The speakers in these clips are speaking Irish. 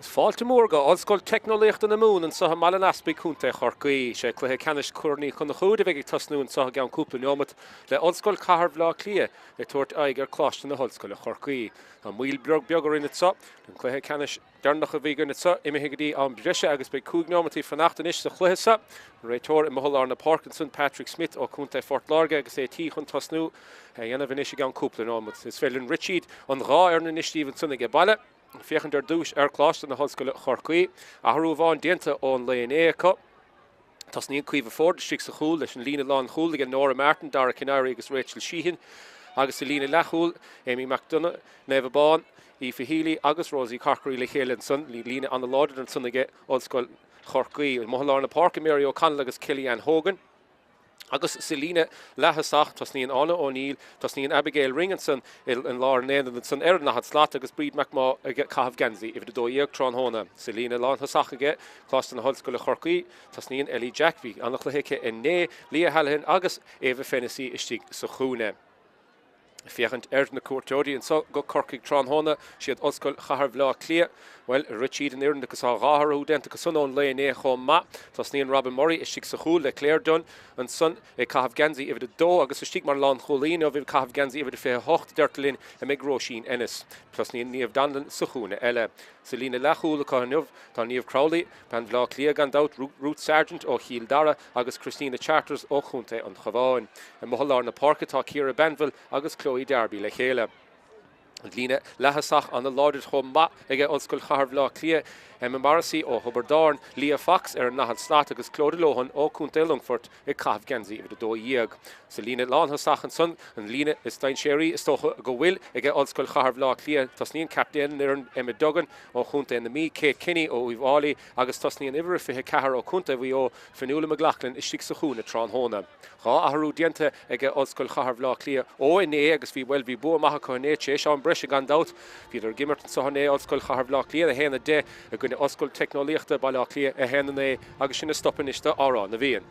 Fáilte mhór go Ollscoil Teicneolaíochta na Mumhan anseo i mBaile an Easpaig, Co. Chorcaí. Sé cluiche ceannais Chorn Uí Chonchúir a bheidh ag tosnú anseo i gceann cúpla neomat, le Ollscoil Chathair Bhaile Átha Cliath ag tabhairt aghaidh ar Coláiste na hOllscoile Chorcaí. Tá moill beag beag orainn anseo, an cluiche ceannais deireanach a bhí againn anseo imithe go dtí am breise agus beidh 5 neomataí fanacht anois sa chluiche seo. An réiteoir i lár na páirce ansan Patrick Smith ó Co. Phort Láirge agus é tí chun tosnú a dhéanamh anois i gceann cúpla neomat. Is féidir linn rith tríd an dhá fhoireann anois daoibh ansan aige baile. Féachaint ar dtús ar Choláiste na hOllscoile Chorcaí. Athrú amháin déanta ón lae inné acu. Tosnaíonn Caoimhe Forde istigh sa chúl leis an líne lánchúil aige Nora Martin, Dara Kinniry agus Rachel Sheehan agus sa líne leathchúil, Amy McDonagh, Naomh Abán, Aoife Healy agus Rosie Corkery le chéile ansan. Líne an-láidir ansan aige Ollscoil Chorcaí. Amuigh i lár na páirce, Mary O'Connell agus Kellyanne Hogan. Agus sa líne leath-thosach, tosnaíonn Áine O'Neill, tosnaíonn Abigail Ring ansan i lár an aonaid ansan ar an ndaichead slat agus Bríd McMaugh ag caitheamh geansaí uimhir 12 tráthnóna. Sa líne lánthosach aige Coláiste na hOllscoile Chorcaí, tosnaíonn Ellie Jack, bhí an-chluiche aici inné, Leah Holohan agus Ava Fennessy istigh sa chúinne. Féachaint ar na cuairteoirí anso go Corcaigh tráthnóna, siad Ollscoil Chathair Bhaile Átha Cliath. Bhuel, rith tríd an fhoireann agus tá dhá athrú déanta acu san ón lae inné chomh maith. Tosnaíonn Robin Murray istigh sa chúl le Claire Dunne ansan ag caitheamh geansaí uimhir 2 agus istigh mar lánchúlaí inniu ag caitheamh geansaí uimhir 28, deirtear linn, a mbeidh Róisín Ennis. Tosnaíonn Niamh Donlan sa chúinne eile. Sa líne leathchúil acu inniu tá Niamh Crowley, Bean Bhaile Átha Cliath gan dabht, Ruth Sargent ó Chill Dara agus Christina Charters ó Chontae an Chabháin. Amuigh i lár na páirce tá Ciara Banville agus Chloe Darby le chéile. An líne leath-thosach an-láidir chomh maith aige Ollscoil Chathair Bhaile Átha Cliath, Emma Morrissey ó Thiobraid Árann, Leah Fox ar an ndaichead slat agus Clodagh Lohan ó Chontae Longfoirt ag caitheamh geansaí uimhir 12. Sa líne lánthosach ansan, an líne is dainséaraí is dócha go bhfuil aige Ollscoil Chathair Bhaile Átha Cliath, tosnaíonn captaen an fhoireann Emma Duggan ó Chontae na Mí, Kate Kenny ó Uíbh Fháilí agus tosnaíonn uimhir a 24 ó Chontae Mhaigh Eo, Fionnuala McLaughlin istigh sa chúinne tráthnóna. Dhá athrú déanta aige Ollscoil Chathair Bhaile Átha Cliath ó inné agus bhí, bhuel, bhí bua maith acu inné tar éis am breise gan dabht. Bhíodar ag imirt anso inné, Ollscoil Chathair Bhaile Átha Cliath 1, 10 i gcoinne Ollscoil Teicneolaíochta Baile Átha Cliath 1, 9 agus sin ag stop anois do Amhrán na bhFiann.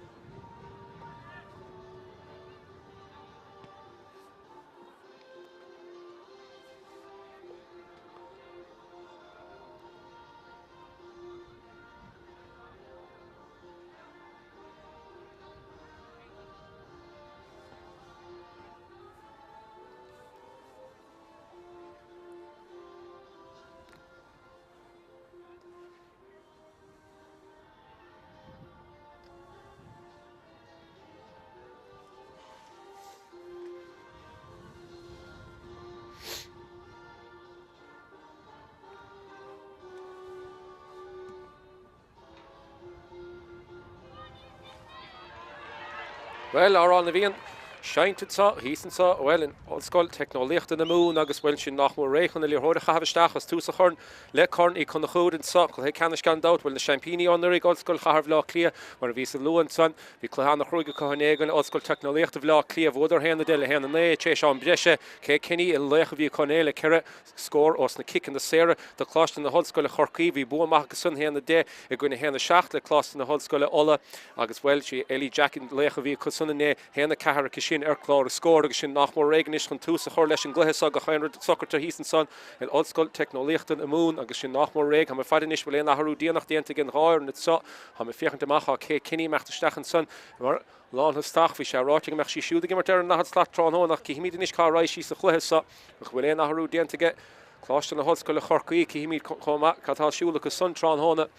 Bhuel, Amhrán na bhFiann seinnte anseo, thíos anseo, bhuel, in Ollscoil Teicneolaíochta na Mumhan agus, bhuel, sin nach mór réidh chun an liathróid a chaitheamh isteach agus tús a chur le Corn Uí Chonchúir anseo, cluiche ceannais gan dabht, bhuel, na seaimpíní ó anuraidh, Ollscoil Chathair Bhaile Átha Cliath, mar a bhíos ag lua ansan, bhí cluiche an-chruaidh acu inné i gcoinne Ollscoil Teicneolaíochta Bhaile Átha Cliath, bhuadar 1-10 le 1-9 tar éis am breise, Kate Kenny an laoch a bhí acu inné le ceithre scór ós na ciceanna saora do Choláiste na hOllscoile Chorcaí. Bhí bua maith acu san, 1-10 i gcoinne 1-7 le Coláiste na hOllscoile Uladh agus, bhuel, sí Ellie Jack an laoch a bhí acu san inné, 1-4 aici sin ar chlár na scór agus sin nach mór réidh anois chun tús a chur leis an gcluiche seo gach aon rud socraithe thíos ansan in Ollscoil Teicneolaíochta na Mumhan agus sin nach mór réidh. Tá mé ag faire anois bhfuil aon athrú déanach déanta ag an dhá fhoireann anseo. Tá mé ag féachaint amach, tá Kate Kenny ag imeacht isteach ansan mar Lánthosach, bhí sé ráite go mbeadh sí siúd ag imirt ar an ndaichead slat tráthnóna ach cífimid anois cá raghaidh sí sa chluiche seo. Nach bhfuil aon athrú déanta aige Coláiste na hOllscoile Chorcaí, cífimid chomh maith cad tá ar siúl acu san tráthnóna.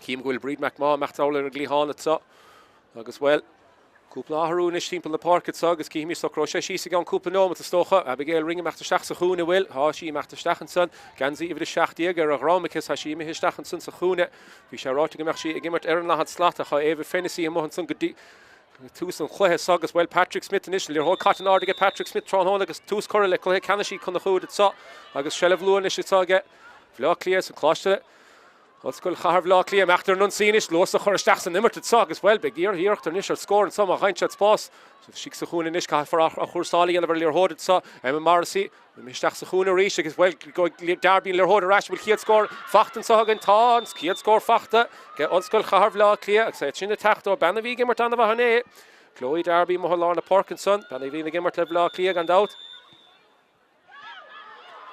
Cím go bhfuil Bríd McMaugh ag imeacht sall ar an gcliathán anseo agus, bhuel, cúpla athrú anois timpeall na páirce anseo agus cífimid, socróidh sé síos i gceann cúpla nóimeat is dócha. Abigail Ring ag imeacht isteach sa chúinne, bhfuil? Tá sí ag imeacht isteach ansan. Geansaí uimhir 17 ar a dhrom aici, tá sí imithe isteach ansan sa chúinne. Bhí sé ráite go mbeadh sí ag imirt ar an ndaichead slat ach tá Ava Fennessy amuigh ansan go dtí tús an chluiche seo agus, bhuel, Patrick Smith anois, an liathróid caite in airde aige Patrick Smith tráthnóna agus tús curtha le cluiche ceannais Uí Chonchúir anseo agus seilbh luath anois anseo aige Bhaile Átha Cliath sa Choláiste Ollscoil Chathair Bhaile Átha Cliath. Imeacht ar an ionsaí anois, luas a chur isteach san imirt anseo agus, bhuel, beidh iarracht anois ar scór anseo má fhaigheann siad spás. Istigh sa chúinne anois, caithfear athchúrsáil a dhéanamh ar an liathróid anseo. Emma Morrissey. Isteach sa chúinne arís agus, bhuel, Darby an liathróid ar ais. Bhfuil chéad scór fachta anseo againn? Tá an chéad scór fachta ag Ollscoil Chathair Bhaile Átha Cliath agus é sin ag teacht ó bean a bhí ag imirt an-mhaith inné. Chloe Darby amuigh i lár na páirce ansan, bean a bhíonn ag imirt le Baile Átha Cliath gan dabht.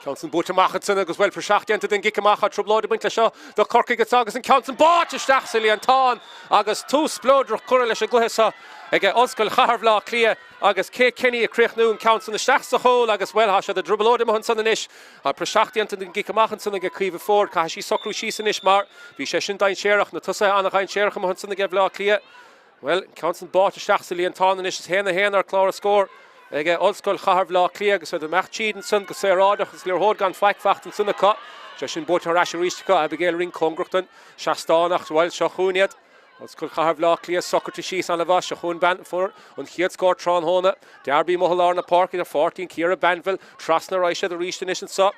Ceann san buailte amach ansan agus, bhuel, praiseach déanta den gcic amach. Tá trioblóid ag baint leis seo do Chorcaigh anso agus an ceann san báite isteach sa líontán agus tús spleodrach curtha leis an gcluiche seo ag Ollscoil Chathair Bhaile Átha Cliath agus Kate Kenny ag críochnú an ceann san isteach sa chúl agus, bhuel, tá siad i dtrioblóid amuigh ansan anois. Tá praiseach déanta den gcic amach ansan ag Caoimhe Forde. Caithfidh sí socrú síos anois mar bhí sé sin dainséarach. Na tosaithe an-dhainséarach amuigh ansan ag Bhaile Átha Cliath. Bhuel, an ceann san báite isteach sa líontán anois is 1-1 ar chlár an scóir ag Ollscoil Chathair Bhaile Átha Cliath agus iad ag imeacht tríd ansan go saoráideach agus liathróid gan faic fachta ansan acu. Sé sin buaite thar ais arís acu, Abigail Ring cóngarach don seastán ach, bhuel, seo chugainn iad. Ollscoil Chathair Bhaile Átha Cliath socraithe síos an-mhaith. Seo chugainn bean a fuair an chéad scór tráthnóna. Darby amuigh i lár na páirce idir pháirtí an Ciara Banville. Trasna a raghaidh siad arís anois anso.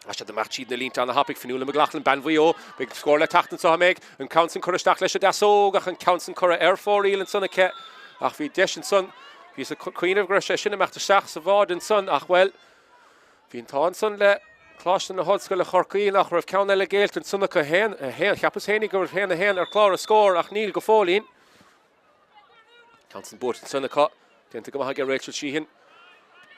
Tá siad ag imeacht tríd na línte ana-thapaidh. Fionnuala McLaughlin, bean Mhaigh Eo. Beidh scór le teacht anso, an mbeidh? An ceann san curtha isteach leis an deasóg ach an ceann san curtha ar fóraoil ansan aici. Ach bhí deis ansan, bhíos ag cuimhneamh go raibh sé sin ag imeacht isteach sa bháide ansan ach, bhuel, bhí an t-ádh ansan le Coláiste na hOllscoile Chorcaí nach raibh ceann eile géillte ansan acu. 1, 1, cheapas fhéinig go raibh 1, 1 ar chlár an scóir ach níl go fóillín. Ceann san buaite ansan acu. Déanta go maith aige Rachel Sheehan.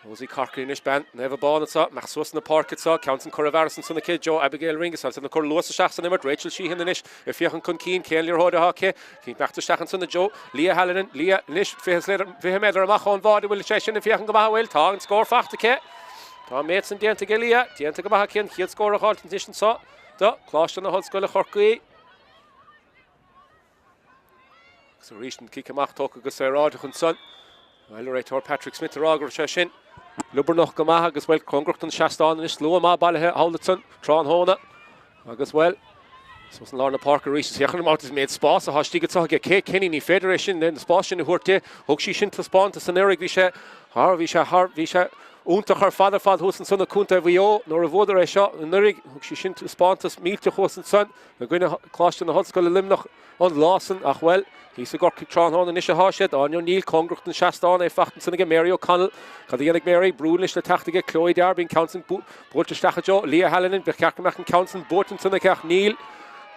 Rosie Corkery anois, bean Naomh Abán anso, imeacht suas na páirce anso. Ceann san curtha i bhfearas ansan aici, Joe Abigail Ring is ansan ag cur luas isteach san imirt. Rachel Sheehan anois ag féachaint chun cinn. Cén liathróid atá aici? Imeacht isteach ansan i dtreo Leah Hallinan. Leah anois 20 méadar amach ón bháide. Bhfuil sé sin ag féachaint go maith? An bhfuil? Tá an scór fachta aici. Tá an méid san déanta aige Leah. Déanta go maith aici an chéad scór a dh'fháilt anois anso do Choláiste na hOllscoile Chorcaí. Agus arís an cic amach tógtha go saoráideach ansan. Bhuel, an réiteoir Patrick Smith ag rá go raibh sé sin liobarnach go maith agus, bhuel, cóngarach don seastán anois, slua maith bailithe thall ansan tráthnóna. Agus, bhuel, suas in lár na páirce arís is féach an méid spás atá istigh anso aige Kate Kenny, ní féidir é sin, an spás sin a thabhairt di. Thug sí sin taispeántas anuraidh, bhí sé thar, bhí sé thar, bhí sé iontach ar fad ar fad thuas ansan i gContae Mhaigh Eo nuair a bhuadar é seo anuraidh. Thug sí sin taispeántas millteach thuas ansan. I gcoinne Choláiste na hOllscoile Luimneach an lá san ach, bhuel, thíos i gCorcaigh tráthnóna anois atá siad. Áine O'Neill cóngarach don seastán, é fachta ansan aige Mary O'Connell. Cad a dhéanfaidh Mary? Brú anois le teacht aige Chloe Darby, an ceann san buailte isteach i dtreo Leah Hallinan. Ba cheart go mbeadh an ceann san buaite ansan aici ach níl.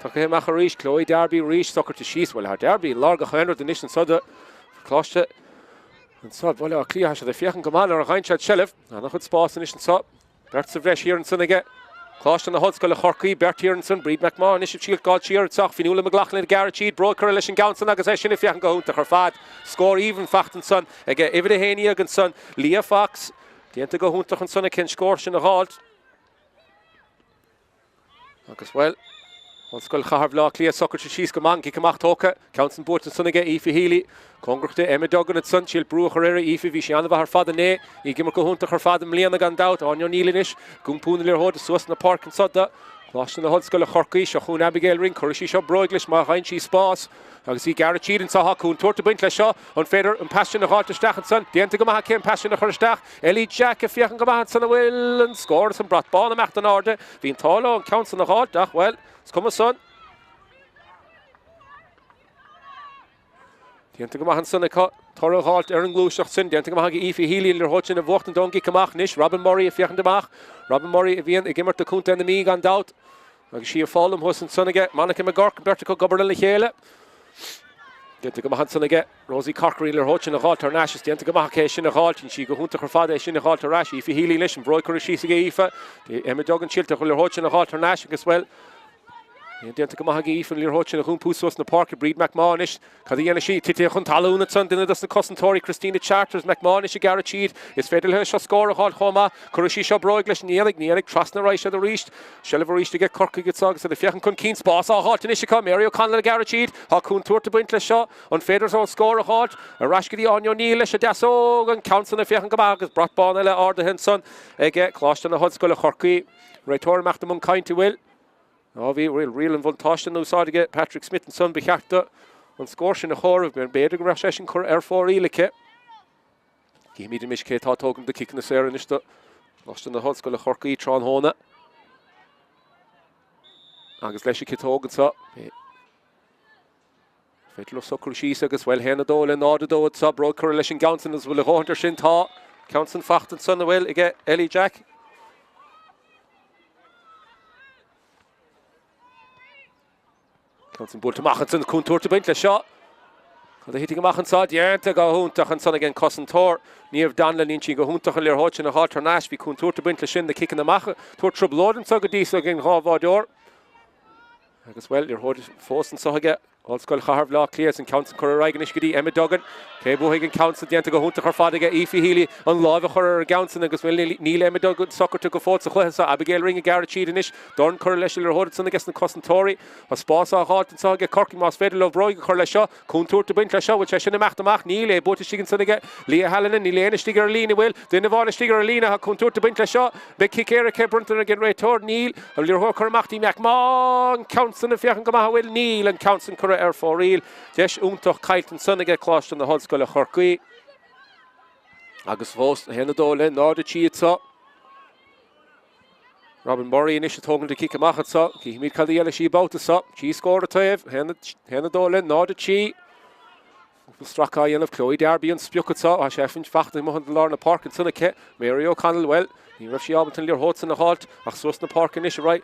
Tugtha amach arís, Chloe Darby arís, socraithe síos. Bhuel, tá Darby i lár gach aon rud anois anso do Choláiste anso Bhaile Átha Cliath. Tá siad ag féachaint go maith nuair a fhaigheann siad seilbh. An-chuid spáis anois anso. Beirt sa bhreis thiar ansan aige Coláiste na hOllscoile Chorcaí, beirt thiar ansan, Bríd McMahon anois ag triail gabháil siar isteach, Fionnuala McLaughlin ag gearradh tríd, bróig curtha leis an gceann san agus é sin ag féachaint go hiontach ar fad. Scór aoibhinn fachta ansan aige uimhir 11 ansan, Leah Fox. Déanta go hiontach ansan aici an scór sin a dh'fháilt. Agus, bhuel, Ollscoil Chathair Bhaile Átha Cliath socraithe síos go maith, an cic amach tógtha, ceann san buaite ansan aige Aoife Healy. Cóngarach di Emma Duggan ansan, triail brú a chur uirthi, Aoife, bhí sí an-mhaith ar fad inné, í ag imirt go hiontach ar fad i mbliana gan dabht. Áine O'Neill anois ag iompú na liathróide suas na páirce anso do Choláiste na hOllscoile Chorcaí. Seo chugainn Abigail Ring, cuirfidh sí seo bróig leis má fhaigheann sí spás agus í ag gearradh tríd anso. Tá contúirt ag baint leis seo. An féidir an pas sin a dh'fháilt isteach ansan? Déanta go maith aici an pas sin a chur isteach. Ellie Jack ag féachaint go maith ansan an bhfuil an scór is an brat bán ag imeacht in airde. Bhí an t-ádh leo an ceann san a dh'fháilt ach, bhuel, is cuma san. Déanta go maith ansan acu toradh a dh'fháilt ar an ngluaiseacht sin. Déanta go maith ag Aoife Healy an liathróid sin a bhuachtaint ón gcic amach anois. Robin Murray ag féachaint amach. Robin Murray a bhíonn ag imirt do Chontae na Mí gan dabht. Agus í ag foghlaim thuas ansan aige Monica McGurk, an bheirt acu ag obair lena chéile. Déanta go maith ansan aige Rosie Corkery an liathróid sin a dh'fháilt thar n-ais. Is déanta go maith aici é sin a dh'fháilt. Bhí sí go hiontach ar fad é sin a dh'fháilt thar ais. Aoife Healy anois, an bhróig curtha síos aige Aoife. Emma Duggan triail an liathróid sin a dh'fháilt thar n-ais agus, bhuel, déanta go maith aige Aoife an liathróid sin a dh'iompú suas na páirce. Bríd McMahon anois. Cad a dhéanfaidh sí? Titithe chun talún ansan, duine dos na cosantóirí, Christina Charters, McMahon anois ag gearradh tríd. Is féidir léi seo scór a dh'fháil chomh maith. Cuirfidh sí seo bróig leis. Ní dhéanfaidh, ní dhéanfaidh. Trasna a raghaidh siad arís. Seilbh arís aige Corcaigh anso agus iad ag féachaint chun cinn. Spás á dh'fháilt anois acu. Mary O'Connell ag gearradh tríd. Tá contúirt ag baint leis seo. An féidir leo scór a dh'fháilt? Ar ais go dtí Áine O'Neill leis an deasóg. An ceann san ag féachaint go maith agus brat bán eile ardaithe ansan aige Coláiste na hOllscoile Chorcaí. Réiteoir imeacht i mbun cainte, an bhfuil? Á bhí riail an bhuntáiste in úsáid aige Patrick Smith ansan. Ba cheart do an scór sin a chomhaireamh. B'fhéidir go raibh sé sin curtha ar fóraoil aici. Cífimid anois cé atá ag tógaint na ciceanna saora anois do Choláiste na hOllscoile Chorcaí tráthnóna. Agus leis an gciotóg anseo. Féidir leo socrú síos agus, bhuel, 1-2 le 0-2 anseo. Bróig curtha leis an gceann san agus bhfuil a dhóthaint ar sin? Tá. Ceann san fachta ansan, an bhfuil, aige Ellie Jack. Ceann san buailte amach ansan, contúirt ag baint leis seo. Cad a thitfidh amach anseo? Déanta go hiontach ansan ag an cosantóir, Niamh Donnellan. Dhein sí go hiontach an liathróid sin a dh'fháilt thar n-ais. Bhí contúirt ag baint leis sin, na ciceanna amach ag tabhairt trioblóid anseo go dtí so ag an dhá bháireoir. Agus, bhuel, liathróid fós anseo aige Ollscoil Chathair Bhaile Átha Cliath is an ceann san curtha ar aghaidh anois go dtí Emma Duggan. Cé bhuafaidh an ceann san? Déanta go hiontach ar fad aige Aoife Healy an láimh a chur ar an gceann san agus, bhuel, níl Emma Duggan socraithe go fóill sa chluiche seo. Abigail Ring ag gearradh tríd anois. Dorn curtha leis an liathróid ansan aige na cosantóirí. Tá spás á dh'fháilt anseo aige Corcaigh más féidir leo bróig a chur leis seo. Contúirt ag baint leis seo. Bhfuil sé sin imeacht amach? Níl. É buaite istigh ansan aige Leah Hallinan. Níl éinne istigh ar an líne, bhfuil? Duine amháin istigh ar an líne. Tá contúirt ag baint leis seo. Beidh cic éirice bronnta ag an réiteoir. Níl. An liathróid curtha amach dtí McMahon. An ceann san ag féachaint go maith, an bhfuil? Níl. An ceann san curtha ar fóraoil. Deis iontach caillte ansan aige Coláiste na hOllscoile Chorcaí. Agus fós, 1-2 le 0-3 anseo. Robin Murray anois ag tógaint an cic amach anseo. Cífimid cad a dhéanfaidh sí babhta seo. Trí scór an taobh. 1-2 le 0-3. Cúpla stracadh á dhéanamh. Chloe Darby an sprioc anseo. Tá sé fachta amuigh i lár na páirce ansan aici. Mary O'Connell, bhuel, ní raibh sí ábalta an liathróid san a dh'fháilt ach suas na páirce anois ar aghaidh.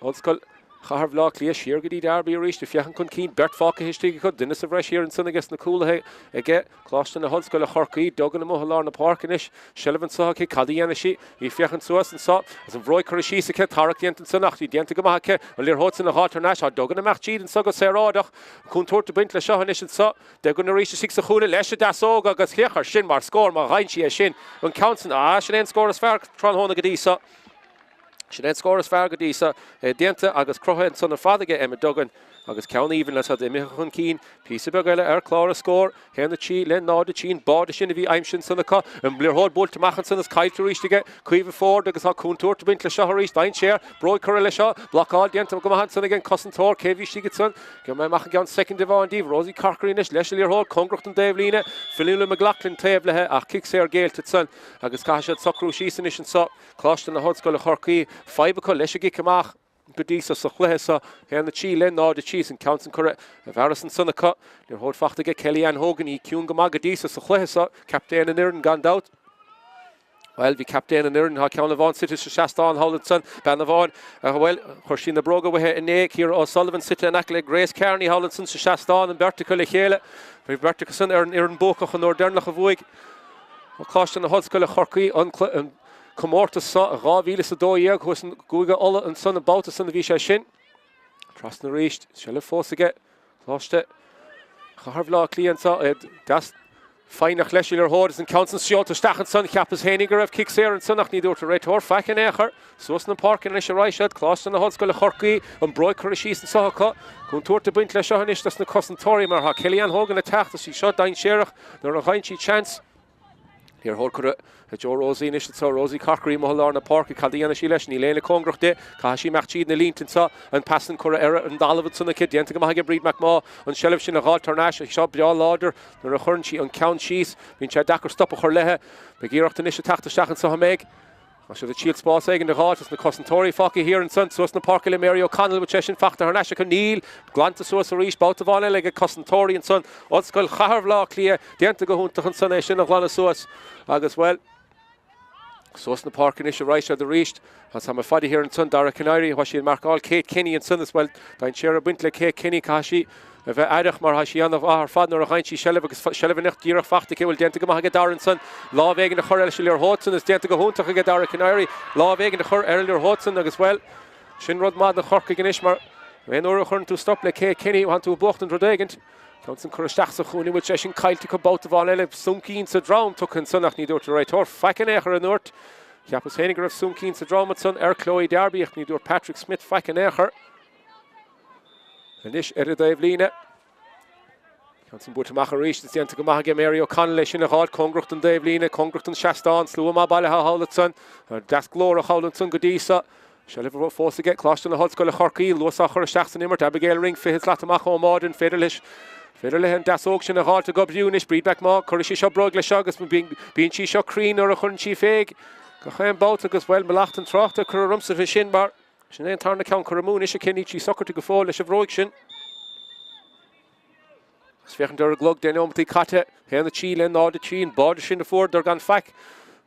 Ollscoil Chathair Bhaile Átha Cliath siar go dtí Darby arís ag féachaint chun cinn. Beirt fágtha istigh acu. Duine sa bhreis thiar ansan aige sna cúlaithe aige. Coláiste na hOllscoile Chorcaí, Duggan amuigh i lár na páirce anois, seilbh anseo aici, cad a dhéanfaidh sí? Í ag féachaint suas anseo, is an bhróig curtha síos aici, tarrac déanta ansan ach í déanta go maith aici, an liathróid san a dh'fháilt thar n-ais, tá Duggan ag imeacht tríd anseo go saoráideach, contúirt ag baint leis seo anois anseo, Duggan arís istigh sa chúinne leis an deasóg agus féach air sin mar scór má fhaigheann sí é sin, an ceann san, ah sin é an scór is fearr tráthnóna go dtí seo. Sin é an scór is fearr go dtí seo déanta agus cruthaithe ansan ar fad aige Emma Duggan agus ceann aoibhinn leis iad imithe chun cinn píosa beag eile ar chlár an scóir, 1-3 le 0-3 an báide sin a bhí aimsithe ansan acu. An liathróid buailte amach ansan is caillte arís aige Caoimhe Forde agus tá contúirt ag baint leis seo arís. Dainséar, bróig curtha leis seo, blocáil déanta go maith ansan ag an cosantóir. Cé a bhí istigh ansan? Gheobhaidh mé amach i gceann soicind amháin díobh. Rosie Corkery anois leis an liathróid cóngarach don dtaobhlíne. Fionnuala McLaughlin taobh léi ach cic saor géillte ansan agus caithfidh siad socrú síos anois anso. Coláiste na hOllscoile Chorcaí, fadhb acu leis an gcic amach go dtí so sa chluiche seo. 1-3 le 0-3 is an ceann san curtha i bhfearas ansan acu. Liathróid fachta aige Kelly Ann Hogan, í ciúin go maith go dtí so sa chluiche seo. Captaen an fhoireann gan dabht. Bhuel, bhí captaen an fhoireann, tá ceann amháin suite sa seastán thall ansan, bean amháin, bhuel, chuir sí na bróga uaithi inné, Ciara O'Sullivan suite in aice le Grace Kearney thall ansan sa seastán, an bheirt acu le chéile. Bhí beirt acu san ar an fhoireann buacach an uair deireanach a bhuaigh. Coláiste na hOllscoile Chorcaí an comórtas seo i 2012 thuas i gCúige Uladh ansan an babhta san a bhí sé sin. Trasna arís, seilbh fós aige Coláiste Chathair Bhaile Átha Cliath anseo, é deas foighneach leis an liathróid is an ceann san seolta isteach ansan. Cheapas fhéinig go raibh cic saor ansan ach ní dúirt an réiteoir faic in aon chor. Suas na páirce anois ar aghaidh siad, Coláiste na hOllscoile Chorcaí, an bróig curtha síos anseo acu. Contúirt ag baint leis seo anois dos na cosantóirí mar tá Kelly Ann Hogan ag teacht is í seo dainséarach nuair a fhaigheann sí seans. Liathróid curtha i dtreo Rosie anois anseo, Rosie Corkery amuigh i lár na páirce, cad a dhéanfaidh sí leis? Níl éinne cóngarach di. Caithfidh sí imeacht tríd na línte anseo. An pas san curtha ar an dtalamh ansan aici, déanta go maith aige Bríd McMaugh an tseilbh sin a dh'fháilt thar n-ais. Seo breá láidir nuair a chuireann sí an ceann síos. Bíonn sé deacair stop a chur léi. Beidh iarracht anois ag teacht isteach anseo, an mbeidh? Tá siad ag triail spás éigin a dh'fháilt is na cosantóirí fágtha thiar ansan. Suas na páirce le Mary O'Connell, bhfuil sé sin fachta thar n-ais acu? Níl. Glanta suas arís. Babhta amháin eile ag cosantóirí ansan. Ollscoil Chathair Bhaile Átha Cliath déanta go hiontach ansan é sin a ghlanadh suas agus, bhuel, suas na páirce anois ar aghaidh siad arís. Tá mé fada thiar ansan, Dara Calleary, tá sí ag marcáil Kate Kenny ansan is, bhuel, dainséar ag baint le Kate Kenny, caithfidh sí a bheith aireach mar tá sí an-mhaith ar fad nuair a fhaigheann sí seilbh agus seilbh anocht díreach fachta aici, bhfuil déanta go maith aige Dara ansan, lámh éigin a chur leis an liathróid san is déanta go hiontach aige Dara Calleary, lámh éigin a chur ar an liathróid san agus, bhuel, sin rud maith do Chorcaigh anois mar aon uair a chuireann tú stop le Kate Kenny, faigheann tú ag buachtaint rud éigint. Ceann san curtha isteach sa chúinne, bhfuil sé sin caillte acu babhta amháin eile, soncín sa drom tugtha ansan ach ní dúirt an réiteoir faic in aon chor an ndúirt? Cheapas féinig go raibh soncín sa drom ansan ar Chloe Darby ach ní dúirt Patrick Smith faic in aon chor. Anois ar an dtaobhlíne. Ceann san buaite amach arís is déanta go maith aige Mary O'Connell é sin a dh'fháilt cóngarach don dtaobhlíne, cóngarach don seastán, slua maith bailithe thall ansan. Deas glórach thall ansan go dtí so. Seilbh fós aige Coláiste na hOllscoile Chorcaí, luas á chur isteach san imirt, Abigail Ring 20 slat amach ón mbáide, an féidir leis féidir léi an deasóg sin a dh'fháilt ag oibriú anois Bríd McMaugh, cuirfidh sí seo bróig leis seo agus bíonn sí seo cruinn nuair a chuireann sí féig gach aon babhta agus bhuel mo leacht an trácht a cuireadh ormsa fé sin mar Sin é an tarna ceann curtha amú anois aici, níl sí socraithe go fóill leis an bhróig sin. Agus féachaint ar an gclog, 10 neomataí caite, 1-3 le 0-3, an báide sin a fuaireadar gan faic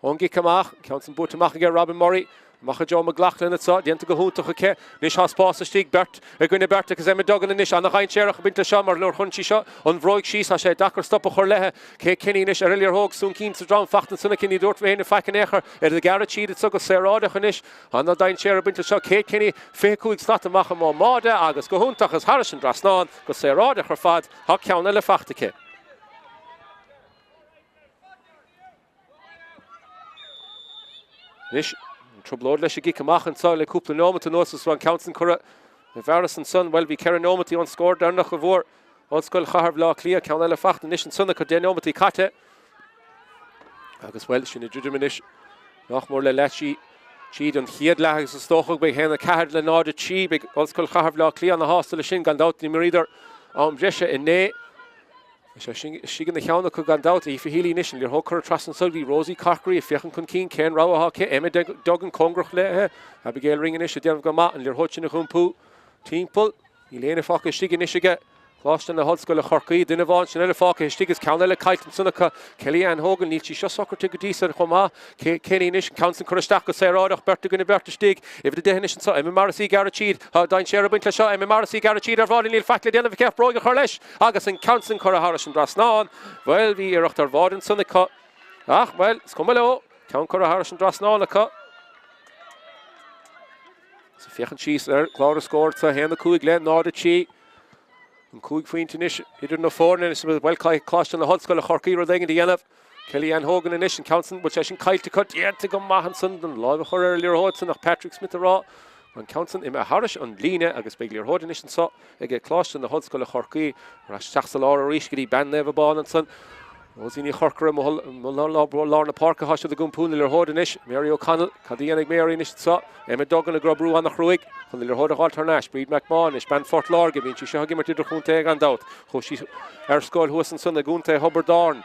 ón gcic amach, ceann san buaite amach aige Robin Murray. Amach i dtreo McLaughlin anseo, déanta go hiontach aici. Anois tá spás istigh, beirt i gcoinne beirt agus Emma Duggan anois an-dhainséarach ag baint leis seo mar nuair a chuireann sí seo an bhróig síos tá sé deacair stop a chur léi. Kate Kenny anois ar an liathróid, soncín sa drom fachta ansan aici, ní dúirt éinne faic in aon chor ar an gcearradh tríd anseo go saoráideach anois. An-dainséar ag baint leis seo. Kate Kenny 25 slat amach ón mbáide agus go hiontach is thairis an dtrasnán go saoráideach ar fad. Tá ceann eile fachta aici. Anois, an trioblóid leis an gcic amach anseo le cúpla neomat anuas is an ceann san curtha i bhfearas ansan. Bhuel, bhí 4 neomataí ón scór deireanach a bhfuair Ollscoil Chathair Bhaile Átha Cliath. Ceann eile fachta anois ansan acu, 10 neomataí caite. Agus, bhuel, sinn ag druidim anois nach mór le leath tríd an chéad leath agus is dócha go mbeidh 1-4 le 0-3. Beidh Ollscoil Chathair Bhaile Átha Cliath ana-shásta leis sin, gan dabht. D'imríodar am breise inné. Beidh sé sin istigh ina cheann acu gan dabht. Aoife Healy anois, an liathróid curtha trasna anso go dtí Rosie Corkery ag féachaint chun cinn. Cén rogha atá aici? Emma Duggan cóngarach léi. Abigail Ring anois ag déanamh go maith an liathróid sin a dh'iompú timpeall. Níl éinne fágtha istigh anois aige Coláiste na hOllscoile Chorcaí. Duine amháin sin eile fágtha istigh is ceann eile caillte ansan acu. Kelly Ann Hogan, níl sí seo socraithe go dtí so chomh maith. Kenny anois, an ceann san curtha isteach go saoráideach, beirt i gcoinne beirt istigh. Uimhir 10 anois anso, Emma Morrissey ag gearradh tríd. Tá dainséar ag baint leis seo. Emma Morrissey ag gearradh tríd ar bháide, níl faic le déanamh aici ach bróig a chur leis agus an ceann san curtha thairis an dtrasnán. Bhuel, bhí iarracht ar bháide ansan acu ach, bhuel, is cuma leo. Ceann curtha thairis an dtrasnán acu. Is ag féachaint síos ar chlár na scór anso, 1, 5 le 0, 3. An 5 phointe anois idir na foirne anois, bhuel, caithfidh Coláiste na hOllscoile Chorcaí rud éigin a dhéanamh. Kelly Ann Hogan anois, an ceann san, bhfuil sé sin caillte acu, déanta go maith ansan don láimh a chur ar an liathróid san ach Patrick Smith a rá an ceann san imithe thairis an líne agus beidh liathróid anois anso ag Coláiste na hOllscoile Chorcaí. Ar ais isteach sa lár arís go dtí bean Naomh Abán ansan. Rosie Ní Chorcora i lár na páirce, tá siad ag iompú na liathróide anois. Mary O'Connell, cad a dhéanfaidh Mary anois anso? Emma Duggan ag oibriú an-chruaidh chun na liathróid a dh'fháilt thar n-ais. Bríd McMahon anois, bean Phort Láirge, bíonn sí seo ag imirt idirchontae gan dabht. Chuaigh sí ar scoil thuas ansan i gContae Thiobraid Árann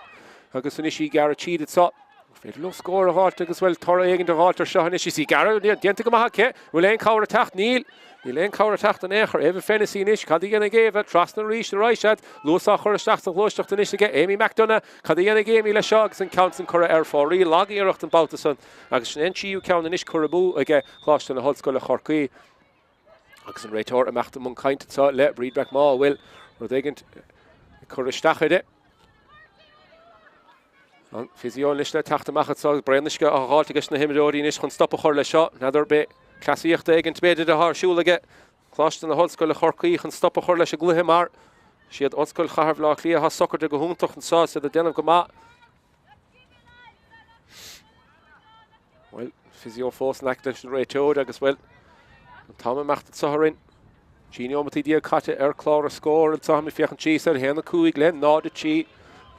agus anois í ag gearradh tríd anso. An féidir leo scór a dh'fháilt agus, bhuel, toradh éigin a dh'fháilt ar seo anois. Is í ag gearradh, déanta go maith aici. An bhfuil aon chabhair ag teacht? Níl. Níl aon chabhair ag teacht in aon chor. Eva Fennessy anois, cad a dhéanfaidh Eva? Trasna arís ar aghaidh, sead. Luas á chur isteach sa ghluaiseacht anois aige Amy McDonagh. Cad a dhéanfaidh Amy leis seo agus an ceann san curtha ar fóraoil? Lag-iarracht an babhta san. Agus sin é an tríú ceann anois curtha amú aige Coláiste na hOllscoile Chorcaí. Agus an réiteoir ag imeacht i mbun cainte anseo le Bríd McMaugh a bhfuil rud éigin ag cur isteach uirthi. An physio anois le teacht amach anseo agus braon uisce á dh'fháilt aige na himreoirí anois chun stop a chur leis seo. N'fheadar ab é cleasaíocht éigin b'fhéidir atá ar siúl aige Coláiste na hOllscoile Chorcaí chun stop a chur leis an gcluiche mar is iad Ollscoil Chathair Bhaile Átha Cliath atá socraithe go hiontach anseo is iad ag déanamh go maith. Bhuel, physio fós in aice leis an réiteoir agus, bhuel, an t-am ag imeacht anseo orainn. 13 neomataí caite ar chlár an scóir anseo ag féachaint síos ar 1 5 le 0 3.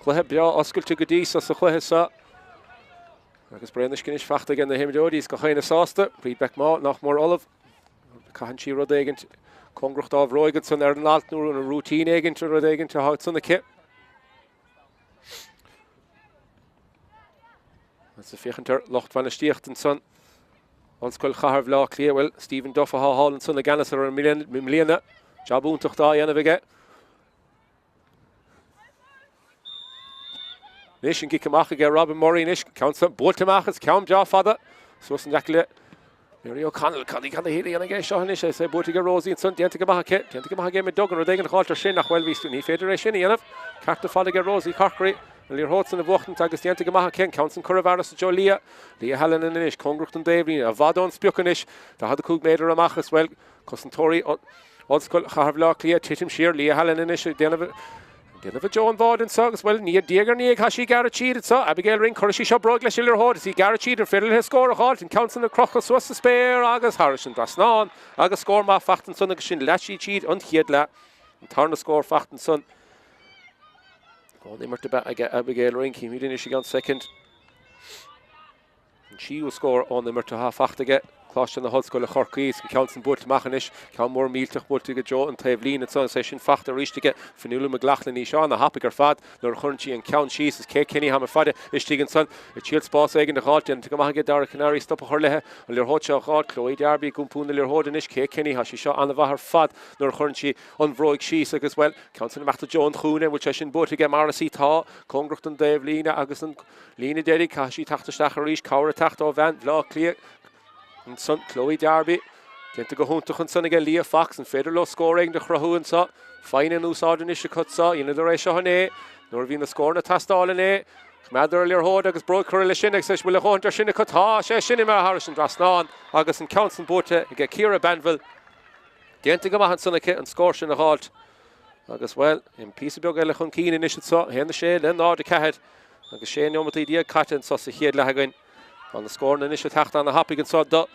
Cluiche breá oscailte go dtí so sa chluiche seo. Agus braon uisce anois fachta ag na himreoirí is gach éinne sásta. Bríd McMaugh nach mór ullamh. Caitheann sí rud éigint cóngarach dá bhróig ansan ar an alt nó rúitín éigint rud éigint atá ansan aici. Agus ag féachaint ar lucht bhainistíocht ansan Ollscoil Chathair Bhaile Átha Cliath, bhuel, Stephen Duff atá thall ansan i gceannas ar an mbliana. Jab iontach dá dhéanamh aige. Anois an cic amach aige Robin Murray anois, ceann san buailte amach is ceann breá fada suas in aice le Mary O'Connell, cad cad a dhéanfaidh é seo anois é buailte aige Rosie ansan, déanta go maith aici, déanta go maith aige Emma Duggan, rud éigin a dh'fháilt ar sin ach bhuel bhí ní féidir é sin a dhéanamh. Ceart ar fad aige Rosie Corkery, an liathróid san a bhuachtaint agus déanta go maith aici, an ceann san curtha i bhfearas i dtreo Leah, Leah Hallinan anois, cóngarach don dtaobhlíne, i bhfad ón sprioc anois, 45 méadar amach is bhuel, cosantóirí Ollscoil Chathair Bhaile Átha Cliath, titim siar, Leah Hallinan anois ag déanamh Déanamh i dtreo an bháide anseo agus, bhuel, diaidh ar ndiaidh, tá sí ag gearradh tríd anseo. Abigail Ring, cuirfidh sí seo bróig leis an liathróid. Is í ag gearradh tríd, an féidir léi scór a dh'fháilt? An ceann san ag crochadh suas sa spéir agus thairis an dtrasnán agus scór maith fachta ansan agus sin leath tríd an chéad leath. An tarna scór fachta ansan ón imirt ab ea aige Abigail Ring. Cífimid anois i gceann soicind. An tríú scór ón imirt atá fachta aige Coláiste na hOllscoile Chorcaí. Is an ceann san buailte amach anois. Ceann mór millteach buailte i dtreo an taobh líne ansan. Is é sin fachta arís aige Fionnuala McLaughlin. Í seo ana thapaidh ar fad nuair a chuireann sí an ceann síos. Is Kate Kenny thama fada istigh ansan. Ag triail spás éigin a dh'fháilt. Déanta go maith aige Dara Canary stop a chur léi. An liathróid seo a dh'fháilt. Chloe Darby ag iompú na liathróide anois. Kate Kenny, tá sí seo ana-mhaith ar fad nuair a chuireann sí an bhróig síos agus, bhuel, ceann san amach i dtreo an chúinne. An bhfuil sé sin buaite aige Morrissey? Tá. Cóngarach don dtaobh líne agus an Líne deiridh, caithfidh sí teacht isteach arís, cabhair ag teacht ó bhean Bhaile Átha Cliath. Ansan Chloe Darby. Déanta go hiontach ansan aige Leah Fox. An féidir leo scór éigin a chruthú anso? Foighne in úsáid anois acu so. Dheineadar é seo inné nuair a bhí na scóranna ag teastáil inné. Choimeádar an liathróid agus bróig curtha leis sin agus an bhfuil a dhóthaint ar sin acu? Tá sé sin imithe thairis an dtrasnán agus an ceann san buaite aige Ciara Banville. Déanta go maith ansan aici an scór sin a dh'fháilt. Agus, bhuel, an píosa beag eile chun cinn anois anso, 1-6 le 0-4 agus 16 neomataí caite anso sa chéad leath againn. Tá na scóranna anois ag teacht ana-thapaidh anso do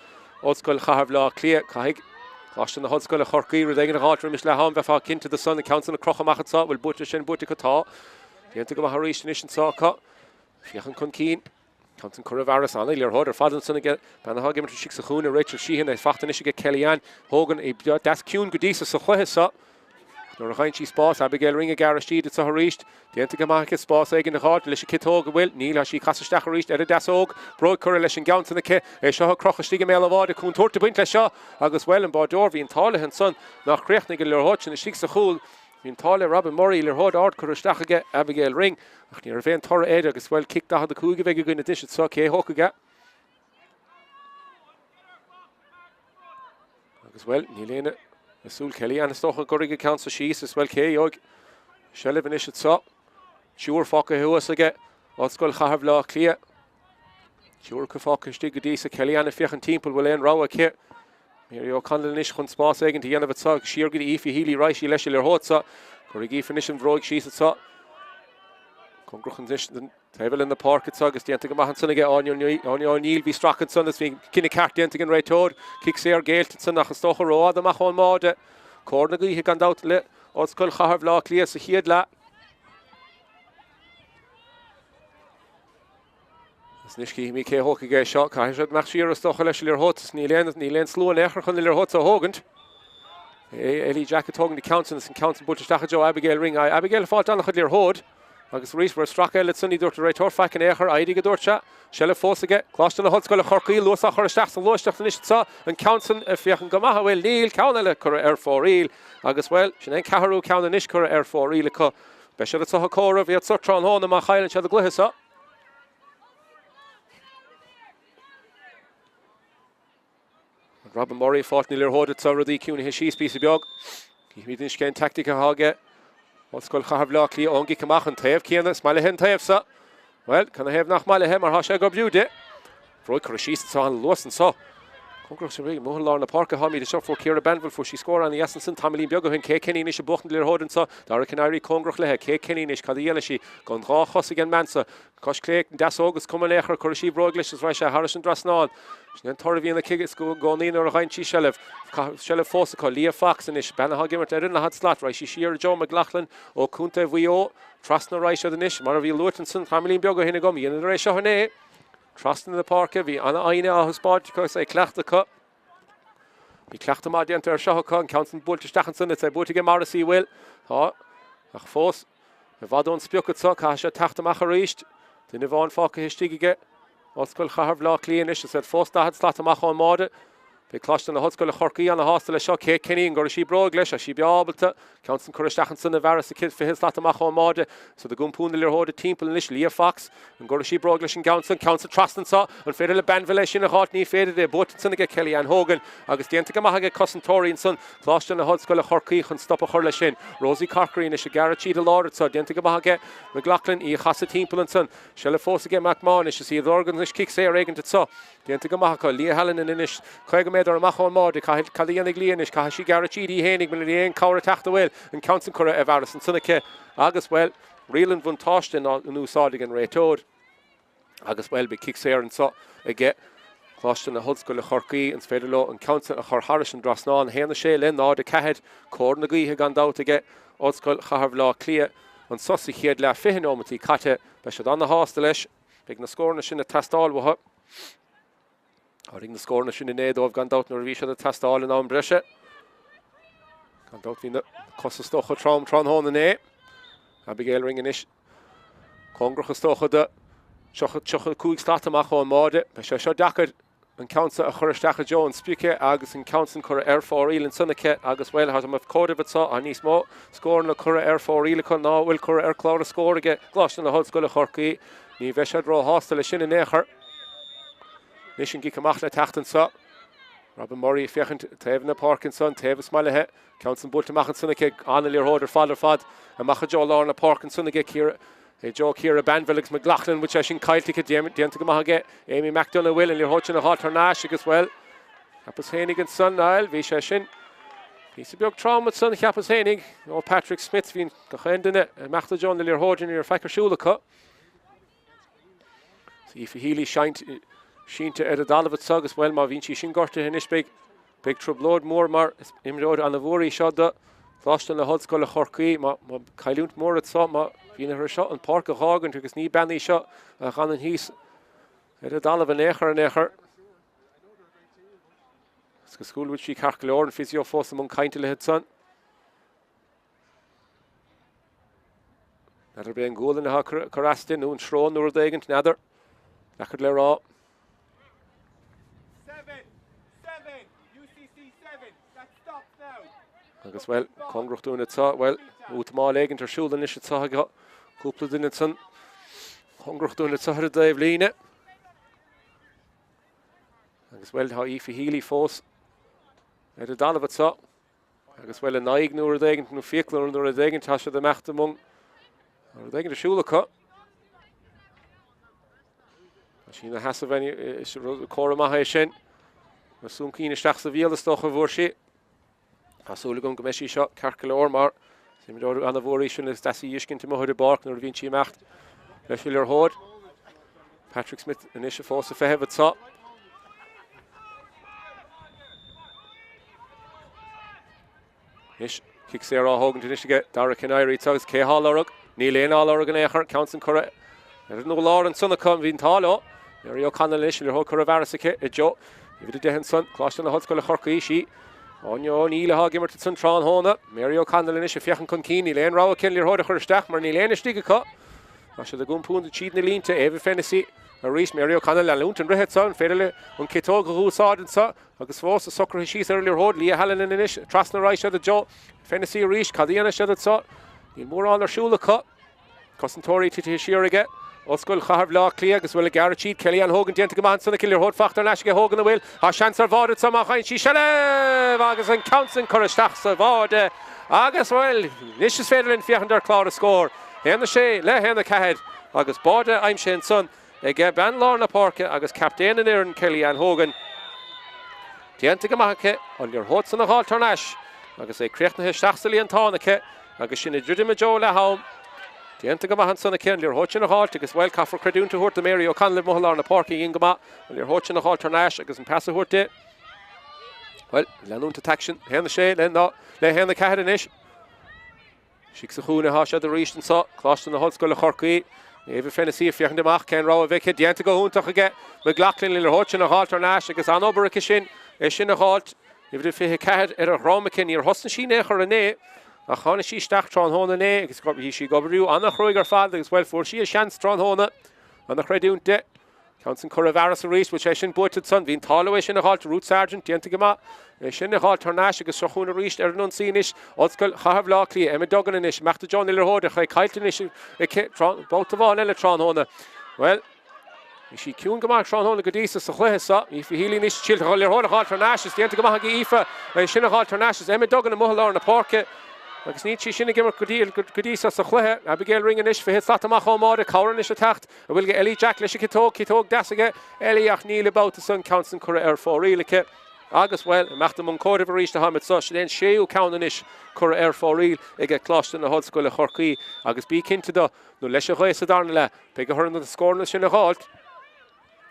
Ollscoil Chathair Bhaile Átha Cliath. Caithfidh Coláiste na hOllscoile Chorcaí rud éigin a dh'fháilt roimis leath am, bheifeá cinnte de san, an ceann san ag crochadh amach anso, bhfuil buaite sin buaite acu? Tá. Déanta go maith arís anois anso acu. Féachaint chun cinn. Ceann san curtha i bhfearas ana-liathróid ar fad ansan aige bean atá ag imirt istigh sa chúinne, Rachel Sheehan, é fachta anois aige Kellyanne Hogan, í deas ciúin go dtí so sa chluiche so. Ach nuair a gheibheann sí spás, Abigail Ring ag gearradh istigh anso arís. Déanta go maith aici spás éigin a dh'fháilt leis an ciotóg, an bhfuil? Níl, tá sí ag casadh isteach arís ar an deasóg. Bróig curtha leis an gceann san aici. É seo ag crochadh istigh i mbéal an bháide, contúirt ag baint leis seo agus, bhuel, an báideoir, bhí an t-ádh léi ansan nár chríochnaigh an liathróid sin istigh sa chúl. Bhí an t-ádh le Robin Murray, liathróid ard curtha isteach aige Abigail Ring, ach ní raibh aon toradh air agus, bhuel, cic 45 a bheidh againn anois anso, cé a thógfaidh é? Agus, bhuel, níl éinne ag súil Kellyanne is dócha go gcuirfidh an ceann so síos is, bhuel, cé a gheobhaidh seilbh anois anso? Triúr fágtha thuas aige Ollscoil Chathair Bhaile Átha Cliath. Triúr acu fágtha istigh go dtí so Kellyanne ag féachaint timpeall, bhfuil aon rogha aici? Mary O'Connell anois chun spás éigin a dhéanamh anso, siar go dtí Aoife Healy, raghaidh sí leis an liathróid so. Cuirfidh Aoife anois an bhróig síos anso. Cóngarach anois don taobh eile na páirce anso agus déanta go maith ansan aige Áine O'Neill. Bhí stracadh ansan agus bhí cinneadh ceart déanta ag an réiteoir. Cic saor géillte ansan ach is dócha rófhada amach ón mbáide. Cóir na gaoithe gan dabht le Ollscoil Chathair Bhaile Átha Cliath sa chéad leath. Agus anois cífimid cé a thógfaidh é seo. Caithfidh siad imeacht siar is dócha leis an liathróid. Níl aon, níl aon slua in aon chor chun an liathróid seo a thógaint. Ellie Jack ag tógaint an ceann sin agus an ceann sin buailte isteach i dtreo Abigail Ring. Abigail ag fáilt an-chuid liathróid. Agus arís bhfuil stracadh eile ansan ní dúirt an réiteoir faic in aon chor. Éirigh a dúirt sé. Seilbh fós aige. Coláiste na hOllscoile Chorcaí. Luas á chur isteach sa ghluaiseacht anois anseo. An ceann sin ag féachaint go maith an bhfuil? Níl. Ceann eile curtha ar fóraoil. Agus bhuel, sin é an ceathrú ceann anois curtha ar fóraoil acu. Beidh siad anseo ag comhaireamh iad seo tráthnóna má chailleann siad an gcluiche seo. Robin Murray ag fáilt na liathróide anseo, rudaí ciúnaithe síos píosa beag. Cífimid anois cén teaictic atá aige Ollscoil Chathair Bhaile Átha Cliath ón gcic amach an taobh céanna. Is maith léi an taobh seo. Bhuel, cad 'na thaobh nach maith léi mar tá sé ag oibriú di. Bróig curtha síos anseo, an-luas anseo. Cóngarach sin amuigh i lár na páirce atáimid anseo. Fuair Ciara Banville, fuair sí scór ana-dheas ansin tamaillín beag ó shin. Kate Kenny anois ag buachtaint na liathróide anseo. Dara Calleary cóngarach léi. Kate Kenny anois, cad a dhéanfaidh sí? Gan dhá chos ag an mbean seo. Cois clé, deasóg is cuma in aon chor. Cuirfidh sí bróig leis is raghaidh sé thairis an dtrasnán. Sin é an toradh a bhíonn aici i gcónaí nuair a gheibheann sí seilbh. Seilbh fós acu. Leah Fox anois, bean atá ag imirt ar an ndaichead slat. Raghaidh sí siar i dtreo McLaughlin ó Contae Mhaigh Eo. Trasna a raghaidh siad anois, mar a bhí luaite ansin tamaillín beag ó shin agam. Dheineadar é seo inné. Trasna na páirce, bhí an-fhoighne á thaispeáint acu is é cleachta acu. Bhí cleachtadh maith déanta air seo acu, an ceann san buailte isteach ansan, is é buaite aige Morrissey, bhfuil? Tá, ach fós, i bhfad ón sprioc anso, caithfidh sé teacht amach arís. Duine amháin fágtha istigh aige. Ollscoil Chathair Bhaile Átha Cliath anois, is iad fós 40 slat amach ón mbáide. Beidh Coláiste na hOllscoile Chorcaí ana-shásta leis seo. Kate Kenny, an gcuirfidh sí bróig leis? Tá sí breá ábalta. Ceann san curtha isteach ansan i bhfearas aici, 20 slat amach ón mbáide. Is iad ag iompú na liathróide timpeall anois. Leah Fox, an gcuirfidh sí bróig leis an gceann san? Ceann san trasna anso. An féidir le Banville é sin a dh'fháilt? Ní féidir. É buaite ansan aige Kellyanne Hogan agus déanta go maith aige cosantóirí ansan Coláiste na hOllscoile Chorcaí chun stop a chur leis sin. Rosie Corkery anois ag gearradh tríd an lár anso. Déanta go maith aige McLaughlin í a chasadh timpeall ansan. Seilbh fós aige McMahon anois is iad ag lorg anois cic saor éigint anso. Déanta go maith acu. Leah Hallinan anois, 50 méadar amach ón mbáide. Caithfidh, cad a dhéanfaidh Leah anois? Caithfidh sí gearradh tríd í fhéinig muna bhfuil aon cabhair ag teacht an bhfuil an ceann san curtha i bhfearas ansan aici agus, bhuel, riail an bhuntáiste in úsáid ag an réiteoir agus, bhuel, beidh cic saor anso aige Coláiste na hOllscoile Chorcaí. An féidir leo an ceann san a chur thairis an dtrasnán? 1-6 le 0-4. Cóir na gaoithe gan dabht aige Ollscoil Chathair Bhaile Átha Cliath anso sa chéad leath 20 neomataí caite. Beidh siad ana-shásta leis. Beidh na scóranna sin ag teastáil uathu. Tháinig na scóranna sin inné dóibh gan dabht nuair a bhí siad ag teastáil in am breise. Gan dabht bhí na cosa is dócha trom tráthnóna inné. Abigail Ring anois cóngarach is dócha do 35 slat amach ón mbáide. Beidh sé seo deacair. An ceann seo a chur isteach i dtreo an sprice agus an ceann san curtha ar fóraoil ansan aici agus, bhuel, tá mé ag comhaireamh anso, tá níos mó scóranna curtha ar fóraoil acu ná a bhfuil curtha ar chlár na scór aige Coláiste na hOllscoile Chorcaí. Ní bheidh siad róshásta leis sin in aon chor. Anois an gcic amach le teacht anso. Robin Murray ag féachaint taobh na páirce ansan, taobh is maith léi. Ceann san buailte amach ansan aici, an-liathróid ar fad ar fad amach i dtreo lár na páirce ansan aige Ciara, i dtreo Ciara Banville agus McLaughlin, bhfuil sé sin caillte aici, déanta go maith aige Amy McDonagh, bhfuil an liathróid sin a dh'fháilt thar n-ais agus, bhuel, cheapas fhéinig ansan, bhuel, bhí sé sin píosa beag trom ansan, cheapas fhéinig, ó Patrick Smith, bhí gach aon duine ag imeacht i dtreo na liathróide, ní raibh faic ar siúl acu. Aoife Healy sínte ar an dtalamh anseo agus, bhuel, má bhíonn sí sin gortaithe anois beidh, beidh trioblóid mhór mar is imreoir ana-mhór í seo do Choláiste na hOllscoile Chorcaí. Má, má, cailliúint mhór anseo má bhíonn uirthi seo an pháirc a dh'fhágaint agus ní bean í seo a dh'fhanann thíos ar an dtalamh in aon chor in aon chor. Is cosúil go bhfuil sí ceart go leor, an physio fós i mbun cainte léi ansan. N'fheadar ab é an gualainn atá ag cur as di nó an srón nó rud éigint, n'fheadar. Deacair le rá. Agus, bhuel, cóngarach dúinn anseo, bhuel, útamáil éigint ar siúl anois anseo ag cúpla duine ansan. Cóngarach dúinn anseo ar an dtaobh líne. Agus, bhuel, tá Aoife Healy fós ar an dtalamh anseo. Agus bhuel, a n-aghaidh nó rud éigint, nó fiacla nó rud éigint, tá siad ag imeacht i mbun rud éigint ar siúl acu. Tá sí ina sheasamh, is comhartha maith é sin. Na súncín isteach sa bhéal is dócha a bhfuair sí. Tá súil agam go mbeidh sí seo ceart go leor mar is imreoir an-mhór í sin is deas í a fheiscint amuigh ar an bpáirc nuair a bhíonn sí ag imeacht leis an liathróid. Patrick Smith anois fós ag feitheamh anseo. Anois, cic saor á thógaint anois aige Dara Kiniry agus cé thá á lorg? Níl éinne á lorg in aon chor, ceann san curtha ar an urlár ansan acu, bhí an t-ádh leo. Mary O'Connell anois, an liathróid curtha i bhfearas aici i dtreo uimhir 10 ansan, Coláiste na hOllscoile Chorcaí, sí Áine O'Neill atá ag imirt ansan tráthnóna. Mary O'Connell anois ag féachaint chun cinn, níl aon rogha aici an liathróid a chur isteach mar níl éinne istigh acu. Tá siad ag iompú tríd na línte, Ava Fennessy arís, Mary O'Connell leanúint an rith anseo, an féidir léi an ciotóg a dh'úsáid anseo agus fós socraithe síos ar an liathróid, Leah Hallinan anois, trasna ar aghaidh siad i dtreo Fennessy arís, cad a dhéanfaidh siad anseo? Níl mórán ar siúl acu. Cosantóirí titithe siar aige Ollscoil Chathair Bhaile Átha Cliath agus bhfuil ag gearradh tríd Kellyanne Hogan déanta go maith ansan aici, liathróid fachta thar n-ais aige Hogan an bhfuil? Tá seans ar bháide anseo má fhaigheann sí seilbh agus an ceann sin curtha isteach sa bháide agus bhuel, anois is féidir linn féachaint ar chlár na scór. 1, 6 le 1, 4 agus báide aimsithe ansan ag bean lár na páirce agus captaen an fhoireann Kellyanne Hogan. Déanta go maith aici an liathróid san a dh'fháilt thar n-ais agus é críochnaithe isteach sa líontán aici agus sinn ag druidim i dtreo leath am. Déanta go maith ansan aici an liathróid sin a dh'fháilt agus bhuel caithfear creidiúint a thabhairt do Mary O'Connell amuigh i lár na páirce a dhein go maith an liathróid sin a dh'fháilt thar n-ais agus an pas a thabhairt di. Bhuel, leanúint an t-aicsean 1, 6 le 1, 4 anois. Istigh sa chúinne atá siad arís anseo, Coláiste na hOllscoile Chorcaí. Ava Fennessy ag féachaint amach cén rogha a bheidh aici. Déanta go hiontach aige McLaughlin an liathróid sin a dh'fháilt thar n-ais agus an-obair aici sin é sin a dh'fháilt. Uimhir 24 ar a dhrom aici. Níor thosnaigh sí in aon chor inné ach tháinig sí isteach tráthnóna inné agus bhí sí ag oibriú an-chruaidh ar fad agus bhuel fuair sí a seans tráthnóna. An-chreidiúint di. Ceann san curtha i bhfearas arís, bhfuil sé sin buaite ansan? Bhí an t-ádh leo é sin a dh'fháilt, Ruth Sargent, déanta go maith é sin a dh'fháilt thar n-ais agus seo chugainn arís ar an ionsaí anois, Ollscoil Chathair Bhaile Átha Cliath, Emma Duggan anois, imeacht i dtreo na liathróide, ach é caillte anois aici, babhta amháin eile tráthnóna. Bhuel, bhí sí ciúin go maith tráthnóna go dtí so sa chluiche seo. Aoife Healy anois, ag triail an liathróid a dh'fháilt thar n-ais, is déanta go maith ag Aoife é sin a dh'fháilt thar n-ais, is Emma Duggan amuigh i lár na páirce agus níl sí sin ag imirt go dtí so sa chluiche. Abigail Ring anois, 20 slat amach ón mbáide, cabhair anois ag teacht. An bhfuil ag Ellie Jack leis an chiotóg, ciotóg deas aige Ellie ach níl an babhta san, ceann san curtha ar fóraoil aici. Agus, bhuel, imeacht i mbun comhairimh arís atáimid so, sin é an séú ceann anois curtha ar fóraoil aige Coláiste na hOllscoile Chorcaí agus bí cinnte de, nó leis an ghaoth sa darna leath, beidh orthu na scóranna sin a dh'fháilt.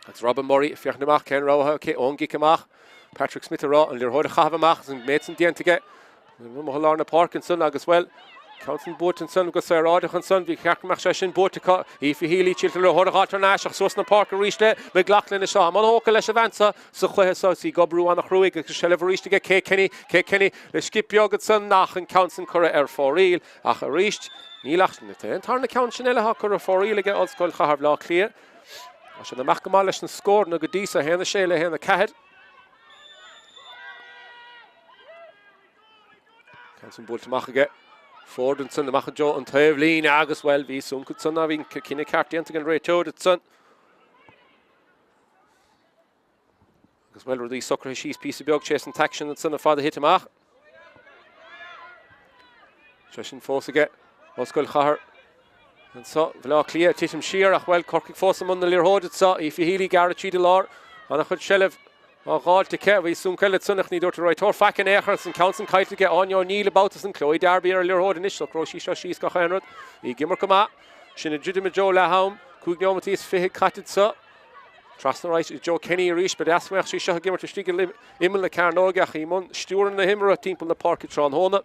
Agus Robin Murray ag féachaint amach cén rogha aici ón gcic amach. Patrick Smith ag rá an liathróid a chaitheamh amach agus an méid san déanta aige. Amuigh i lár na páirce ansan agus, bhuel, ceann san buaite ansan go saoráideach ansan. Bhí cheart go mbeadh sé sin buaite acu. Aoife Healy ag triail an liathróid a dh'fháilt thar n-ais ach suas na páirce arís le McLaughlin anseo. Tá an-thógtha leis an bhean seo sa chluiche seo. Is í ag oibriú an-chruaidh agus seilbh arís aige Kate Kenny. Kate Kenny le scip beag ansan ach an ceann san curtha ar fóraoil. Ach arís, níl ach an tarna ceann sin eile atá curtha ar fóraoil aige Ollscoil Chathair Bhaile Átha Cliath. Tá siad amach go maith leis na scóranna go dtí so, 1, 6 le 1, 4. Ceann san buailte amach aige. Ford ansan amach i dtreo an taobh líne agus, bhuel, bhí sunc ansan ná bhí an cinneadh ceart déanta ag an réiteoir ansan. Agus, bhuel, rudaí socraithe síos píosa beag, tar éis an t-aicsean ansan ar fad a thit amach. Sé sin fós aige Ollscoil Chathair anso, Bhaile Átha Cliath, ag titim siar ach, bhuel, Corcaigh fós i mbun na liathróide anso. Aoife Healy gearrtha tríd an lár. An-chuid seilbh á dh'fháilt aici. Bhí sonc eile ansan ach ní dúirt an réiteoir faic in aon chor agus an ceann san caillte aige Áine O'Neill an babhta san. Chloe Darby ar an liathróid anois. Socróidh sí seo síos gach aon rud. Í ag imirt go maith. Sinn ag druidim i dtreo leath am. 5 neomataí is fichead caite anso. Trasna ar ais Joe Kenny arís. Ba dheas go mbeadh sí seo ag imirt istigh i imeall na cearnóige ach í i mbun stiúradh na himeartha timpeall na páirce tráthnóna.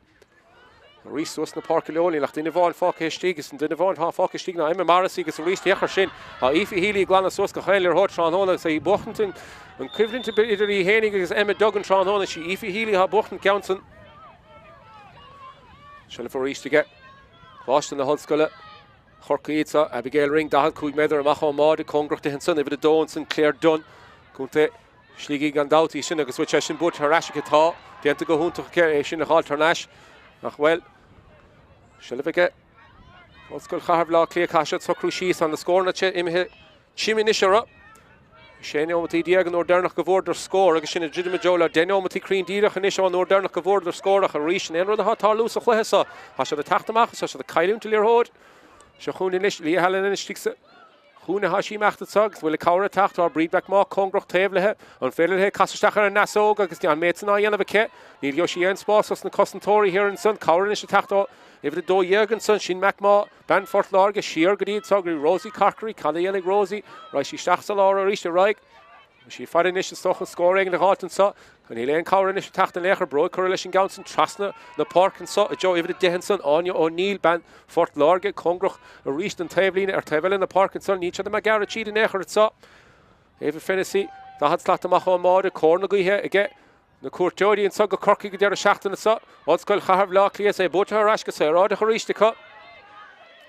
Arís suas na páirce leo, níl ach duine amháin fágtha istigh agus an duine amháin atá fágtha istigh ná Emma Morrissey agus arís féach air sin, tá Aoife Healy ag glanadh suas gach aon liathróid tráthnóna agus í ag buachtaint an choimhlint idir í fhéinig agus Emma Duggan tráthnóna. Sí Aoife Healy atá ag buachtaint an ceann san. Seilbh arís aige Coláiste na hOllscoile. Chorcaí anso, Abigail Ring, 45 méadar amach ón mbáide, cóngarach di ansan, uimhir a dó ansan, Claire Dunne, Contae Shligigh gan dabht í sin agus bhfuil sé sin buaite thar ais aici? Tá, déanta go hiontach aici é sin a dh'fháilt thar n-ais. Ach bhuel, seilbh aige Ollscoil Chathair Bhaile Átha Cliath, caithfidh siad socrú síos, tá na scóranna imithe tirim anois orthu. 16 neomataí an uair deireanach go bhfuaireadar scór agus sinn ag druidim i dtreo le 10 neomataí cruinn díreach anois ón uair deireanach go bhfuaireadar scór ach arís sin é an rud atá ag tarlú sa chluiche seo. Tá siad ag teacht amach agus tá siad ag cailliúint an liathróid. Seo chugainn anois Leah Hallinan istigh sa chúinne atá sí imeacht anseo agus bhfuil cabhair ag teacht tá Bríd McMaugh cóngarach taobh léi. An féidir léi casadh isteach ar an ndeasóg agus an méid san á dhéanamh aici? Ní gheobhaidh sí aon spás os na cosantóirí thiar ansan. Cabhair anois ag teacht ó uimhir 12 ansan. Sin McMaugh. Bean Phort Láirge siar go dtí anseo go dtí Rosie Corkery. Cad a dhéanfaidh Rosie? Raghaidh sí isteach sa lár arís ar aghaidh. Tá sí ag faire anois is dócha scór éigin a dh'fháilt anseo. Níl aon cabhair anois ag teacht in aon chor. Bróig curtha leis an gceann san trasna na páirce anseo i dtreo uimhir 10 ansan. Áine O'Neill, bean Phort Láirge, cóngarach arís don taobhlíne ar taobh eile na páirce ansan. Níl siad ag gearradh tríd in aon chor anseo. Eva Fennessy, 40 slat amach ón mbáide, cóir na gaoithe aige. Na cuairteoirí anseo go Corcaigh an deireadh seachtaine seo, Ollscoil Chathair Bhaile Átha Cliath is é buaite thar ais go saoráideach arís acu.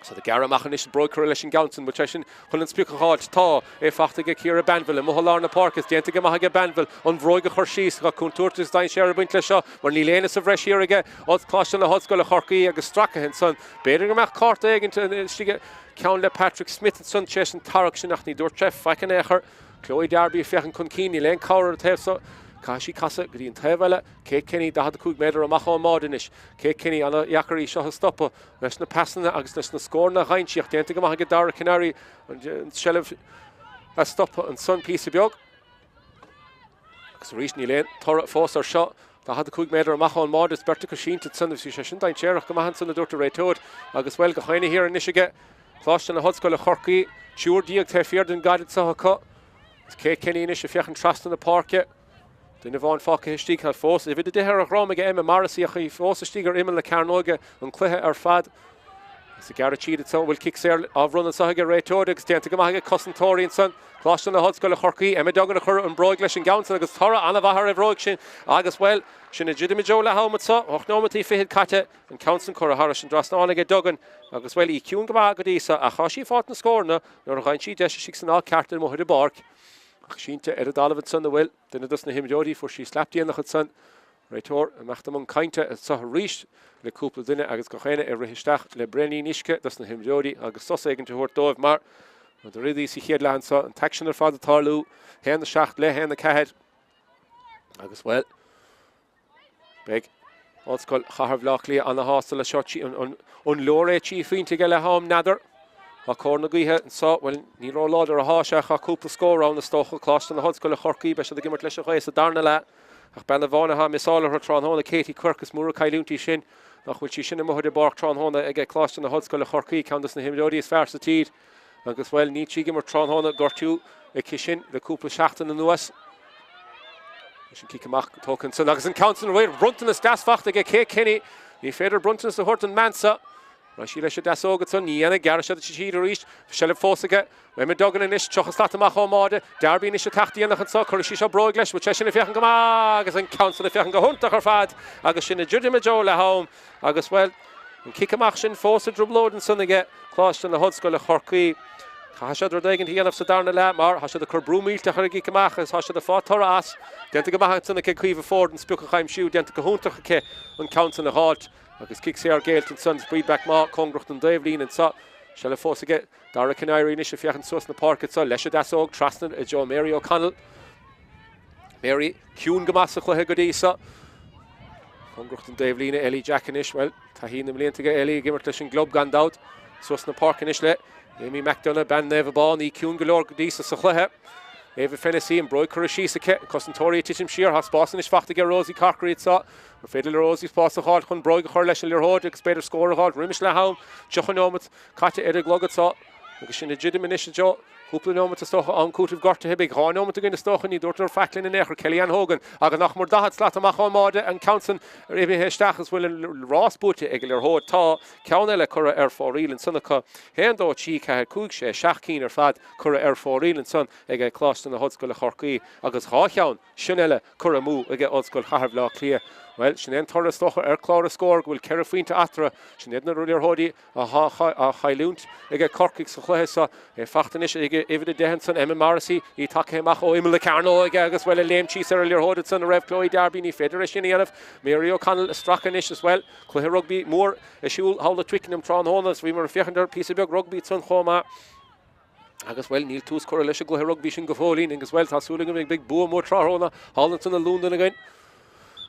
Is iad ag gearradh amach anois, bróig curtha leis an gceann san, bhfuil sé sin chun an sprioc a dh'fháilt? Tá, é fachta aige Ciara Banville amuigh i lár na páirce is déanta go maith aige Banville an bhróig a chur síos. Tá contúirt agus dainséar ag baint leis seo mar níl éinne sa bhreis thiar aige Coláiste na hOllscoile Chorcaí agus stracaithe ansan. B'fhéidir go mbeadh cárta éigin istigh ceann le Patrick Smith ansan tar éis an tarrac sin ach ní dúirt sé faic in aon chor. Chloe Darby ag féachaint chun cinn, níl aon cabhair ar an taobh so. Caithfidh sí casadh go dtí an taobh eile. Kate Kenny, 45 méadar amach ón mbáide anois. Kate Kenny, an-dheacair í seo a stopadh leis na pasanna agus leis na scóranna a gheibheann sí ach déanta go maith aige Dara Calleary an tseilbh a stopadh ansan píosa beag. Agus arís níl aon toradh fós ar seo. 45 méadar amach ón mbáide is beirt acu sínte ansan. Bhí sé sin dainséarach go maith ansan a dúirt an réiteoir. Agus bhuel, gach éinne thiar anois aige. Coláiste na hOllscoile Chorcaí, triúr déag taobh thiar den gcaid anseo acu. Is Kate Kenny anois ag féachaint trasna na páirce. Duine amháin fágtha istigh. Tá fós uimhir a 10 ar a dhroim aige Emma Morrissey ach í fós istigh ar imeall na cearnóige an cluiche ar fad. Is ag gearradh tríd anseo an bhfuil cic saor á bhronnadh anseo ag an réiteoir agus déanta go maith ag cosantóirí ansan. Coláiste na hOllscoile Chorcaí, Emma Duggan a chuir an bhróig leis an gceann san agus toradh an-mhaith ar an bhróig sin agus, bhuel, sinn ag druidim i dtreo leath am anseo, 8 nóimeataí fichead caite. An ceann san curtha thairis an dtrasnán aige Duggan agus, bhuel, í ciúin go maith go dtí so ach tá sí ag fáilt na scóranna nuair a gheibheann sí deis istigh san áit ceart amuigh ar an bpáirc. Ach sínte ar an dtalamh ansan a bhfuil duine dos na himreoirí, fuair sí slap déanach ansan. Réiteoir ag imeacht i mbun cainte anso arís le cúpla duine agus gach éinne ag rith isteach le braoinín uisce dos na himreoirí agus sos éigint a thabhairt dóibh mar rud a rinneadh sa chéad leath anso, an t-aicsean ar fad ag tarlú, 1-7 le 1-4 agus, bhuel, Beidh Ollscoil Chathair Bhaile Átha Cliath ana-shásta le seo. An leor é 3 phointe ag leath am? N'fheadar. Tá cóir na gaoithe anseo. Bhuel, ní ró-láidir atá sé ach tá cúpla scór ann is dócha. Coláiste na hOllscoile Chorcaí, beidh siad ag imirt leis an ghaoth sa darna leath. Ach bean amháin atá miseáil orthu tráthnóna, Katie Quirke, is mór an cailliúint í sin. Nach bhfuil sí sin amuigh ar an bpáirc tráthnóna ag Coláiste na hOllscoile Chorcaí, ceann dos na himreoirí is fearr sa tír. Agus, bhuel, níl sí ag imirt tráthnóna, gortú aici sin le cúpla seachtain anuas. Leis an cic amach tógtha ansan agus an ceann san bronntanas deas fachta aige Kate Kenny. Ní féidir bronntanas a thabhairt don mbean seo. Raghaidh sí leis an deasóg ansan, ní dhéanfaidh, gearrfaidh siad siar arís. Seilbh fós aige. Emma Duggan anois, 30 slat amach ón mbáide. Darby anois ag teacht déanach anso, cuirfidh sí seo bróig leis, bhfuil sé sin ag féachaint go maith agus an ceann san ag féachaint go hiontach ar fad agus sinn ag druidim i dtreo leath am. Agus, bhuel, an cic amach sin fós i dtrioblóid ansan aige Coláiste na hOllscoile Chorcaí. Caithfidh siad rud éigin a dhéanamh sa darna leath mar tá siad ag cur brú millteach ar an gcic amach agus tá siad ag fáil toradh as. Déanta go maith ansan aici Caoimhe Forde an sprioc a aimsiú, déanta go hiontach aici an ceann san a dh'fháilt agus cic saor géillte ansan. Bríd McMaugh cóngarach don dtaobhlíne anso. Seilbh fós aige Dara Calleary anois ag féachaint suas na páirce anso leis an deasóg trasna i dtreo Mary O'Connell. Mary ciúin go maith sa chluiche go dtí seo. Cóngarach don dtaobhlíne, Ellie Jack anois, bhuel, taithí na mblianta aige Ellie ag imirt leis an gclub gan dabht. Suas na páirce anois le Amy McDonagh, bean Naomh Abán, í ciúin go leor go dtí seo sa chluiche. Ava Fennessy, an bróig curtha síos aici, cosantóirí ag titim siar, tá spás anois fachta aige Rosie Corkery anseo. An féidir le Rosie spás a dh'fháilt chun bróig a chur leis an liathróid agus b'fhéidir scór a dh'fháilt roimis leath am, 30 neomat caite ar an gclog anseo. Agus sinn ag druidim anois a Joe. Cúpla neomat is dócha, am cúitimh gortaithe, beidh 2 neomat againn is dócha, ní dúirtear faic linn in aon chor. Kelly Ann Hogan, agus nach mór 40 slat amach ón mbáide, an ceann san imithe isteach is bhfuil an rás buaite ag an liathróid. Tá ceann eile curtha ar fóraoil ansan acu. 1, 2, 3, 4, 5, 6, 7 cinn ar fad curtha ar fóraoil ansan ag Coláiste na hOllscoile Chorcaí agus dhá cheann sin eile curtha amú ag Ollscoil Chathair Bhaile Átha Cliath. Bhuel, sin é an toradh is dócha ar chlár na scór go bhfuil ceithre phointe eatarthu. Sin iad na liathróidí á chailliúint ag Corcaigh sa chluiche seo. É fachta anois ag uimhir 10 ansan, Emma Morrissey, í tagtha amach ó imeall na cearnóige agus, bhuel, ag léimt síos ar an liathróid ansan a raibh Chloe Darby, ní féidir é sin a dhéanamh. Mary O'Connell ag stracadh anois is, bhuel, cluiche rugbaí mór ar siúl thall i Twickenham tráthnóna agus bhíomar ag féachaint ar phíosa beag rugbaí ansan chomh maith. Agus, bhuel, níl tús curtha leis an gcluiche rugbaí sin go fóillín agus, bhuel, tá súil agam go mbeidh bua mór tráthnóna thall ansan i Londain againn.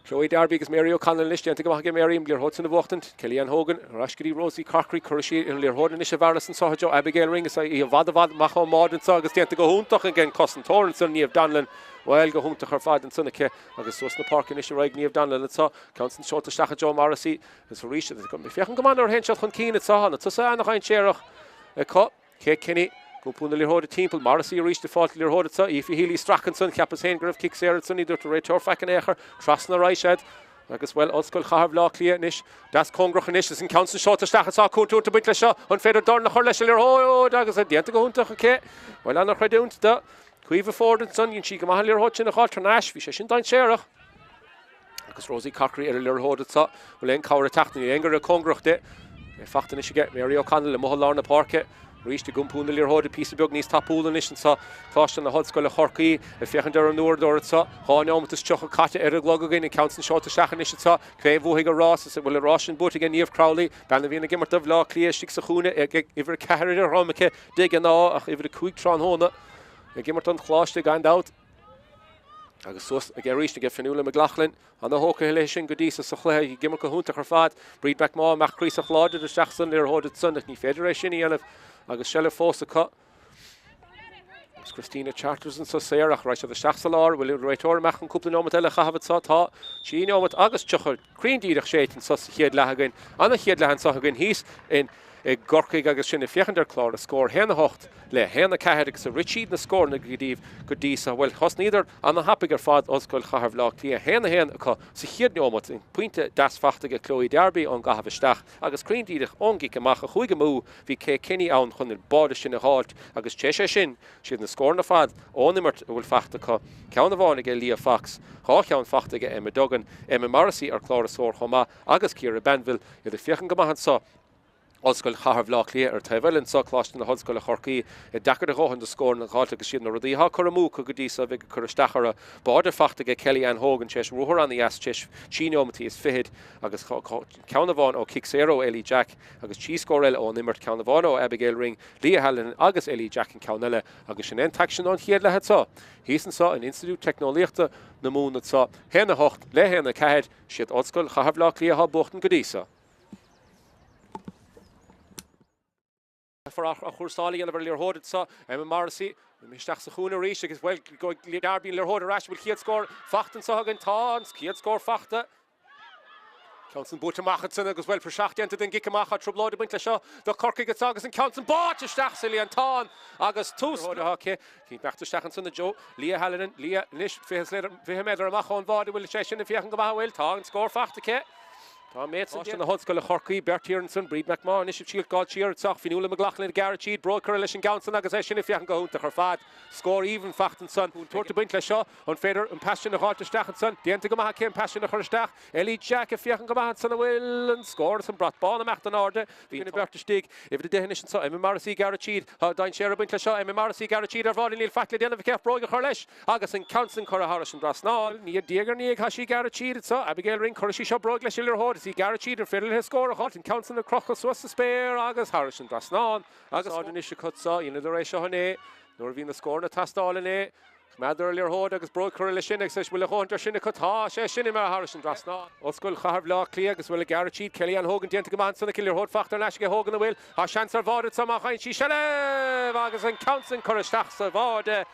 Chloe Darby agus Mary O'Connell anois, déanta go maith aige Mary an liathróid sin a bhuachtaint. Kelly Ann Hogan ar ais go dtí Rosie Corkery, cuirfidh sí an liathróid anois i bhfearas anseo i dtreo Abigail Ring is í i bhfad i bhfad amach ón mbáide anseo agus déanta go hiontach ag an cosantóir ansan Niamh Donlan. Bhuel, go hiontach ar fad ansan aici agus suas na páirce anois ar aghaidh Niamh Donlan anseo. Ceann san seolta isteach i dtreo Morrissey agus arís féachaint go maith nuair a théann siad chun cinn anseo. Na tosaithe ana-dhainséarach acu. Kate Kenny, ag iompú na liathróide timpeall, Morrissey arís ag fáilt na liathróide anseo, Aoife Healy ag stracadh ansan, cheapas féin go raibh cic saor ansan, ní dúirt an réiteoir faic in aon chor, trasna ar aghaidh siad agus, bhuel, Ollscoil Chathair Bhaile Átha Cliath anois, deas cóngarach anois is an ceann san seolta isteach anseo, contúirt ag baint leis seo, an féidir dorn a chur leis an liathróid agus déanta go hiontach aici, bhuel, ana-chreidiúint do Caoimhe Forde ansan, dhein sí go maith an liathróid sin a dh'fháilt thar n-ais, bhí sé sin dainséarach. Agus Rosie Corkery ar an liathróid anseo. Bhfuil aon cabhair ag teacht? Níl aon ghoire cóngarach di. É fachta anois aige Mary O'Connell amuigh i lár na páirce. Arís ag iompú na liathróide píosa beag níos tapúla anois anseo. Coláiste na hOllscoile Chorcaí ag féachaint ar an uaireadóir anseo. 2 neomat is 30 caite ar an gclog againn. An ceann san seolta isteach anois anseo. Cé a bhuafaidh an rás? Is bhfuil an rás sin buaite aige Niamh Crowley, bean a bhíonn ag imirt do Bhaile Átha Cliath istigh sa chúinne ag uimhir 4 ar a dhroim aici de ghnáth ach uimhir 5 tráthnóna ag imirt don Choláiste gan dabht. Agus suas aige arís aige Fionnuala McLaughlin, ana-thógtha léi sin go dtí so sa chluiche, ag imirt go hiontach ar fad. Bríd McMahon, imeacht craosach láidir isteach san liathróid ansan ach ní féidir é sin a dhéanamh agus seilbh fós acu. Agus Christina Charters anso saor ach raghaidh siad isteach sa lár. Bhfuil an réiteoir amach chun cúpla neomat eile a chaitheamh anso? Tá. 3 neomat agus 30 cruinn díreach séidte anso sa chéad leath againn. Ana-chéad leath anso againn thíos in i gCorcaigh agus sinn ag féachaint ar chlár na scór, 1-8 le 1-4 agus a rith siad na scóranna go dtí go dtí so. Bhuel, thosnaíodar ana-thapaidh ar fad, Ollscoil Chathair Bhaile Átha Cliath, 1-1 acu sa chéad neomat, an pointe deas fachta aige Chloe Darby ón gcaitheamh isteach agus cruinn díreach ón gcic amach a chuaigh amú, bhí Kate Kenny ann chun an báide sin a dh'fháilt agus tar éis é sin, siad na scóranna ar fad ón imirt a bhfuil fachta acu, ceann amháin aige Leah Fox, dhá cheann fachta aige Emma Duggan, Emma Morrissey ar chlár na scór chomh maith agus Ciara Banville, iad ag féachaint go maith anso. Ollscoil Chathair Bhaile Átha Cliath ar an taobh eile anso, Coláiste na hOllscoile Chorcaí, ag deacair a dhóthain do scóranna a dh'fháilt agus siad na rudaí atá curtha amú acu go dtí so a bheidh ag cur isteach orthu. Báide fachta aige Kelly Ann Hogan tar éis ruathar ana-dheas tar éis trí neomataí is fichid agus ceann amháin ó chic saor ó Ellie Jack agus trí scór eile ón imirt, ceann amháin ó Abigail Ring, Leah Hallinan agus Ellie Jack an ceann eile agus sin é an t-aicsean ón chéad leath anso. Thíos anso in Institiúid Teicneolaíochta na Mumhan anso, 1-8 le 1-4, siad Ollscoil Chathair Bhaile Átha Cliath atá ag buachtaint go dtí so. Athchúrsáil a dhéanamh ar an liathróid anseo. Emma Morrissey imithe isteach sa chúinne arís agus, bhuel, Darby an liathróid ar ais. Bhfuil chéad scór fachta anseo againn? Tá an chéad scór fachta. Ceann san buaite amach ansin agus, bhuel, praiseach déanta den gcic amach. Tá trioblóid ag baint leis seo do Chorcaigh anseo agus an ceann san báite isteach sa líontán agus tús. Atá aici. Imeacht isteach ansin i dtreo Leah Hallinan. Leah anois 20 méadar amach ón bháide. Bhfuil sé sin ag féachaint go maith? An bhfuil? Tá an scór fachta aici. Tá an méid san déanta. na hOllscoile Chorcaí, beirt thiar ansan, Bríd McMahon anois ag triail gabháil siar anseo, Fionnuala McLaughlin ag gearradh tríd, bróig curtha leis an gceann san agus é sin ag féachaint go hiontach ar fad. Scór aoibhinn fachta ansan. Contúirt ag baint leis seo. An féidir an pas sin a dh'fháilt isteach ansan? Déanta go maith aici an pas sin a chur isteach. Ellie Jack ag féachaint go maith ansan an bhfuil an scór is an brat bán imeacht in airde. Bhí na beirt istigh. Uimhir 10 anois anso, Emma Morrissey ag gearradh tríd. Tá dainséar ag baint leis seo. Emma Morrissey ag gearradh tríd ar bháide. Níl faic le déanamh aici ach bróig a chur leis. Agus an ceann san curtha thairis an dtrasnán. Diaidh ar ndiaidh tá sí ag gearradh tríd anso. Abigail Ring, cuirfidh sí seo bróig leis an liathróid. Is í ag gearradh tríd an féidir léi scór a dh'fháilt. An ceann san ag crochadh suas sa spéir agus thairis an dtrasnán. Agus anois acu anso. Dheineadar é seo inné nuair a bhí na scóranna ag teastáil inné. Coimeádar an liathróid agus bróg curtha leis sin agus an bhfuil a dhóthain de sin acu. Tá sé sin imithe thairis an dtrasnán. Ollscoil Chathair Bhaile Átha Cliath agus an bhfuil ag gearradh tríd. Kelly-Ann Hogan déanta go maith ansan aici. Liathróid fachta thar n-ais aige Hogan an bhfuil. Tá seans ar bháide anso má fhaigheann sí seilbh agus an ceann sin curtha isteach sa bháide.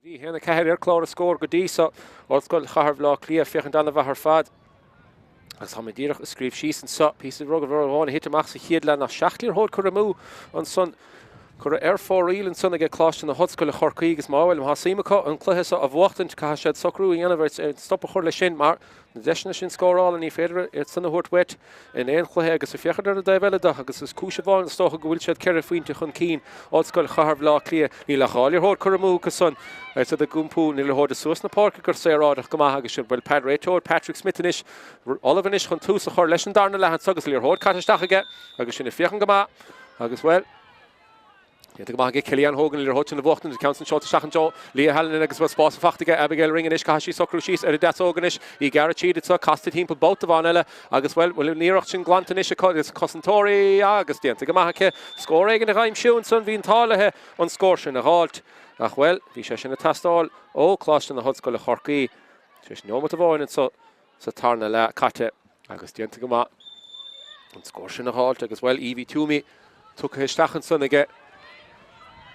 Go dtí 1-4 ar chlár an scóir go dtí so. Ollscoil Chathair Bhaile Átha Cliath ag féachaint an-mhaith ar fad. Agus tá mé díreach ag scríobh síos anseo píosa rud amháin a thit amach sa chéad leath ná 7 liathróid curtha amú ansan, curtha ar fóraoil ansan aige Coláiste na hOllscoile Chorcaí agus má, bhuel, má tá suim acu an cluiche seo a bhuachtaint caithfidh siad socrú a dhéanamh ar stop a chur leis sin mar Na deiseanna sin scórála, ní féidir iad san a thabhairt uait in aon chluiche agus ag féachaint ar an dtaobh eile de agus is cúis amháin is dócha go bhfuil siad ceithre phointe chun cinn, Ollscoil Chathair Bhaile Átha Cliath, níl ach 2 liathróid curtha amú acu san agus iad ag iompú na liathróide suas na páirce go saoráideach go maith agus sin bhuel Pat réiteoir Patrick Smith anois ullamh anois chun tús a chur leis an darna leath anso agus liathróid caite isteach aige agus sin ag féachaint go maith agus bhuel Déanta go maith aige Kellyanne Hogan an liathróid sin a bhuachtaint, an ceann sin seolta isteach anseo Leah Hallinan agus bhfuil spás fachta aige Abigail Ring anois, caithfidh sí socrú síos ar a deasóg anois, í ag gearradh tríd anseo, casta timpeall babhta amháin eile agus bhuel, bhfuil an iarracht sin glanta anois acu agus cosantóirí agus déanta go maith aici scór éigin a aimsiú ansan, bhí an t-ádh léi an scór sin a dh'fháilt ach bhuel, bhí sé sin ag teastáil ó Coláiste na hOllscoile Chorcaí tar éis neomat amháin anso. sa tarna leath caite agus déanta go maith an scór sin a dh'fháilt agus, bhuel, Evie Toomey tugtha isteach ansan aige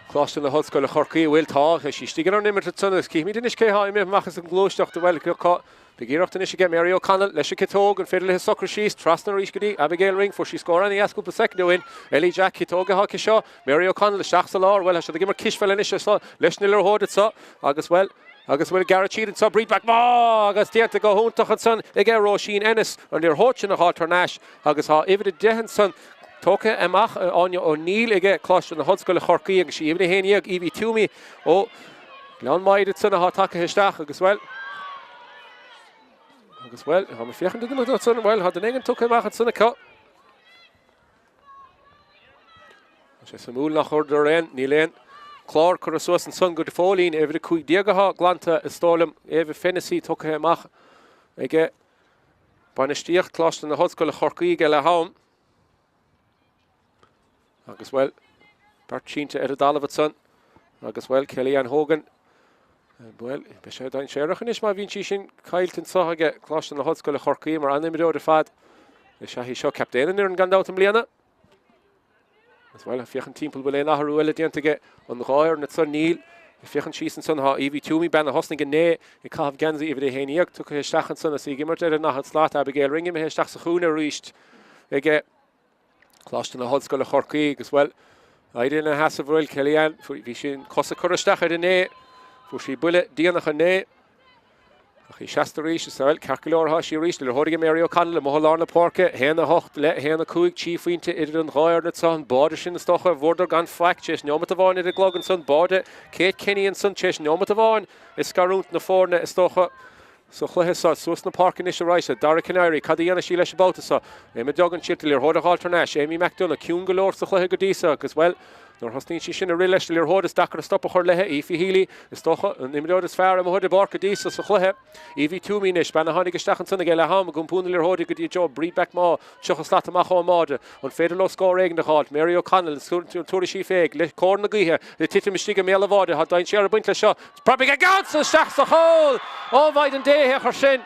Coláiste na hOllscoile Chorcaí, bhuel, tá, tá sí istigh ar an imirt ansan agus cífimid anois cé thá imithe amach as an ngluaiseacht, bhuel, acu. Beidh iarracht anois aige Mary O'Connell leis an ciotóg, an féidir léi socrú síos, trasna arís go dtí Abigail Ring, fuair sí scór ana-dheas cúpla soicind ó shin, Ellie Jack, ciotóg atá aici seo, Mary O'Connell isteach sa lár, bhuel, tá siad ag imirt cispheil anois leis na liathróid anso agus, bhuel, Agus bhfuil gearradh tríd anso Bríd McMaugh agus déanta go hiontach ansan aige Róisín Ennis an liathróid sin a dh'fháilt thar n-ais agus tá uimhir 10 ansan tógtha amach Áine O'Neill aige Coláiste na hOllscoile Chorcaí agus sí uimhir 11 Evie Toomey ó Ghleann Maghair ansan atá tagtha isteach agus bhuel agus bhuel tá mé féachaint ansan bhuel tá duine éigin tugtha amach ansan acu. Tá sé suimiúil nach chuireadar aon, níl aon clár curtha suas ansan go fóillín. Uimhir 15 atá glanta is dóigh liom, Eva Fennessy tugtha amach aige bainistíocht Coláiste na hOllscoile Chorcaí ag leath am. Agus bhuel, beirt sínte ar an dtalamh ansan. Agus bhuel, Kellyanne Hogan, bhuel, beidh sé dainséarach anois má bhíonn sí sin caillte anso aige Coláiste na hOllscoile Chorcaí mar an-imreoir ar fad. Is ea í seo captaen an fhoireann gan dabht i mbliana. Agus bhuel, féachaint timpeall bhfuil aon athrú eile déanta aige an dhá fhoireann anso níl. Féachaint síos ansan tá Evie Toomey, bean a thosnaigh inné ag caitheamh geansaí uimhir 11, tugtha isteach ansan is í ag imirt ar an ndaichead slat. Abigail Ring imithe isteach sa chúinne arís aige. Coláiste na hOllscoile Chorcaí agus, bhuel, éirithe ina sheasamh bhuel, Kellyanne, bhí sí an cosa curtha isteach uirthi inné, fuair sí buille déanach inné, ach í seasta arís, is, bhuel, ceart go leor atá sí arís, liathróid ag Mary O'Connell amuigh i lár na páirce, 1, 8 le 1, 5, 3 phointe idir an dhá fhoireann anso, an báide sin is dócha, a bhfuaireadar gan faic, tar éis neomat amháin ar an gclog ansan, báide Kate Kenny ansan, tar éis neomat amháin ag scarúint na foirne is dócha. Sa chluiche seo, suas na páirce anois arís le Dara Calleary. Cad a dhéanfaidh sí leis an babhta seo? Emma Duggan, siad an liathróid a dh'fháilt thar n-ais. Amy McDonagh, ciúin go leor sa chluiche go dtí seo agus, bhuel, nuair a thosnaíonn sí sin ag rith leis an liathróid is deacair stop a chur léi. Aoife Healy, is dócha, an imreoir is fearr amuigh ar an bpáirc go dtí seo sa chluiche. Evie Toomey anois, bean a tháinig isteach ansan ag leath am, ag iompú na liathróide go dtí Joe Bríd McMaugh, 30 slat amach ón mbáide. An féidir leo scór éigin a dh'fháilt? Mary O'Connell, an dtabharfaidh sí fé le cóir na gaoithe ag titim istigh i mbéal an bháide. Tá dainséar ag baint leis seo. Preabadh an ceann san isteach sa chúl! Ó mhaighdean Dé, féach air sin!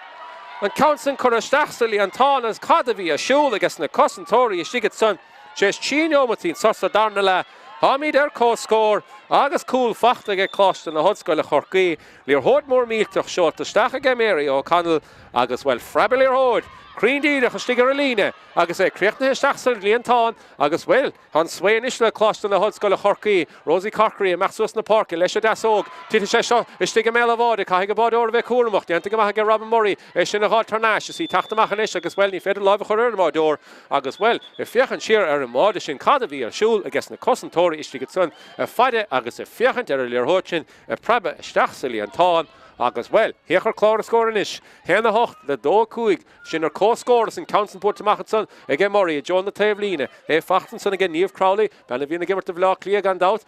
An ceann san curtha isteach sa líontán agus cad a bhí ar siúl aige sna cosantóirí istigh ansan tar éis 3 neomaitín anso sa darna leath. Táimid ar comhscór agus cúl fachta aige Coláiste na hOllscoile Chorcaí. Liathróid mór millteach seolta isteach aige Mary O'Connell agus, bhuel, phreab an liathróid cruinn díreach istigh ar an líne agus é críochnaithe isteach sa líontán agus, bhuel, tá an svae anois le Coláiste na hOllscoile Chorcaí. Rosie Corkery amach suas na páirce leis an deasóg. Titfidh sé seo istigh i mbéal an bháide. Caithfidh an báideoir a bheith cúramach. Déanta go maith aige Robin Murray é sin a dh'fháilt thar n-ais. Is í teacht amach anois agus, bhuel, ní féidir láimh a chur ar an mbáideoir agus, bhuel, ag féachaint siar ar an mbáide sin cad a bhí ar siúl aige sna cosantóirí istigh ansan ag faire agus ag féachaint ar an liathróid sin ag preabadh isteach sa líontán agus, bhuel, féach ar chlár an scóir anois, 1, 8 le 2, 5, sin ar comhscór is an ceann san buailte amach ansan aige Murray i dtreo na taobhlíne, é fachta ansan aige Niamh Crowley, bean a bhíonn ag imirt do Bhaile Átha Cliath gan dabht,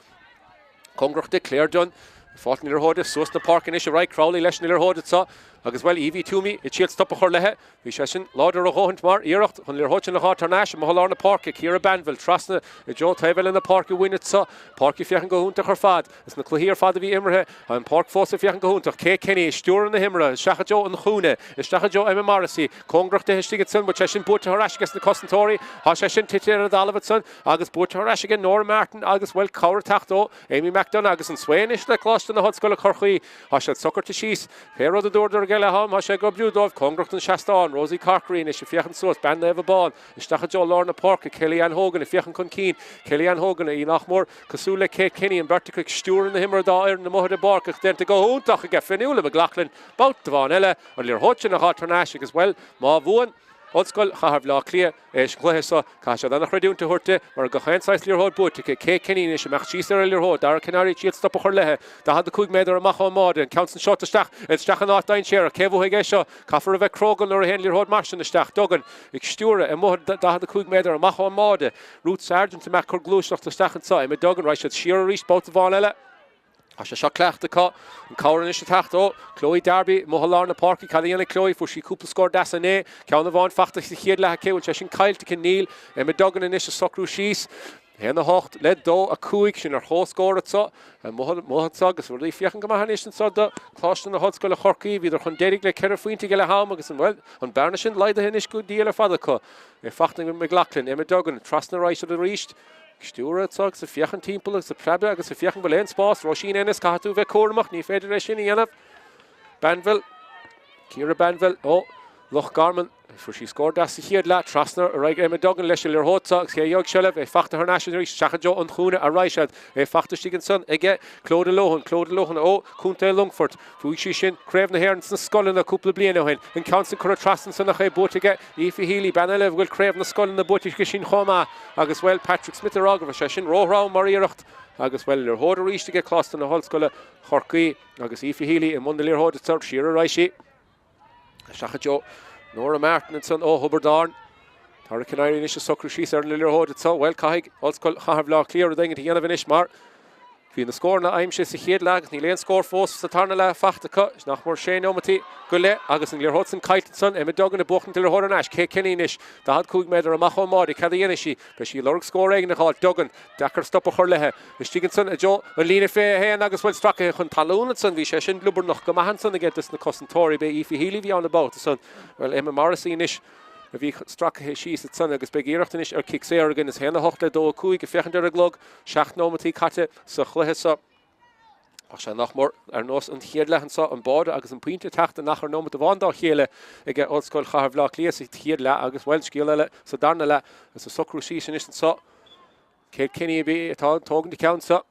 cóngarach di, Claire Dunne, ag fáilt na liathróide suas na páirce anois ar aghaidh Crowley leis na liathróid anso. Agus, bhuel, Evie Twomey ag triail stop a chur léi. Bhí sé sin láidir a dhóthaint mar iarracht chun liathróid sin a dh'fháilt thar n-ais amuigh i lár na páirce. Ciara Banville trasna i dtreo taobh eile na páirce uainn anso. Páirc ag féachaint go hiontach ar fad. Is na cluichí ar fad a bhí imeartha, tá an pháirc fós ag féachaint go hiontach. Kate Kenny ag stiúradh na himeartha isteach i dtreo an chúinne, isteach i dtreo Emma Morrissey. Cóngarach dithe istigh ansan, bhfuil sé sin buaite thar ais aige na cosantóirí. Tá sé sin tite ar an dtalamh ansan agus buaite thar ais aige Nora Martin agus, bhuel, cabhair ag teacht ó Amy McDonagh agus an svae anois le Coláiste na hOllscoile Chorcaí. Tá siad socraithe síos. Pé rud a dúradar ag leath-am, tá sé ag oibriú dóibh. Cóngarach don seastán, Rosie Corkery anois ag féachaint suas, bean Naomh Abán, isteach i dtreo lár na páirce, Kelly Ann Hogan ag féachaint chun cinn. Kelly Ann Hogan, í nach mór cosúil le Kate Kenny, an bheirt acu ag stiúradh na himeartha dá fhoireann amuigh ar an bpáirc ach déanta go hiontach aige Fionnuala McLaughlin. Babhta amháin eile, an liathróid sin a dh'fháilt thar n-ais agus, bhuel, má bhuann Ollscoil Chathair Bhaile Átha Cliath é an cluiche seo, caithfidh siad an-chreidiúint a thabhairt di mar gach aon saghas liathróid buaite aici. Kate Kenny anois ag imeacht síos ar an liathróid, Dara Calleary ag triail stop a chur léi, 45 méadar amach ón mbáide, an ceann san seolta isteach, isteach in áit dainséarach. Cé a bhuafaidh é seo? Caithfear a bheith cróga nuair a théann liathróid mar sin isteach. Duggan ag stiúradh amuigh 45 méadar amach ón mbáide. Ruth Sargent ag imeacht cur gluaiseacht isteach anseo. Emma Duggan, raghaidh siad siar arís babhta amháin eile. Tá sé seo cleachta acu. An cabhair anois ag teacht ó Chloe Darby amuigh i lár na páirce. Cad a dhéanfaidh Chloe? Fuair sí cúpla scór deas inné. Ceann amháin fachta sa chéad leath aici. Bhfuil sé sin caillte aici? Níl. Emma Duggan anois ag socrú síos. 1, 8 le 2, 5. Sin ar comhscór anseo. Amuigh anseo agus rudaí ag féachaint go maith anois anseo do Choláiste na hOllscoile Chorcaí. Bhíodar chun deiridh le ceithre phointe ag leath-am agus an, bhuel, an bearna sin laghdaithe anois go diail ar fad acu. É fachta ag McLaughlin. Emma Duggan trasna arís arís. Ag stiúradh anseo agus ag féachaint timpeall agus ag preabadh agus ag féachaint bhfuil aon spás. Róisín Ennis, caithfidh tú a bheith cúramach, ní féidir é sin a dhéanamh. Banville, Ciara Banville ó Loch Garman. Fuair sí scór deas sa chéad leath, trasna ar aghaidh Emma Duggan leis an liathróid seo agus cé a gheobhaidh seilbh? É fachta thar n-ais arís, isteach i dtreo an chúinne a raghaidh siad. É fachta istigh ansan aige Clodagh Lohan, Clodagh Lohan ó Chontae Longfoirt. Bhuaigh sí sin Craobh na hÉireann sna scoileanna cúpla bliain ó shin. An ceann san curtha trasna ansan ach é buaite aige Aoife Healy, bean eile a bhfuil Craobh na Scoileanna buaite aici sin chomh maith agus, bhuel, Patrick Smith ag rá go raibh sé sin róthrom mar iarracht agus, bhuel, liathróid arís aige Coláiste na hOllscoile Chorcaí agus Aoife Healy i mbun na liathróide ansan, siar a raghaidh sí isteach i dtreo Nora Martin ansan ó Thiobraid Árann. Tara Kiniry anois ag socrú síos ar an liathróid anso. Bhuel, caithfidh Ollscoil Chathair Bhaile Átha Cliath rud éigin a dhéanamh anois mar Bhí na scóranna aimsithe sa chéad leath agus níl aon scór fós sa tarna leath fachta acu. Is nach mór sé neomataí go leith agus an liathróid san caillte ansan. Emma Duggan ag buachtaint an liathróid thar n-ais. Kate Kenny anois, 45 méadar amach ón mbáide. Cad a dhéanfaidh sí? Beidh sí ag lorg scór éigin a dh'fháilt. Duggan, deacair stop a chur léi. Istigh ansan i dtreo an líne 21 agus bhuel stracaithe chun talún ansan. Bhí sé sin liobarnach go maith ansan aige dos na cosantóirí. B'é Aoife Healy a bhí ann an babhta san. Bhuel, Emma Morrissey anois a bhí stracaithe síos ansan agus beidh iarracht anois ar cic saor againn. Is 1, 8 le 2, 5 ag féachaint ar an gclog. 7 nóimeataí caite sa chluiche seo. Ach sé nach mór ar nós an chéad leath anseo, an báide agus an pointe ag teacht in achar nóimeat amháin dá chéile ag Ollscoil Chathair Bhaile Átha Cliath sa chéad leath agus, bhuel, scéal eile sa darna leath agus ag socrú síos anois anseo. Kate Kenny a bhí atá ag tógaint an ceann seo.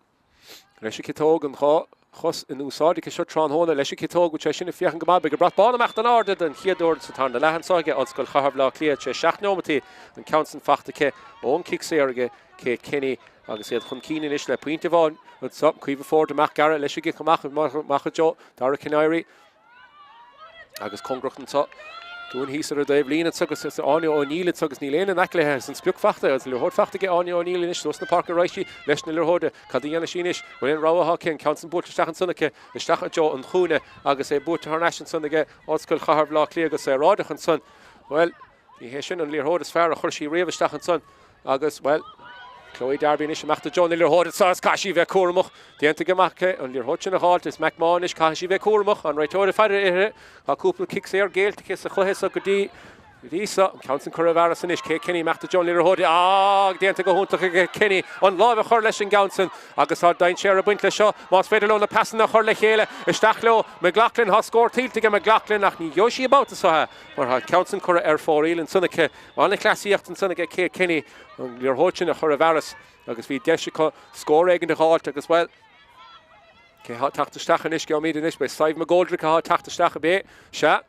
Leis an ciotóg, an dá chos in úsáid aici seo tráthnóna. Leis an ciotóg, bhfuil sé sin ag féachaint go maith. Beidh an brat bán ag imeacht in airde den chéad uair sa tarna leath anseo ag Ollscoil Chathair Bhaile Átha Cliath. Sé 7 neomataí an ceann san fachta aici ón cic saor aige Kate Kenny agus iad chun cinn anois le pointe amháin anseo. Caoimhe Forde amach gearradh leis an gcic amach amach i dtreo Dara Calleary agus cóngarach anseo dúinn thíos ar an dtaobh líne anseo agus is Áine O'Neill anseo agus níl éinne in aice léi agus an sprioc fachta agus an liathróid fachta aige Áine O'Neill anois suas na páirce arís í leis na liathróide. Cad a dhéanfaidh sí anois? Bhfuil aon rogha atá aici? An ceann san buailte isteach ansan aici isteach i dtreo an chúinne agus é buaite thar n-ais ansan aige Ollscoil Chathair Bhaile Átha Cliath go saoráideach ansan. Bhuel, Ní hé sin an liathróid is fearr a chuir sí riamh isteach ansan agus, bhuel, Chloe Darby anois amach i dtreo na liathróide anso agus caithfidh sí a bheith cúramach. Déanta go maith aici an liathróid sin a dh'fháilt. Is McMahon anois, caithfidh sí a bheith cúramach. An réiteoir ag faire uirthi. Tá cúpla cic saor géillte aici sa chluiche seo go dtí go dtí seo. An ceann sin curtha i bhfearas anois. Kate Kenny amach i dtreo na liathróide. Ah! Déanta go hiontach aige Kenny an láimh a chur leis an gceann sin agus tá dainséar ag baint leis seo. Más féidir leo na pasanna a chur le chéile, isteach leo. McLaughlin, tá scór tuillte aige McLaughlin ach ní gheobhaidh sí an babhta seo é. Mar tá an ceann san curtha ar fóraoil ansan aici. An-chleasaíocht ansan aige Kate Kenny an liathróid sin a chur i bhfearas agus bhí deis acu scór éigin a dh'fháilt agus, bhuel, cé thá ag teacht isteach anois? Geobhaimid anois, beidh Sadhbh McGoldrick athá ag teacht isteach, ab é? Sea.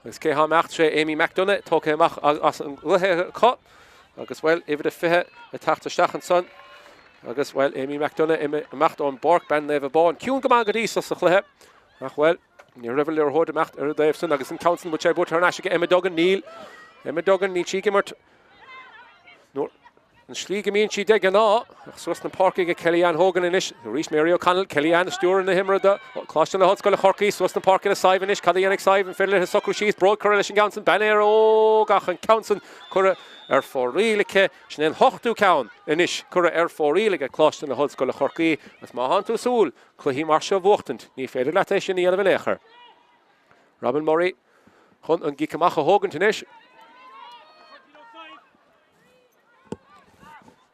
Agus cé thá imeacht? Sé Amy McDonagh tógtha amach as an gcluiche acu agus, bhuel, uimhir a 20 ag teacht isteach ansan agus, bhuel, Amy McDonagh imeacht ón bpáirc, bean Naomh Abán. Ciúin go maith go dtí so sa chluiche ach, bhuel, Ní raibh an liathróid imeacht ar an dtaobh san agus an ceann san bhfuil sé buaite thar n-ais aige Emma Duggan. Níl. Emma Duggan, níl sí ag imirt. An slí go mbíonn sí de ghnáth, ach suas na páirce ag Kelly-Ann Hogan anois. Arís Mary O'Connell, Kelly-Ann ag stiúradh na himeartha do Choláiste na hOllscoile Chorcaí. Suas na páirce le Sadhbh anois. Cad a dhéanfaidh Sadhbh? An féidir léi socrú síos? Bróg curtha leis an gceann san. Bean óg ach an ceann san curtha ar fóraoil aici. Sin é an hochtú ceann anois curtha ar fóraoil ag Coláiste na hOllscoile Chorcaí. Agus má thánn tú ag súil cluichí mar seo a bhuachtaint, ní féidir leat é sin a dhéanamh in aon chor. Robin Murray chun an cic amach a thógaint anois.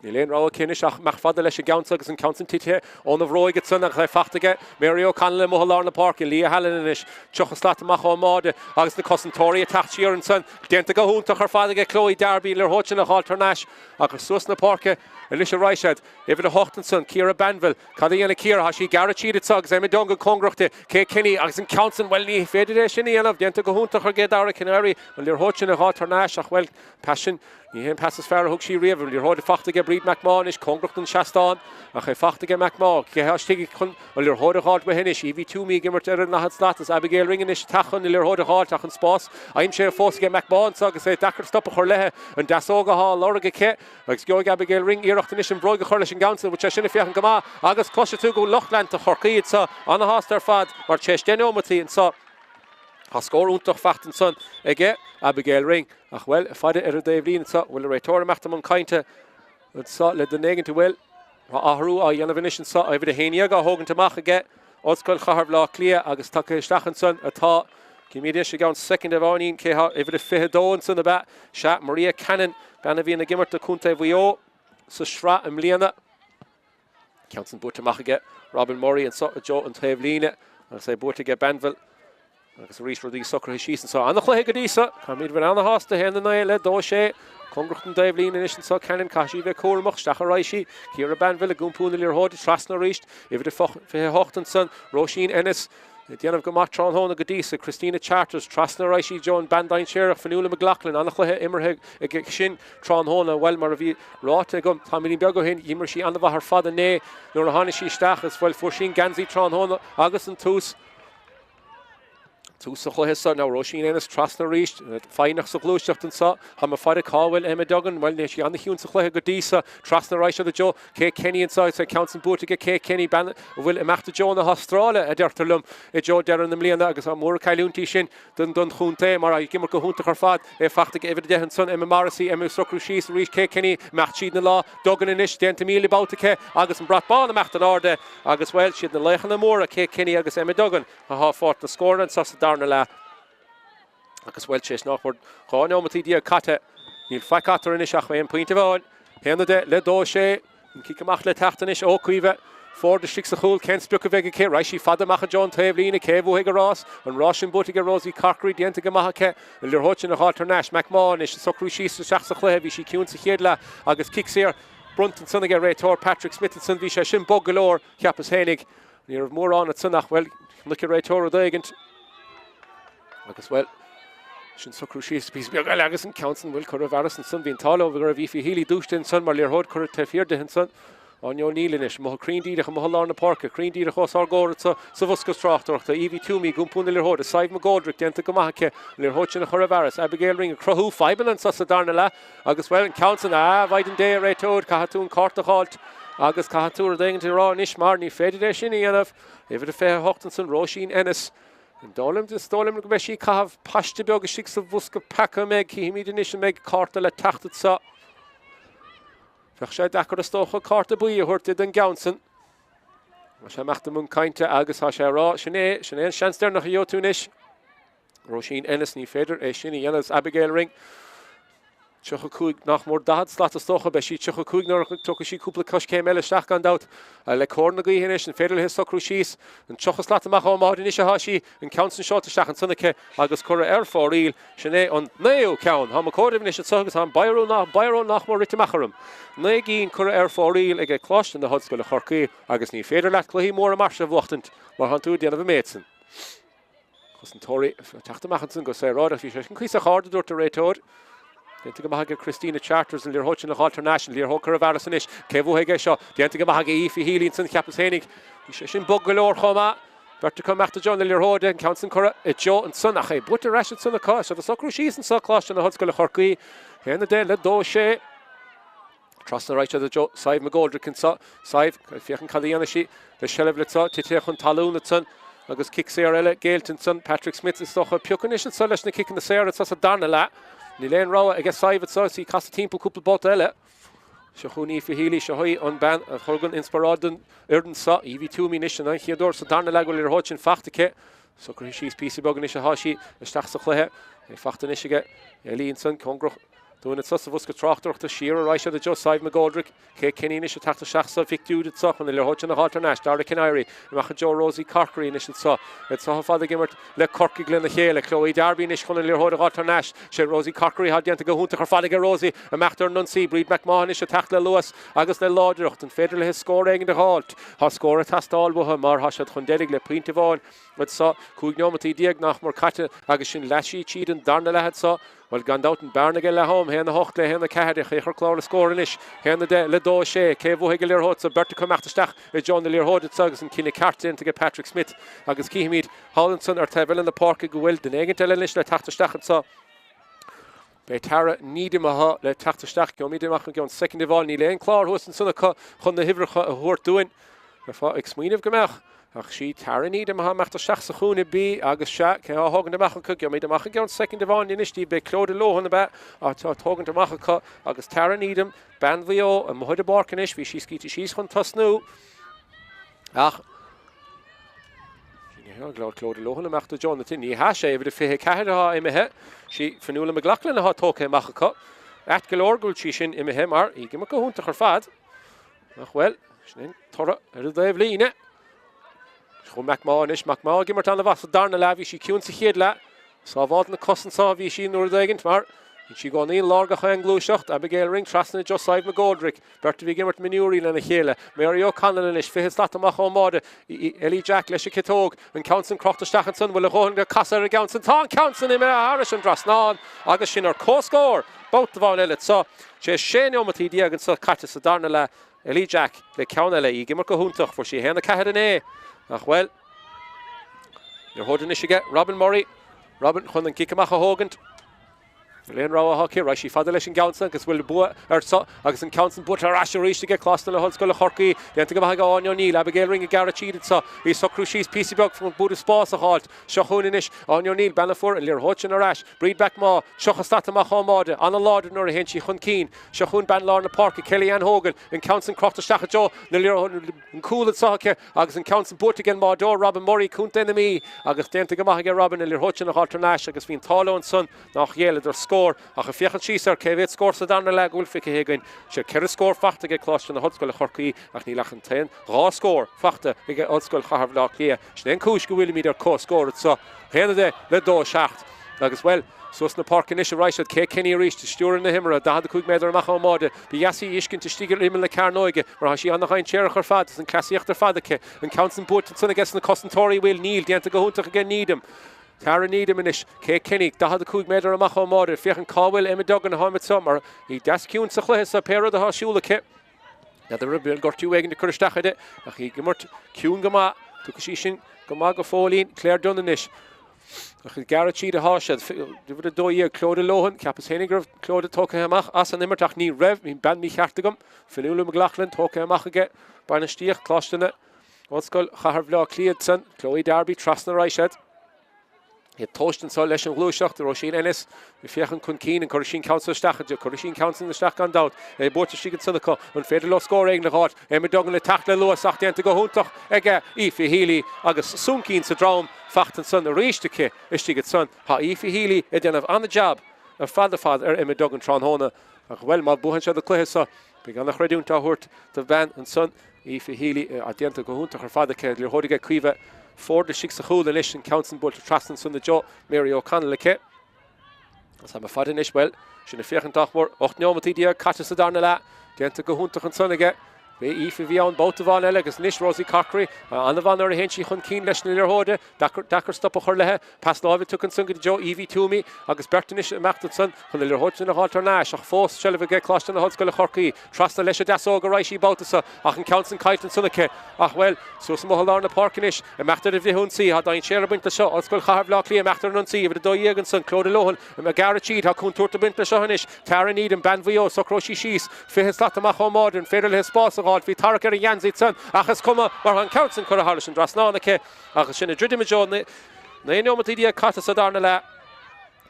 Níl aon rogha aici anois ach imeacht fada leis an gceann agus an ceann san tite óna bhróig ansan agus é fachta aige Mary O'Connell amuigh i lár na páirce. Leah Hallen anois, 30 slat amach ón mbáide agus na cosantóirí ag teacht siar ansan. Déanta go hiontach ar fad aige Chloe Darby, an liathróid sin a dh'fháilt thar n-ais agus suas na páirce anois a raghaidh siad. Uimhir 8 ansan, Ciara Banville. Cad a dhéanfaidh Ciara? Tá sí ag gearradh tríd anso agus Emma Duggan cóngarach di. Kate Kenny agus an ceann san, bhuel ní féidir é sin a dhéanamh. Déanta go hiontach aige Dara Calleary, an liathróid sin a dh'fháilt thar n-ais ach bhuel, Pas sin, ní hé an pas is fearr a thug sí riamh. An liathróid fachta aige Bríd McMahon anois, cóngarach don seastán, ach é fachta aige McMahon. Cé atá istigh chun an liathróid a dh'fháilt uaithi anois? Evie Twomey ag imirt ar an ndaichead slat is Abigail Ring anois ag teacht chun na liathróid a dh'fháilt ach an spás aimsithe fós aige McMahon anso agus é deacair stop a chur léi. An deasóg athá á lorg aici agus gheobhaidh Abigail Ring iarracht anois an bhróig a chur leis an gceann san. Bhfuil sé sin ag féachaint go maith agus cloisfidh tú go bhfuil lucht leanta Chorcaí anso ana-shásta ar fad mar tar éis deich neomataí anso Tá scór iontach fachta ansan aige Abigail Ring ach, bhuel, fada ar an dtaobhlíne anso. Bhfuil an réiteoir ag imeacht i mbun cainte anso le duine éigint? An bhfuil? Tá athrú á dhéanamh anois anso. Uimhir 11 á thógaint amach aige Ollscoil Chathair Bhaile Átha Cliath agus tagtha isteach ansan atá, címid anois i gceann soicind amháinín cé há, uimhir 22 ansan ab ea? Sea, Maria Cannon, bean a bhíonn ag imirt do Chontae Mhaigh Eo sa sraith i mbliana. Ceann san buaite amach aige Robin Murray anso i dtreo an taobh líne agus é buaite aige Banville. Agus arís rudaí socraithe síos anso. Ana-chluiche go dtí so. Caithfimid bheith ana-shásta. 1-9 le 2-6. Cóngarach don dtaobh líne anois anso. Cannon, caithfidh sí bheith cúramach. Isteach a raghaidh sí. Ciara Banville ag iompú na liathróide trasna arís. Uimhir 28 ansan. Róisín Ennis. Ag déanamh go maith tráthnóna go dtí so. Christina Charters, trasna a raghaidh sí i dtreo an bean dainséarach, Fionnuala McLaughlin, an-chluiche imeartha aici sin tráthnóna. Bhuel, mar a bhí ráite agam tamaillín beag ó shin, d'imir sí an-mhaith ar fad inné nuair a tháinig sí isteach agus, bhuel, fuair sí an geansaí tráthnóna agus an tús. Tús sa chluiche seo. Now Róisín Ennis trasna arís, foighneach sa ghluaiseacht anseo. Tá mé ag faire cá bhfuil Emma Duggan. Bhuel, níl sí an-chiúin sa chluiche go dtí so. Trasna arís i dtreo Kate Kenny anseo agus an ceann san buaite aige Kate Kenny, bean a bhfuil ag imeacht i dtreo na hAstráile, a deirtear liom, i dtreo deireadh na mbliana agus mór an chailliúint í sin don don chontae mar ag imirt go hiontach ar fad. É fachta ag uimhir 10 ansan, Emma Morrissey, Emma ag socrú síos arís, Kate Kenny, imeacht tríd na lámha, Duggan anois, déanta míle babhta aici agus an brat bán imeacht in airde agus, bhuel, siad na laochanna móra, Kate Kenny agus Emma Duggan, atá ag fáilt na scóranna anseo sa darna leath. Agus bhuel, tar éis nach mór 12 neomataí caite, níl faic eatarthu anois ach aon phointe amháin. 1-10 le 2-6. An cic amach le teacht anois ó Caoimhe Forde istigh sa chúl. Cén sprioc a bheidh aici? Raghaidh sí fada amach i dtreo an taobh líne. Cé a bhuafaidh an rás? An rás sin buaite aige Rosie Corkery. Déanta go maith aici. An liathróid sin a dh'fháilt thar n-ais. McMahon anois ag socrú síos isteach sa chluiche. Bhí sí ciúin sa chéad leath agus cic saor bronnta ansan aige réiteoir Patrick Smith ansan. Bhí sé sin bog go leor, cheapas fhéinig. Ní raibh mórán ansan ach, bhuel, chonaic an réiteoir rud éigint. Agus, bhuel, sin socrú síos píosa beag eile agus an ceann san, bhuel, curtha i bhfearas ansan. Bhí an t-ádh leo go raibh Aoife Healy dúisithe ansan mar liathróid curtha taobh thiar di ansan. Áine O'Neill anois, amuigh cruinn díreach amuigh i lár na páirce, cruinn díreach os ár gcomhair anso sa bhosca tráchtaireachta. Evie Twomey ag iompú na liathróide, Sadhbh McGoldrick déanta go maith aici an liathróid sin a chur i bhfearas. Abigail Ring ag cruthú fadhbanna anso sa darna leath agus, bhuel, an ceann san, ah, mhaighdean Dé, a réiteoir, caithfidh tú an cárta a dh'fháilt agus caithfidh tú rud éigin a rá anois mar ní féidir é sin a dhéanamh. Uimhir a 28 ansan, Róisín Ennis. An dóigh liom, is dóigh liom go mbeidh sí ag caitheamh paiste beag istigh sa bhosca peaca, an mbeidh? Cífimid anois an mbeidh cárta le teacht anso. Bheadh sé deacair is dócha cárta buí a thabhairt di don gceann san. Tá sé ag imeacht i mbun cainte agus tá sé ag rá, sin é, sin é an seans deireanach a gheobhaidh tú anois. Róisín Ennis, ní féidir é sin a dhéanamh. Is Abigail Ring, 35, nach mór 40 slat is dócha. Beidh sí 35 nuair a tiocfaidh sí cúpla coiscéim eile isteach gan dabht. Le cóir na gaoithe anois, an féidir léi socrú síos? An 30 slat amach ón mbáide anois atá sí, an ceann san seolta isteach ansan aici agus curtha ar fóraoil. Sin é an naoú ceann. Táim ag comhaireamh anois anso agus tá an bioróg nach mór rite amach orm. Naoi gcinn curtha ar fóraoil ag Coláiste na hOllscoile Chorcaí agus ní féidir leat cluichí móra mar seo a bhuachtaint má thánn tú ag déanamh an méid san. Cosantóirí ag teacht amach ansin go saoráideach. Bhí sé sin cuíosach ard, a dúirt an réiteoir. Déanta go maith aige Christina Charters an liathróid sin a dh'fháilt thar n-ais. An liathróid curtha i bhfearas anois. Cé bhuafaidh é seo? Déanta go maith aige Aoife Healy ansin, cheapas féinig. Bhí sé sin bog go leor chomh maith. Beirt acu ag imeacht i dtreo na liathróide. An ceann sin curtha i dtreo ansan ach é buaite ar ais ansan acu. Is iad ag socrú síos anso, Coláiste na hOllscoile Chorcaí. 1-10 le 2-6. Trasna a raghaidh siad i dtreo Sadhbh McGoldrick anseo. Sadhbh, ag féachaint cad a dhéanfaidh sí le seilbh anseo. Titithe chun talún ansan agus cic saor eile géillte ansan. Patrick Smith is dócha ag piocadh anois anseo leis na ciceanna saora anseo sa darna leath. Níl aon rogha aige Sadhbh anseo is í ag casadh timpeall cúpla babhta eile. Seo chugainn Aoife Healy, seo í an bean a thugann inspioráid don fhoireann seo. Evie Twomey anois an chéad uair sa darna leath go bhfuil an liathróid sin faighte aici. Socraithe síos píosa beag anois atá sí isteach sa chluiche. É faighte anois aige Ellie ansan cóngarach dúinn anseo sa bhosca tráchtaireachta. Siar a raghaidh siad i dtreo Sadhbh McGoldrick. Kate Kenny anois ag teacht isteach sa phictiúr anseo chun an liathróid sin a dh'fháilt thar n-ais. Dara Kiniry amach i dtreo Rosie Corkery anois anseo. Iad seo ar fad ag imirt le Corcaigh lena chéile. Chloe Darby anois chun an liathróid a dh'fháilt thar n-ais. Sé Rosie Corkery atá déanta go hiontach ar fad aige Rosie. Imeacht ar an ionsaí. Bríd McMahon anois ag teacht le luas agus le láidreacht. An féidir léi scór éigin a dh'fháilt? Tá scór ag teastáil uathu mar tá siad chun deiridh le pointe amháin anseo. 15 neomataí nach mór caite agus sin leath tríd an darna leath anseo. Bhuel, gan dabht, an bearna ag leath am, 1-8 le 1-4, cé a chuirfidh clár na scór anois, 1-10 le 2-6, cé a bhuafaidh an liathróid seo, beirt acu ag imeacht isteach i dtreo na liathróide seo agus an cinneadh ceart déanta aige Patrick Smith agus cífimid thall ansan ar taobh eile na páirce go bhfuil duine éigint eile anois le teacht isteach anseo. Beidh Tara Needham atá le teacht isteach, gheobhaimid amach i gceann soicind amháin, níl aon chlár thuas ansan acu chun na huimhreacha a thabhairt dúinn. Bheifeá ag smaoineamh go mbeadh, ach sí Tara Needham atá ag imeacht isteach sa chúinne B agus sea, cé á thógaint amach acu? Gheobhaimid amach i gceann soicind amháin anois daoibh, beidh Clodagh Lohan ab ea atá á tógaint amach acu agus Tara Needham, bean Mhaigh Eo, amuigh ar an bpáirc anois, bhí sí scaoilte síos chun tosnú ach ní hea, Clodagh Lohan amach do Jonathan, ní hea, sé uimhir a 24 atá imithe, sí Fionnuala McLaughlin atá tógtha amach acu. Ait go leor go bhfuil sí sin imithe mar í ag imirt go hiontach ar fad. Ach bhuel, sin é an toradh ar an dtaobh líne. Seo McMahon anois, McMahon ag imirt an-mhaith sa darna leath, bhí sí ciúin sa chéad leath. Sábháilt na cos anseo a bhí sí nó rud éigint mar bhí sí i gcónaí i lár gach aon gluaiseacht. Abigail Ring trasna i dtreo Sadhbh McGoldrick, beirt a bhí ag imirt mionúirí lena chéile. Mary O'Connell anois, 20 slat amach ón mbáide. Ellie Jack leis an ciotóg, an ceann san crochta isteach ansan, bhfuil a dhóthain le casadh ar an gceann san? Tá an ceann san imithe thairis an dtrasnán agus sin ar comhscór! Babhta amháin eile anseo. Sé 16 neomataí anseo caite sa darna leath. Ellie Jack le ceann eile. Í ag imirt go hiontach. Fuair sí 1-4 inné. Ach bhuel. Liathróid anois aige Robin Murray. Robin chun an cic amach a thógaint. Níl aon rogha atá aici. Raghaidh sí fada leis an gceann san agus bhfuil bua air seo agus an ceann san buailte ar ais arís aige Coláiste na hOllscoile Chorcaí. Déanta go maith ag Áine O'Neill. Abigail Ring ag gearradh tríd anseo. Í ag socrú síos píosa beag chun bualadh spás a dh'fháilt. Seo chugainn anois Áine O'Neill, bean a fuair an liathróid sin ar ais. Bríd McMaugh, 30 slat amach ón mbáide, an-láidir nuair a théann sí chun cinn. Seo chugainn bean lár na páirce, Kelly Ann Hogan, an ceann san crochta isteach i dtreo na liathróide, an cúl anseo aici agus an ceann san buailte ag an mbáideoir, Robin Murray, Contae na Mí, agus déanta go maith aige Robin an liathróid sin a dh'fháilt thar n-ais agus bhí an t-ádh leo ansan nár ghéilleadar scór. Ach ag féachaint síos ar cé mhéad scór sa darna leath go bhfuil feicthe againn, sé 4 scór fachta aige Coláiste na hOllscoile Chorcaí ach níl ach an t-aon 2 scór fachta aige Ollscoil Chathair Bhaile Átha Cliath. Sin é an cúis go bhfuilimid ar comhscór anseo, 1-10 le 2-7. Agus, bhuel, suas na páirce anois a raghaidh siad. Kate Kenny arís ag stiúradh na himeartha, 45 méadar amach ón mbáide. Ba dheas í a fheiscint istigh ar imeall na cearnóige mar tá sí an-dhainséarach ar fad is an cleasaíocht ar fad aici. An ceann san buaite ansan aige sna cosantóirí, bhfuil? Níl, déanta go hiontach aige Needham. Tara Needham anois, Kate Kenny, 45 méadar amach ón mbáide. Féachaint cá bhfuil Emma Duggan atá anseo mar í deas ciúin sa chluiche seo, pé rud atá ar siúl aici. N'fheadar an bhfuil gortú éigin ag cur isteach uirthi, ach í ag imirt ciúin go maith. Tiocfaidh sí sin go maith go fóillín. Claire Dunne anois. Ach ag gearradh tríd atá siad. Uimhir 12, Clodagh Lohan. Cheapas féinig go raibh Clodagh tógtha amach as an imirt ach ní raibh. Bhí bean mícheart agam. Fionnuala McLaughlin tógtha amach aige. Bainistíocht Coláiste na Ollscoil Chathair Bhaile Átha Cliath ansan. Chloe Darby trasna a raghaidh siad. Iad tomhaiste anseo leis an ghluaiseacht, Róisín Ennis ag féachaint chun cinn, an gcuirfidh sí an ceann seo isteach? Cuirfidh sí an ceann sin isteach gan dabht. É buailte istigh ansan acu. An féidir leo scór éigin a dh'fháilt? Emma Duggan ag teacht le luas ach déanta go hiontach aige Aoife Healy agus súncín sa drom fachta ansan arís aici istigh ansan. Tá Aoife Healy ag déanamh an-jab ar fad ar fad ar Emma Duggan tráthnóna. Ach bhuel, má bhuann siad an cluiche seo, beidh an-chreidiúint á thabhairt do bhean ansan. Aoife Healy, déanta go hiontach ar fad aici. Liathróid aige Caoimhe Forde istigh sa chúl anois, an ceann san buailte trasna ansan i dtreo Mary O'Connell aici. Is am fada anois, bhuel, sin ag féachaint nach mór 18 neomataí caite sa darna leath. Déanta go hiontach ansan aige. B'é Aoife a bhí ann babhta amháin eile agus anois Rosie Corkery, an-mhaith nuair a théann sí chun cinn leis na liathróide. Deacair stop a chur léi. Pas láimhe tugtha ansan go dtí Joe Evie Twomey agus beirt anois ag imeacht ansan chun an liathróid sin a dh'fháilt thar n-ais ach fós seilbh aige Coláiste na hOllscoile Chorcaí. Trasna leis an deasóg a raghaidh sí babhta so ach an ceann san caillte ansan aici. Ach, bhuel, suas amuigh i lár na páirce anois, ag imeacht ar an bhfrithionsaí, tá dainséar ag baint leis seo, Ollscoil Chathair Bhaile Átha Cliath ag imeacht ar an ionsaí, uimhir 12 ansan, Clodagh Lohan, ag gearradh tríd, tá contúirt ag baint leis seo anois, Tara Needham, bean Mhaigh Eo, socróidh sí síos, 20 slat amach ón mbáide, an féidir léi spás a dh'fháilt, bhí tarrac ar an gheansaí ansan ach is cuma mar tá an ceann san curtha thairis an dtrasnán aici agus sinn ag druidim i dtreo 19 neomat caite sa darna leath.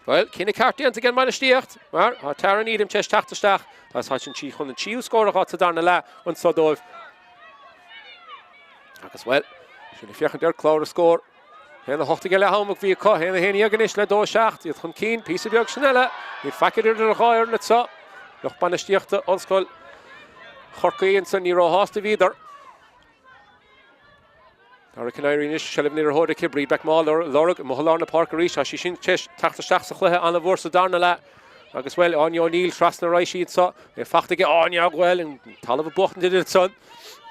Bhuel, cinneadh ceart déanta ag an mbainistíocht mar tá Tara Needham tar éis teacht isteach agus tá sí chun an tríú scór a dh'fháilt sa darna leath anso dóibh. Agus, bhuel, sinn ag féachaint ar chlár na scór. 1-8 ag leath ama a bhí acu, 1-11 anois le 2-7, iad chun cinn, píosa beag sin eile, níl faic idir an dhá fhoireann anseo. Lucht bainistíochta Ollscoil Chorcaí ansan ní róshásta a bhíodar. Dara Calleary anois, seilbh na liathróide aici, Bríd Becmall á lorg amuigh i lár na páirce arís. Tá sí sin tar éis teacht isteach sa chluiche an-mhór sa darna leath. Agus, bhuel, Áine O'Neill trasna a raghaidh sí anseo. É fachta aige Áine, bhuel, an talamh ag buachtaint di ansan.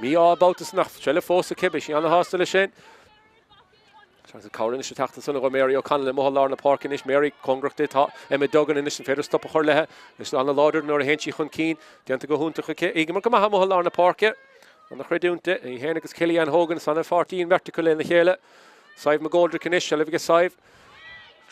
Mí-ádh babhta san ach seilbh fós aici, beidh sí an-shásta leis sin. Seans cabhair anois ag teacht ansan ó Mary O'Connell amuigh i lár na páirce anois. Mary cóngarach di tá Emma Duggan anois, an féidir stop a chur léi? Is an-láidir nuair a théann sí chun cinn. Déanta go hiontach aici. Í ag imirt go maith amuigh i lár na páirce. Ana-chreidiúint di, í féin agus Kellyanne Hogan, is ana-pháirtí an bheirt acu lena chéile. Sadhbh McGoldrick anois, seilbh aige Sadhbh.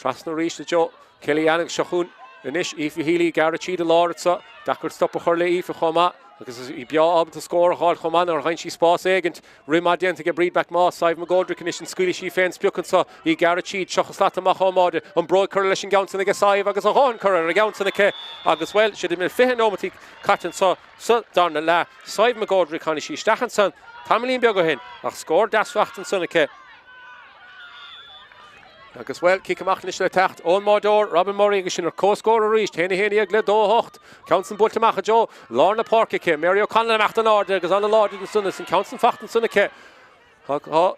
Trasna arís i dtreo Kellyanne agus seo chugainn anois Aoife Healy, gearradh tríd an lár anseo. Deacair stop a chur le Aoife chomh maith agus is í breá ábalta scór a dh'fháil chomh maith nuair a gheibheann sí spás éigint. Rith maith déanta aige Bríd McMaugh, Sadhbh McGoldrick anois, an scaoilfidh sí fén sprioc anseo? Í gearradh tríd, 30 slat amach ón mbáide, an bróig curtha leis an gceann san aige Sadhbh agus a dhóthain curtha ar an gceann san aici agus, bhuel, siad imeall 20 nóimeataí caite anseo. Sa darna leath, Sadhbh McGoldrick, tháinig sí isteach ansan tamaillín beag ó shin ach scór deas fachta ansan aici. Agus, bhuel, cic amach anois le teacht ón mbáideoir, Robin Murray, agus sinn ar comhscór arís, 1-11 le 2-8. Ceann san buailte amach i dtreo lár na páirce aici. Mary O'Connell imeacht in airde agus an-láidir ansan is an ceann san fachta ansan aici. Tá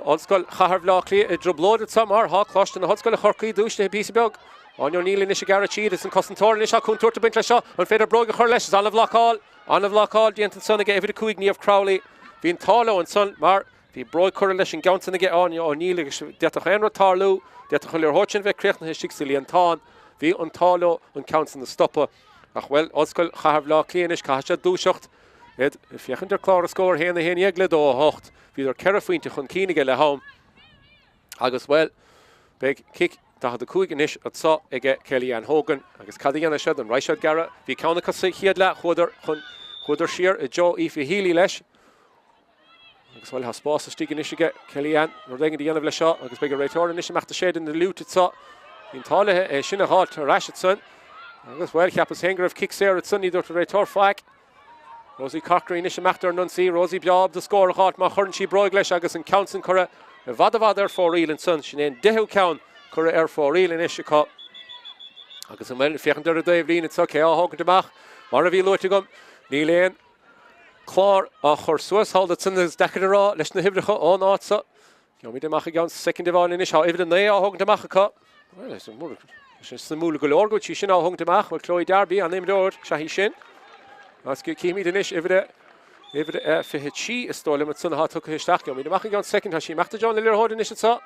Ollscoil Chathair Bhaile Átha Cliath i dtrioblóid anseo mar tá Coláiste na hOllscoile Chorcaí dúisithe píosa beag. Áine O'Neill anois ag gearradh tríd is an cosantóir anois tá contúirt ag baint leis seo. An féidir bróig a chur leis? Is an-bhlocáil, an-bhlocáil déanta ansan aige uimhir 5 Niamh Crowley. Bhí an t-ádh leo ansan mar bhí bróig curtha leis an gceann san aige Áine O'Neill agus d'fhéadfadh aon rud tarlú, d'fhéadfadh an liathróid sin bheith críochnaithe istigh sa líontán. Bhí an t-ádh leo an ceann san a stopadh. Ach bhuel, Ollscoil Chathair Bhaile Átha Cliath anois, caithfidh siad dúiseacht. Iad ag féachaint ar chlár na scór, 1, 11 le 2, 8. Bhíodar ceithre phointe chun cinn aige leath am agus, bhuel, beidh cic 45 anois anseo aige Kellyanne Hogan agus cad a dhéanfaidh siad? An raghaidh siad gearradh? Bhí ceann acu sa chéad leath, chuadar chun, chuadar siar i dtreo Aoife Healy leis. Agus bhuel, tá spás istigh anois aige Kellyanne rud éigin a dhéanamh leis seo agus beidh an réiteoir anois ag imeacht ag séideadh na fhliúit anseo. Bhí an t-ádh léi é sin a dh'fháilt ar ais ansan. Agus bhuel, cheapas féin go raibh cic saor ansan, ní dúirt an réiteoir faic. Rosie Corkery anois ag imeacht ar an ionsaí. Rosie breá ábalta scór a dh'fháilt má chuireann sí bróig leis agus an ceann san curtha i bhfad i bhfad ar fóraoil ansan. Sin é an deichiú ceann curtha ar fóraoil anois acu. Agus an bhuel, féachaint ar an dtaobhlíne anseo, cé á thógaint amach? Mar a bhí luaite agam, níl aon clár á chur suas thall ansan is deacair a rá leis na huimhreacha ón áit so. Gheobhaimid amach i gceann soicind amháin anois. Tá uimhir 9 á thógaint amach acu. Bhuel, is é suimiúil go leor go bhfuil sí sin á thógaint amach. Bhuel, Chloe Darby, an imreoir, sea í sin. Agus cífimid anois uimhir uimhir 23 is dóigh liom ansan atá tugtha isteach. Gheobhaimid amach i gceann soicind. Tá sí ag imeacht i dtreo na liathróide anois anseo.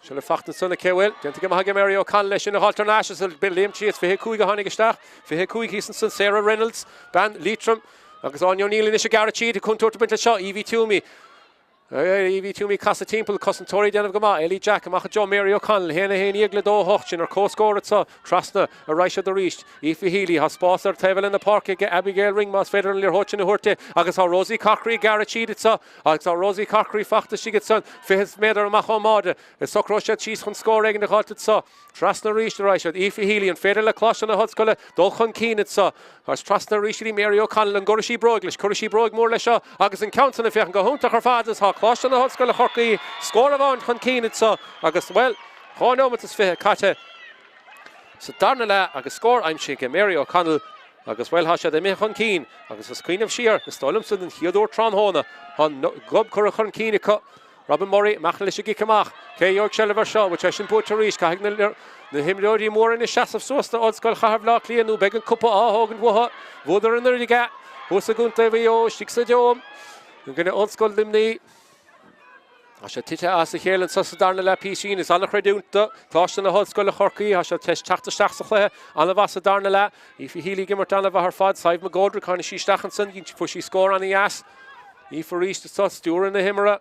Seilbh fachta ansan aici, bhuel, déanta go maith aige Mary O'Connell é sin a dh'fháilt thar n-ais is Liam Trias 25 a tháinig isteach, 25 thíos ansan Sarah Reynolds, bean Liatroim, agus Áine O'Neill anois ag gearradh tríd, contúirt ag baint leis seo, Evie Twomey. Evie Twomey casadh timpeall, cosantóirí ag déanamh go maith, Ellie Jack amach i dtreo Mary O'Connell, 1 11 le 2 8, sin ar comhscór anseo, trasna a raghaidh siad arís, Aoife Healy, tá spás ar taobh eile na páirce aige Abigail Ring más féidir an liathróid sin a thabhairt di agus tá Rosie Corkery ag gearradh tríd anseo. Agus tá Rosie Corkery fachta istigh ansan, 20 méadar amach ón mbáide. Socróidh siad síos chun scór éigin a dh'fháilt anso. Trasna arís a raghaidh siad. Aoife Healy, an féidir le Coláiste na hOllscoile dul chun cinn anso? Agus trasna arís go dtí Mary O'Connell, an gcuirfidh sí bróig leis? Cuirfidh sí bróig mór leis seo agus an ceann san ag féachaint go hiontach ar fad agus tá Coláiste na hOllscoile Chorcaí scór amháin chun cinn anso agus, bhuel, 2 nóimeat is 20 caite sa darna leath agus scór aimsithe ag Mary O'Connell agus, bhuel, tá siad imithe chun cinn agus is cuimhneamh siar, is dóigh liomsa, den chéad uair tráthnóna, tá an gob curtha chun cinn acu. Robin Murray amach leis an gcic amach. Cé a gheobhaidh seilbh air seo? Bhfuil sé sin buaite arís? Caithfidh na himreoirí móra anois seasamh suas do Ollscoil Chathair Bhaile Átha Cliath nó beidh an cupa á thógaint uathu. Bhuadar anuraidh é. Thuas i gContae Mhaigh Eo, istigh sa Dome, i gcoinne Ollscoil Luimnigh. Tá sé tite as a chéile anseo sa darna leath písín. Is an-chreidiúint do Choláiste na hOllscoile Chorcaí. Tá siad tar éis teacht isteach sa chluiche an-mhaith sa darna leath. Aoife Healy ag imirt an-mhaith ar fad. Sadhbh McGoldrick, tháinig sí isteach ansan, fuair sí scór an-dheas. Aoife arís anseo, stiúradh na himeartha.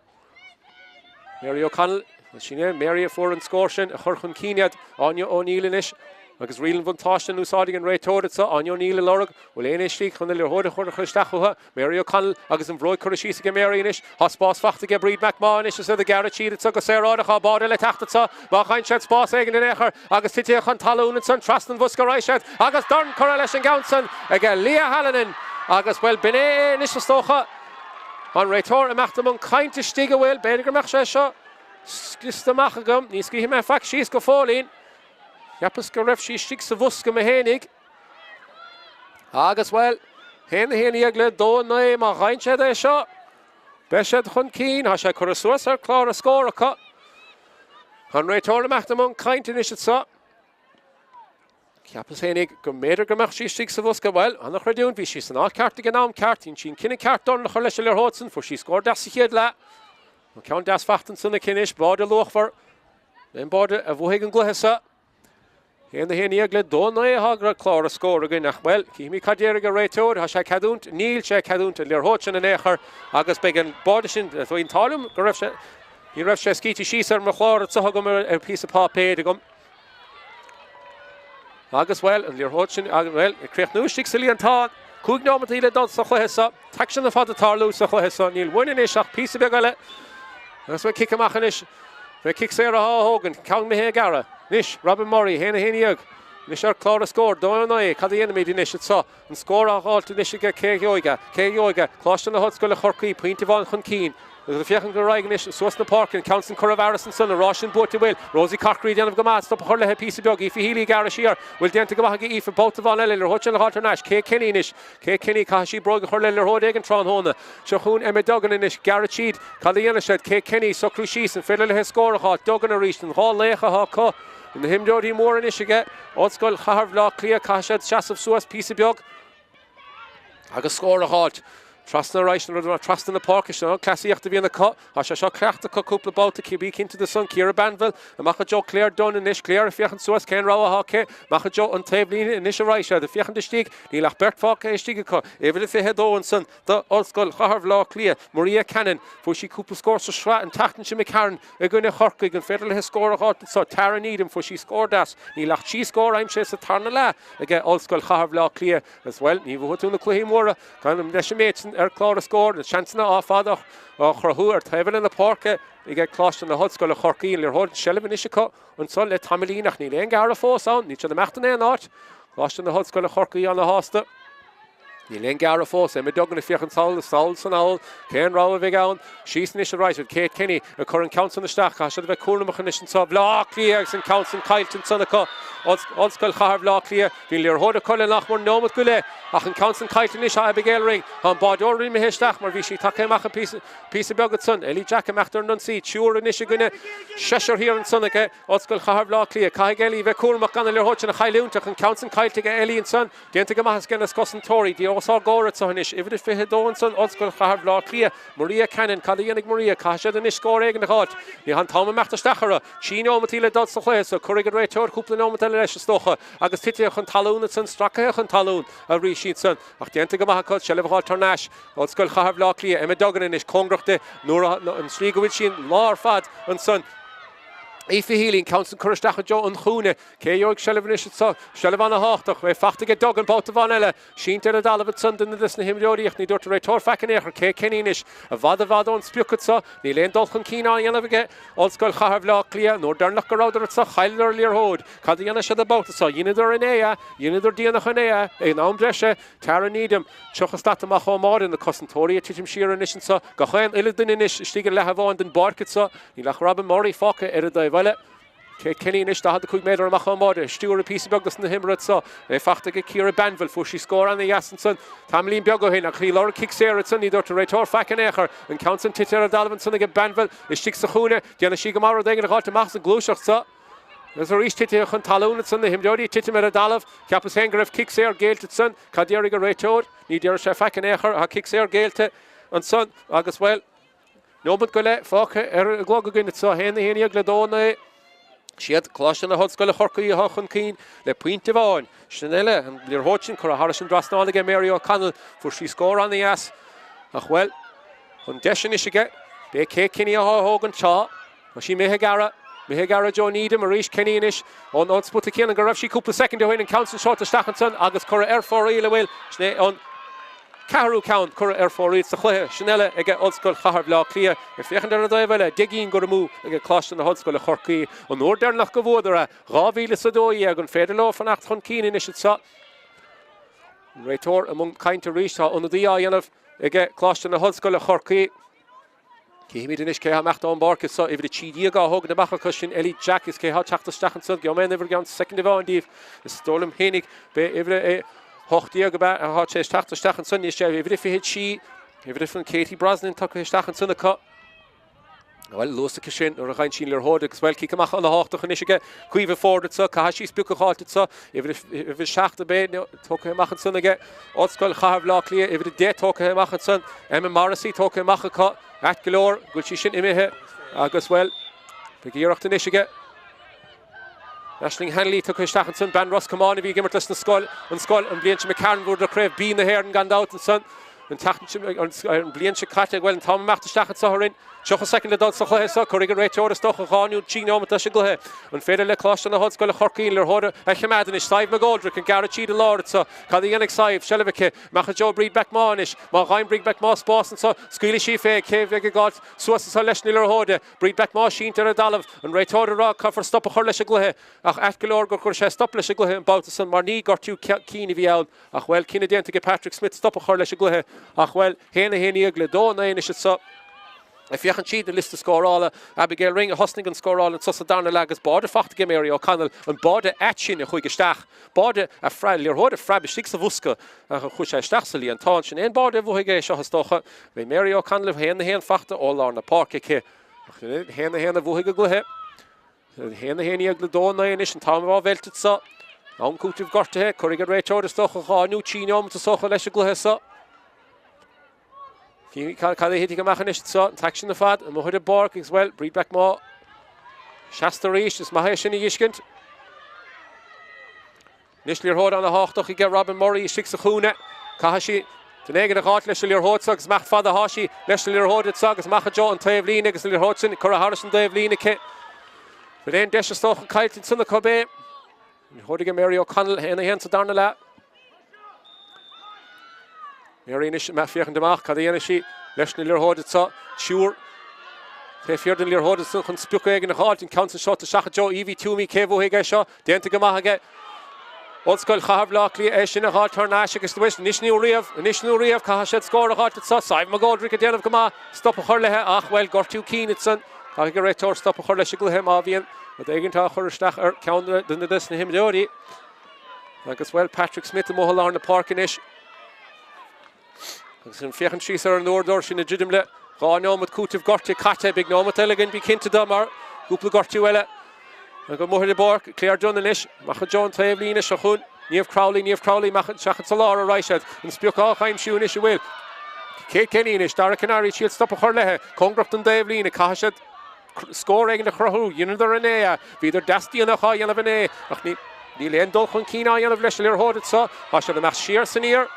Mary O'Connell, sin é, Mary a fuair an scór sin a chur chun cinn iad. Áine O'Neill anois agus riail an bhuntáiste in úsáid ag an réiteoir anseo. Áine O'Neill ag lorg, bhfuil éinne istigh chun na liathróid a chur isteach chucu. Mary O'Connell agus an bhróig curtha síos aige Mary anois. Tá spás fachta aige Bríd McMaugh anois is iad ag gearradh tríd anseo go saoráideach. Tá báide le teacht anseo. Má fhaigheann siad spás éigin in aon chor agus titithe chun talún ansan trasna an bhosca raghaidh siad agus dorn curtha leis an gceann san aige Leah Hallinan agus, bhuel, b'in é é anois is dócha. Tá an réiteoir imeacht i mbun cainte istigh, an bhfuil? B'fhéidir go mbeadh sé seo scriosta amach agam. Ní scriosfaidh mé faic síos go fóillín. Cheapas go raibh sí istigh sa bhosca mé fhéinig. Agus, bhuel, 1-11 le 2-9 má fhaigheann siad é seo, beidh siad chun cinn. Tá sé curtha suas ar chlár na scór acu. Tá an réiteoir imeacht i mbun cainte anois anseo. Cheapas fhéinig go mb'fhéidir go mbeadh sí istigh sa bhosca. Bhuel, an-chreidiúint, bhí sí san áit ceart ag an am ceart. Dhein sí an cinneadh ceart dorn a chur leis an liathróid san. Fuair sí scór deas sa chéad leath. An ceann deas fachta ansan aici anois. Báide luachmhar. An báide a bhuafaidh an gcluiche seo. 1-11 le 2-9 atá ar chlár na scór againn ach, bhuel, cífimid cad déarfaidh an réiteoir. Tá sé ag ceadúint, níl sé ag ceadúint an liathróid sin in aon chor agus beidh an báide sin, bhí an t-ádh liom go raibh sé, ní raibh sé scríte síos ar mo chlár anseo agam ar phíosa páipéir agam. Agus, bhuel, an liathróid sin, bhuel, ag críochnú istigh sa líontán. 5 neomataí le dul sa chluiche seo. T-aicsean ar fad ag tarlú sa chluiche seo. Níl uainn anois ach píosa beag eile. Agus, bhuel, cic amach anois. Beidh cic saor á thógaint. Ceann imithe ag gearradh. Anois, Robin Murray, 1-11. Anois ar chlár na scór, 2-9. Cad a dhéanfaimid anois anseo? An scór á dh'fháilt anois aige cé a gheobhaidh é? Cé a gheobhaidh é? Coláiste na hOllscoile Chorcaí, pointe amháin chun cinn. Agus ag féachaint ar aghaidh anois suas na páirce, an ceann san curtha i bhfearas ansan, an rás sin buaite bhfuil? Rosie Corkery ag déanamh go maith, stop a chur léi píosa beag, Aoife Healy ag gearradh siar, bhfuil déanta go maith aige Aoife, babhta amháin eile, liathróid sin a dh'fháilt thar n-ais, Kate Kenny anois, Kate Kenny, caithfidh sí bróig a chur le liathróid éigin tráthnóna. Seo chugainn Emma Duggan anois, gearradh tríd, cad a dhéanfaidh siad? Kate Kenny, socrú síos, an féidir léi scór a dh'fháilt? Duggan arís, an dá laoch atá acu, na himreoirí móra anois aige. Ollscoil Chathair Bhaile Átha Cliath, caithfidh siad seasamh suas píosa beag agus scór a dh'fháilt. Trasna arís, an rud atá trasna na páirce, sin an cleasaíocht a bhíonn acu. Tá sé seo cleachta acu cúpla babhta, bí cinnte de san. Ciara Banville, amach i dtreo Claire Dunne anois. Claire ag féachaint suas, cén rogha atá aici? Amach i dtreo an taobhlíne anois a raghaidh siad. Ag féachaint istigh, níl ach beirt fágtha istigh acu. Uimhir a 22 ansan do Ollscoil Chathair Bhaile Átha Cliath, Maria Cannon. Fuair sí cúpla scór sa sraith an tseachtain seo imigh tharainn. I gcoinne Chorcaigh, an féidir léi scór a dh'fháilt anseo? Tara Needham, fuair sí scór deas. Níl ach 3 scór aimsithe sa tarna leath aige Ollscoil Chathair Bhaile Átha Cliath. Agus, bhuel, ní bhuafaidh tú na cluichí móra gan leis an méid sin ar chlár na scór. Na seansanna á fad á chruthú ar taobh eile na páirce aige Coláiste na hOllscoile Chorcaí. An liathróid i seilbh anois acu anseo le tamaillín ach níl aon ghearradh fós ann. Níl siad imeacht in aon áit. Coláiste na hOllscoile Chorcaí ana-shásta. Níl aon ghearradh fós. Emma Duggan ag féachaint sall is sall is anall. Cén rogha a bheidh ann? Síos anois ar aghaidh. Kate Kenny ag cur an ceann san isteach. Caithfidh siad a bheith cúramach anois anseo. Bhaile Átha Cliath agus an ceann san caillte ansan acu. Ollscoil Chathair Bhaile Átha Cliath. Bhí an liathróid acu le nach mór neomat go leith ach an ceann san caillte anois. Tá Abigail Ring. Tá an báideoir imithe isteach mar bhí sí tagtha amach an píosa beag ansan. Ellie Jack imeacht ar an ionsaí. Triúr anois i gcoinne seisear thiar ansan aige Ollscoil Chathair Bhaile Átha Cliath. Caithfidh Ellie bheith cúramach gan an liathróid sin a chailliúint ach an ceann san caillte aige Ellie ansan. Déanta go maith ag na cosantóirí. Dí os ár gcomhair anseo anois. Uimhir a 22 ansan, Ollscoil Chathair Bhaile Átha Cliath. Maria Cannon. Cad a dhéanfaidh Maria? Caithfidh siad anois scór éigin a dh'fháilt. Ní an t-am imeacht isteach orthu. 3 neomataí le dul sa chluiche so. Cuirfidh an réiteoir cúpla neomat eile leis, is dócha. Agus titithe chun talún ansan, stracaithe chun talún arís ansan. Ach déanta go maith acu seilbh a dh'fháilt thar n-ais. Ollscoil Chathair Bhaile Átha Cliath. Emma Duggan anois, cóngarach di nuair a, an tslí go bhfuil sí an lá ar fad ansan. Aoife Healy, an ceann san curtha isteach i dtreo an chúinne. Cé a gheobhaidh seilbh anois anseo? Seilbh ana-thábhachtach. É fachta aige Duggan, babhta amháin eile. Sínte ar an dtalamh ansan duine des na himreoirí ach ní dúirt an réiteoir faic in aon chor. Kate Kenny anois i bhfad i bhfad ón sprioc anseo. Níl aon dul chun cinn á dhéanamh aige Ollscoil Chathair Bhaile Átha Cliath. An uair deireanach go rabhadar anseo chailleadar an liathróid. Cad a dhéanfaidh siad an babhta seo? Dheineadar inné é. Dheineadar déanach inné é. In am breise, Tara Needham, 30 slat amach ón mbáide. Na cosantóirí ag titim siar anois anseo. Gach aon uile duine anois istigh i leath amháin den bpáirc anseo. Níl ach Robin Murray fágtha ar an dtaobh eile. Kate Kenny anois 45 méadar amach ón mbáide, ag stiúradh píosa beag dos na himreoirí anseo. É fachta aige Ciara Banville, fuair sí scór ana-dheas ansan tamaillín beag ó shin ach í lorg cic saor ansan, ní dúirt an réiteoir faic in aon chor. An ceann san tite ar an dtalamh ansan aige Banville istigh sa chúinne. Déanfaidh sí go maith rud éigin a dh'fháilt amach as an gluaiseacht seo. Agus arís titithe chun talún ansan, na himreoirí ag titim ar an dtalamh. Cheapas féin go raibh cic saor géillte ansan. Cad déarfaidh an réiteoir? Ní déarfaidh sé faic in aon chor. Tá cic saor géillte ansan agus, bhuel, neomat go leith fágtha ar an gclog againn anso. 1-11 le 2-9. Siad Coláiste na hOllscoile Chorcaí atá chun cinn le pointe amháin. Sin eile, an liathróid sin curtha thairis an dtrasnán aige Mary O'Connell. Fuair sí scór an-dheas. Ach, bhuel, an deis anois aige. B'é Kate Kenny atá á thógaint. Tá. Tá sí imithe ag gearradh, imithe ag gearradh Joe Needham arís, Kenny anois ón ón spota céanna go raibh sí cúpla soicind ó shin, an ceann sin seolta isteach ansan agus curtha ar fóraoil an bhfuil, sin é an ceathrú ceann curtha ar fóraoil sa chluiche sin eile aige Ollscoil Chathair Bhaile Átha Cliath. Ag féachaint ar an dtaobh eile, 10 gcinn curtha amú aige Coláiste na hOllscoile Chorcaí an uair deireanach go bhuadar é, 2012, an féidir leo fanacht chun cinn anois anseo? An réiteoir i mbun cainte arís, tá ionadaí á dhéanamh aige Coláiste na hOllscoile Chorcaí. Cífimid anois cé atá ag imeacht ón bpáirc anso. Uimhir 13 á thógaint amach acu sin Ellie Jack is cé atá ag teacht isteach anso. Gheobhaidh mé an uimhir i gceann soicind amháin díobh. Is dóigh liom fhéinig b'é uimhir 18 ab ea atá tar éis teacht isteach ansan. Níl sé uimhir 23, uimhir an Katie Brosnan tugtha isteach ansan acu. Bhuel, luas aici sin nuair a gheibheann sí an liathróid agus bhuel, cic amach ana-thábhachtach anois aige Caoimhe Forde anso. Caithfidh sí sprioc a dh'fháilt anso. Uimhir 7 ab é tógtha amach ansan aige Ollscoil Chathair Bhaile Átha Cliath, uimhir 10 tógtha amach ansan, Emma Morrissey tógtha amach acu, ait go leor go bhfuil sí sin imithe agus, bhuel, beidh iarracht anois aige Aisling Hanley tugtha isteach ansan, bean Ros Comáin a bhí ag imirt leis na scoil, an scoil an bhliain seo Carn bhuadar Craobh B na hÉireann gan dabht ansan an tseachtain an bhliain seo caite, bhuel, an t-am imeacht isteach anso orainn. 30 soicind le dul sa chluiche seo. Cuirfidh an réiteoir is dócha 2 nó 3 neomat leis an gcluiche. An féidir le Coláiste na hOllscoile Chorcaí an liathróid a choimeád anois? Sadhbh McGoldrick ag gearradh tríd an lár anso. Cad a dhéanfaidh Sadhbh? Seilbh aici. Amach i dtreo Bríd McMaugh anois. Má fhaigheann Bríd McMaugh spás anso, scaoilfidh sí fé. Cé a bheidh ag gabháilt suas anso leis na liathróide? Bríd McMaugh sínte ar an dtalamh. An réiteoir ag rá caithfear stop a chur leis an gcluiche. Ach ait go leor gur chuir sé stop leis an gcluiche an babhta san mar ní gortú cinn a bhí ann. Ach bhuel, cinneadh déanta ag Patrick Smith stop a chur leis an gcluiche. Ach bhuel, 1-11 le 2-9 anois anso. Ag féachaint tríd an liosta scórála, Abigail Ring a thosnaigh an scóráil anso sa darna leath agus báide fachta ag Mary O'Connell, an báide ait sin a chuaigh isteach, báide a phreab, liathróid a phreab istigh sa bhosca ach a chuaigh sé isteach sa líontán. Sin é an báide a bhuafaidh é seo is dócha. Beidh Mary O'Connell 1-1 fachta ó lár na páirce aici. Ach sin é 1-1 a bhuafaidh an gcluiche. 1-11 le 2-9 anois an t-am á mheilt anso. Am cúitimh gortaithe, cuirfidh an réiteoir is dócha 2 nó 3 neomat is dócha leis an gcluiche seo. Cad a thitfidh amach anois anso, an t-aicsean ar fad amuigh ar an bpáirc agus bhuel, Bríd McMaugh seasta arís, is maith é sin a dh'fheiscint. Anois liathróid ana-thábhachtach aige Robin Murray istigh sa chúinne. Caithfidh sí duine éigin a dh'fháilt leis an liathróid seo agus imeacht fada atá sí leis an liathróid anseo agus amach i dtreo an taobh líne agus an liathróid sin curtha thairis an dtaobh líne aici. Bhfuil aon deis is dócha caillte ansan acu é. Liathróid aige Mary O'Connell 1-1 sa darna leath. Mary anois ag féachaint amach, cad a dhéanfaidh sí leis na liathróid anseo? Triúr taobh thiar den liathróid ansan chun sprioc éigin a dh'fháilt, an ceann san seolta isteach i dtreo Evie Toomey, cé a bhuafaidh é seo? Déanta go maith aige Ollscoil Chathair Bhaile Átha Cliath é sin a dh'fháilt thar n-ais agus anois nó riamh, anois nó riamh, caithfidh siad scór a dh'fháilt anso. Sadhbh McGoldrick ag déanamh go maith, stop a chur léithe ach, bhuel, gortú cinn ansan. Caithfidh an réiteoir stop a chur leis an gcluiche má bhíonn rud éigin á chur isteach ar ceann de na himreoirí. Agus, bhuel, Patrick Smith amuigh i lár na páirce anois. Agus an féachaint síos ar an uaireadóir sin ag druidim le 2 neomat cúitimh gortaithe caite. Beidh neomat eile againn, bí cinnte de, mar cúpla gortú eile. Ag amuigh ar an bpáirc, Claire Dunne anois, amach i dtreo an taobh líne seo chugainn. Niamh Crowley, Niamh Crowley, amach isteach sa lár a raghaidh siad. An sprioc á aimsiú anois, an bhfuil? Kate Kenny anois, Dara Calleary, siad stop a chur léithe. Cóngarach don dtaobh líne, caithfidh siad. Scór éigin a chruthú. Dheineadar inné é. Bhíodar deas déanach á dhéanamh inné ach níl aon dul chun cinn á dhéanamh leis an liathróid anseo. Tá siad ag imeacht siar is aniar.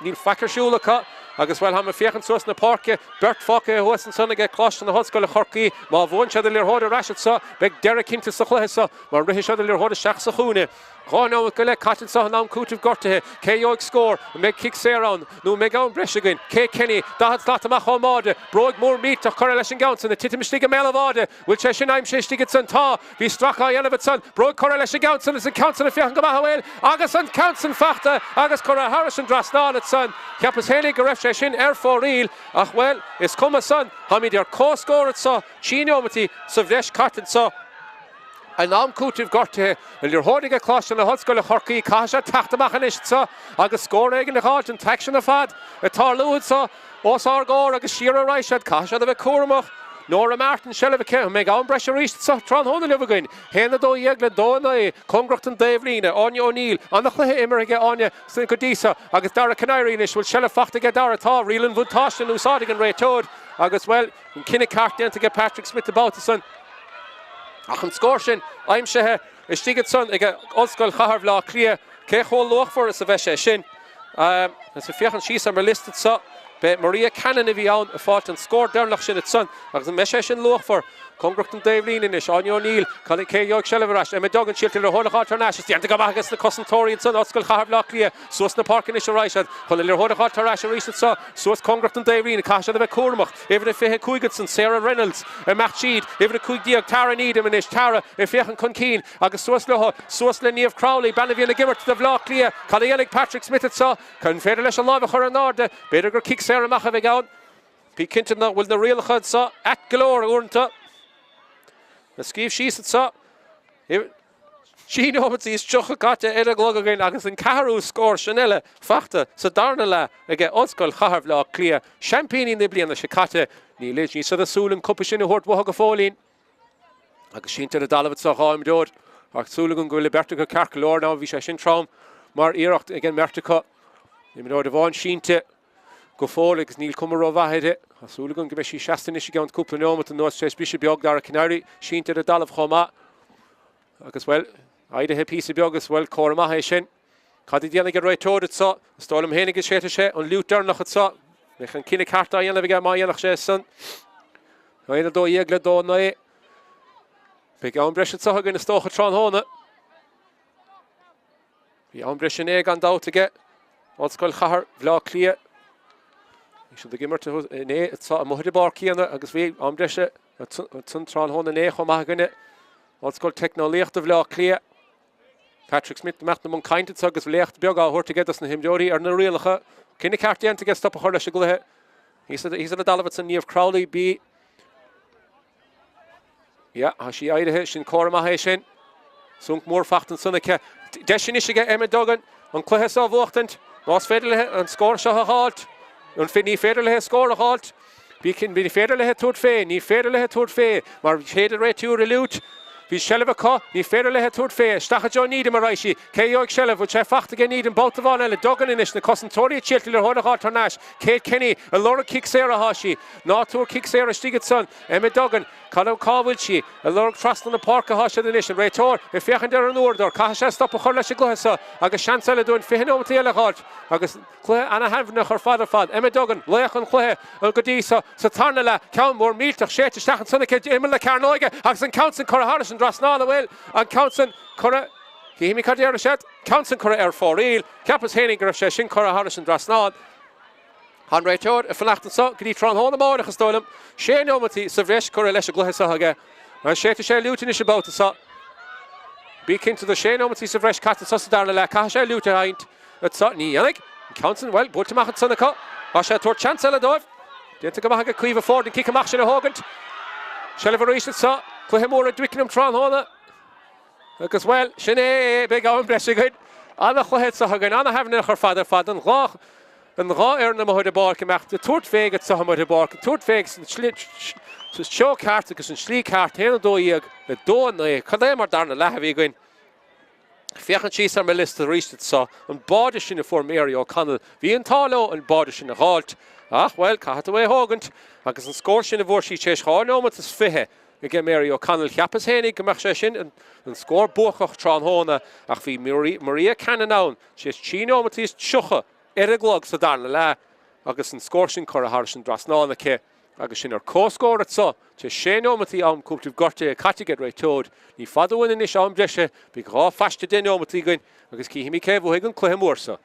Níl faic ar siúl acu. Agus, bhuel, táim ag féachaint suas na páirce, beirt fágtha thuas ansan aige Coláiste na hOllscoile Chorcaí. Má bhuann siad an liathróid ar ais anseo, beidh deireadh cinnte sa chluiche seo mar rithfidh siad an liathróid isteach sa chúinne. 2 nóiméad go leith caite anseo in am cúitimh gortaithe. Cé gheobhaidh scór? An mbeidh cic saor ann? Nó an mbeidh am breise againn? Kate Kenny, 40 slat amach ón mbáide. Bróig mhór millteach curtha leis an gceann san. Ag titim istigh i mbéal an bháide. Bhfuil sé sin aimsithe istigh ansan? Tá. Bhí stracadh á dhéanamh ansan. Bróig curtha leis an gceann san is an ceann san ag féachaint go maith an bhfuil? Agus an ceann san fachta agus curtha thairis an dtrasnán ansan. Cheapas fhéinig go raibh sé sin ar fóraoil ach, bhuel, is cuma san. Táimid ar comhscór anso, 3 neomataí sa bhreis caite anso. In am cúitimh gortaithe, an liathróid aige Coláiste na hOllscoile Chorcaí, caithfidh sé teacht amach anois anso agus scór éigin a dh'fháilt, an t-aicsean ar fad ag tarlú anso os ár gcomhair agus siar a raghaidh siad, caithfidh siad a bheith cúramach. Nora Martin, seilbh aici. An mbeidh am breise arís sa tráthnóna inniu againn? 1-12 le 2-9, cóngarach don dtaobhlíne. Áine O'Neill, an-chluiche imeartha aige Áine go dtí seo agus Dara Calleary anois, bhfuil seilbh fachta aige Dara? Tá, riail an bhuntáiste in úsáid ag an réiteoir agus, bhuel, an cinneadh ceart déanta aige Patrick Smith an babhta san. Ach an scór sin aimsithe istigh ansan ag Ollscoil Chathair Bhaile Átha Cliath, cé chomh luachmhar is a bheidh sé sin? Agus ag féachaint síos ar mo liosta anso, b'é Maria Cannon a bhí ann ag fáilt an scór deireanach sin ansan agus an mbeidh sé sin luachmhar? Cóngarach don dtaobhlíne anois, Áine O'Neill, cé a gheobhaidh seilbh ar ais? Emma Duggan, silte liathróid a dh'fháilt thar n-ais, is déanta go maith aige na cosantóirí ansan, Ollscoil Chathair Bhaile Átha Cliath, suas na páirce anois a raghaidh siad chun an liathróid a dh'fháilt thar ais arís anso, suas cóngarach don dtaobhlíne, caithfidh siad a bheith cúramach. Uimhir a 25 ansan, Sarah Reynolds, ag imeacht tríd, uimhir 15, Tara Needham anois, Tara ag féachaint chun cinn agus suas leo, suas le Niamh Crowley, bean a bhíonn ag imirt do Bhaile Átha Cliath. Cad a dhéanfaidh Patrick Smith anso? An féidir leis an láimh a chur in airde? B'fhéidir gur cic saor amach a bheidh ann. Bí cinnte nach bhfuil na rialacha anso ait go leor uaireanta. Na scríobh síos anso. 3 nóimeataí is 30 caite ar an gclog againn agus an ceathrú scór sin eile fachta sa darna leath aige Ollscoil Chathair Bhaile Átha Cliath, seaimpíní na bliana seo caite. Níl níl siad ag súil an cupa sin a thabhairt uathu go fóillín. Agus sínte ar an dtalamh anso dhá imreoir. Ach súil agam go bhfuil an bheirt acu ceart go leor now. Bhí sé sin trom mar iarracht ag an mbeirt acu. Imreoir amháin sínte go fóill agus níl cuma rómhaith uirthi. Tá súil agam go mbeidh sí seasta anois i gceann cúpla neomat anuas tar éis briseadh beag. Dara Calleary sínte ar an dtalamh chomh maith. Agus, bhuel, éirithe píosa beag is, bhuel, comhartha maith é sin. Cad a dhéanfaidh an réiteoir anso? Is dóigh liom féinig go séidfidh sé an fhliúit deireanach anso. Bheadh an cinneadh ceart á dhéanamh aige má dhéanfadh sé san. 1, 12 le 2, 9. Beidh am breise anso againn is dócha tráthnóna. Bhí am breise inné gan dabht aige Ollscoil Chathair Bhaile Átha Cliath. Bhí siad ag imirt inné anso amuigh ar an bpáirc chéanna agus bhí am breise ansan tráthnóna inné chomh maith againne. Ollscoil Teicneolaíochta Bhaile Átha Cliath. Patrick Smith imeacht i mbun cainte anso agus léacht beag á thabhairt aige dos na himreoirí ar na rialacha. Cinneadh ceart déanta aige stop a chur leis an gcluiche. Thíos ar an dtalamh ansan Niamh Crowley, B. Yeah, tá sí éirithe, sin comhartha maith é sin. Sonc mór fachta ansan aici. Deis anois aige Emma Duggan an cluiche seo a bhuachtaint. Más féidir léi an scór seo a dh'fháilt, ní féidir léi scór a dh'fháilt. Bí cinnte, ní féidir léi tabhairt fé, ní féidir léi tabhairt fé, mar shéid an réiteoir an fhliúit. Bhí seilbh acu, ní féidir léi tabhairt fé. Isteach i dtreo Needham a raghaidh sí. Cé a gheobhaidh seilbh? Bhfuil sé fachta aige Needham babhta amháin eile. Duggan anois, na cosantóirí ag triail liathróid a dh'fháilt thar n-ais. Kate Kenny ag lorg cic saor atá sí. Ná tabhair cic saor istigh ansan. Emma Duggan, cá bhfuil sí? Ag lorg trasna na páirce atá siad anois. An réiteoir ag féachaint ar an uaireadóir. Caithfidh sé stop a chur leis an gcluiche seo agus seans eile dúinn 20 nóimeat eile a dh'fháilt agus cluiche ana-thaitneamhach ar fad ar fad. Emma Duggan, laoch an chluiche go dtí seo sa tarna leath. Ceann mór millteach séidte isteach ansan aici imeall na cearnóige agus an ceann san curtha thairis an dtrasnán. An bhfuil an ceann san curtha? Cífimid cad déarfaidh siad. Ceann san curtha ar fóraoil. Cheapas fhéinig go raibh sé sin curtha thairis an dtrasnán. Tá an réiteoir ag fanacht anso go dtí tráthnóna amáireach, is dóigh liom. Sé neomataí sa bhreis curtha leis an gcluiche seo aige. Séidfidh sé an fhliúit anois an babhta seo. Bí cinnte de sé neomataí sa bhreis caite anso sa darna leath. Caithfidh sé an fhliúit a sheinnt anso. Ní dhéanfaidh. An ceann san, bhuel, buailte amach ansan acu. Tá sé ag tabhairt seans eile dóibh. Déanta go maith aige Caoimhe Forde an cic amach sin a thógaint. Seilbh arís anso. Cluiche mór i dTwickenham tráthnóna. Agus, bhuel, sin é é. Beidh am breise againn. Ana-chluiche anseo againn. Ana-thaitneamhach ar fad ar fad. An dhá an dhá fhoireann amuigh ar an bpáirc ag imeacht ag tabhairt fé anseo amuigh ar an bpáirc, ag tabhairt fé sa treo ceart agus an slí ceart, 1, 12 le 2, 9. Cad é mar darna leath a bhí againn? Féachaint síos ar mo liosta arís anseo, an báide sin a fuair Mary O'Connell, bhí an t-ádh leo an báide sin a dh'fháilt. Ach, bhuel, caithfidh tú é a thógaint. Agus an scór sin a bhfuair sí tar éis dhá neomat is fiche aige Mary O'Connell. Cheapas fhéinig go mbeadh sé sin an scór buacach tráthnóna ach bhí Maria Cannon ann tar éis 3 neomataí is 30 ar an gclog sa darna leath agus an scór sin curtha thairis an dtrasnán aici agus sinn ar comhscór anso tar éis 6 neomataí am cúitimh gortaithe caite ag an réiteoir. Ní fada uainn anois am breise, beidh dhá phaiste 10 neomataí againn agus cífimid cé a bhuafaidh an cluiche mór seo.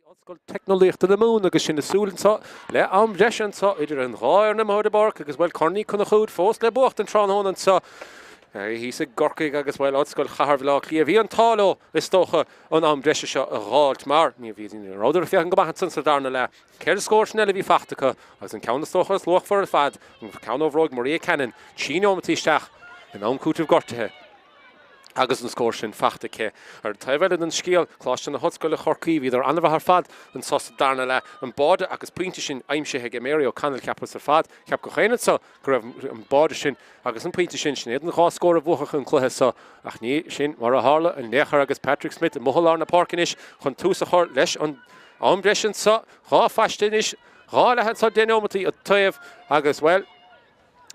Ollscoil Teicneolaíochta na Mumhan agus sinn ag súil anseo le am breise anseo idir an dhá fhoireann amuigh ar an bpáirc agus bhuel Corn Uí Chonchúir fós le buachtaint tráthnóna anseo thíos i gCorcaigh agus bhuel Ollscoil Chathair Bhaile Átha Cliath. Bhí an t-ádh leo is dócha an am breise seo a dh'fháilt mar ní bhí ní rabhadar ag féachaint go maith ansan sa darna leath. Ceithre scór sin eile a bhí fachta acu agus an ceann is dócha is luachmhar ar fad an ceann ó bhróig Maria Cannon 3 neomataí isteach in am cúitimh gortaithe. Agus an scór sin fachta aici. Ar an taobh eile den scéal, Coláiste na hOllscoile Chorcaí, bhíodar an-mhaith ar fad anso sa darna leath. An báide agus pointe sin aimsithe aige Mary O'Connell, cheapas ar fad, cheap gach éinne anso go raibh an báide sin agus an pointe sin, sin iad an dhá scór a bhuafadh an cluiche so. Ach ní sin mar a tharla in aon chor agus Patrick Smith amuigh i lár na páirce anois chun tús a chur leis an am breise anso. Dhá phaiste anois, dhá leath anso, deich neomataí an taobh agus, bhuel,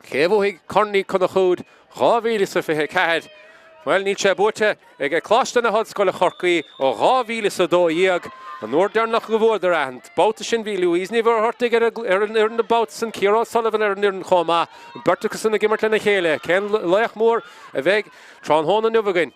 Cé a bhuafaidh Corn Uí Chonchúir 2024? Bhuel, níl sé buaite ag Coláiste na hOllscoile Chorcaí ó 2012, an uair deireanach go bhfuadar é. An babhta sin bhí Louise Ní Mhuircheartaigh ar an fhoireann an babhta san, Ciara O'Sullivan ar an fhoireann chomh maith, an bheirt acu san ag imirt lena chéile. Cén laoch mór a bheidh tráthnóna inniu againn?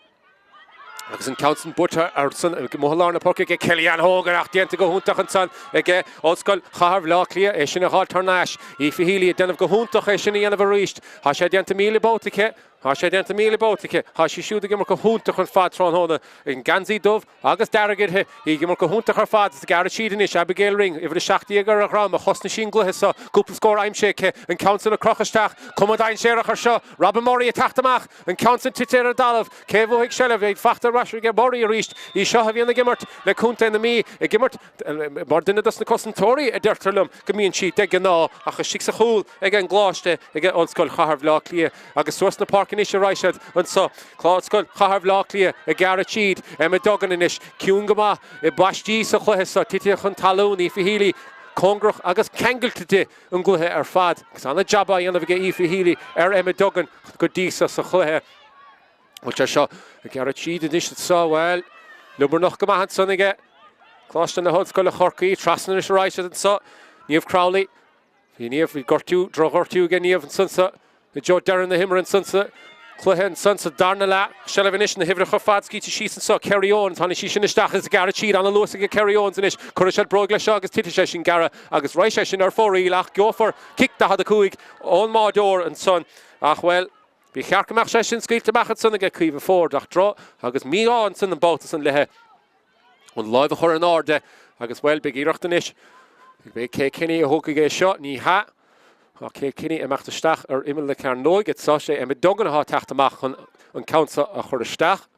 Agus an ceann sin buaite ansan amuigh i lár na páirce aige Kellyanne Hogan ach déanta go hiontach ansan aige Ollscoil Chathair Bhaile Átha Cliath é sin a dh'fháilt thar n-ais. Aoife Healy ag déanamh go hiontach é sin a dhéanamh arís. Tá sé déanta 1,000 babhta aici. Tá sé déanta 1,000 babhta aici. Tá sí siúd ag imirt go hiontach ar fad tráthnóna. An geansaí dubh agus dearg uirthi. Í ag imirt go hiontach ar fad. Is ag gearradh siad anois. Abigail Ring, uimhir 17 ar a dhrom, a chosnaigh sí an gcluiche seo. Cúpla scór aimsithe aici. An ceann sin ag crochadh isteach. Cuma dainséarach ar seo. Robin Murray ag teacht amach. An ceann sin tite ar an dtalamh. Cé a bhuafaidh seilbh? É fachta ar ais aige Murray arís. Í seo a bhíonn ag imirt le contae na Mí, ag imirt mar duine dos na cosantóirí, a deirtear liom go mbíonn sí de ghnáth, ach istigh sa chúl ag an gcoláiste ag Ollscoil Chathair Bhaile Átha Cliath. Agus suas na páirce anois a raghaidh siad anso. Ollscoil Chathair Bhaile Átha Cliath ag gearradh tríd. Emma Duggan anois, ciúin go maith i bpaistí sa chluiche seo, tite chun talún, Aoife Healy cóngarach agus ceangailte di. an gcluiche ar fad agus an-jab á dhéanamh aige Aoife Healy ar Emma Duggan go dtí seo sa chluiche. Bhfuil sé seo ag gearradh tríd anois anseo? Bhuel, liobarnach go maith ansan aige Coláiste na hOllscoile Chorcaí. Trasna anois a raghaidh siad anseo. Niamh Crowley. Bhí Niamh, bhí gortú, drochghortú aige Niamh ansan sa I dtreo deireadh na himeartha ansan sa chluiche ansan sa darna leath. Seilbh anois na huimhreacha fad scaoilte síos anso. Kerry Owens, tháinig sí sin isteach agus gearradh tríd. Ana-luas aige Kerry Owens anois. Cuirfidh siad bróig leis seo agus titfidh sé sin gearradh agus raghaidh sé sin ar fóraoil ach geofar cic 45 ón mbáireoir ansan. Ach, bhuel, ba cheart go mbeadh sé sin scaoilte amach ansan aige Caoimhe Ford ach droch agus mí-ádh ansan an babhta san léithe. an láimh a chur in airde agus, bhuel, beidh iarracht anois ag Kate Kenny a thógfaidh é seo, ní hea. Tá Kate Kenny ag imeacht isteach ar imeall na cearnóige anseo, sé Emma Duggan atá ag teacht amach chun an ceann seo a chur isteach.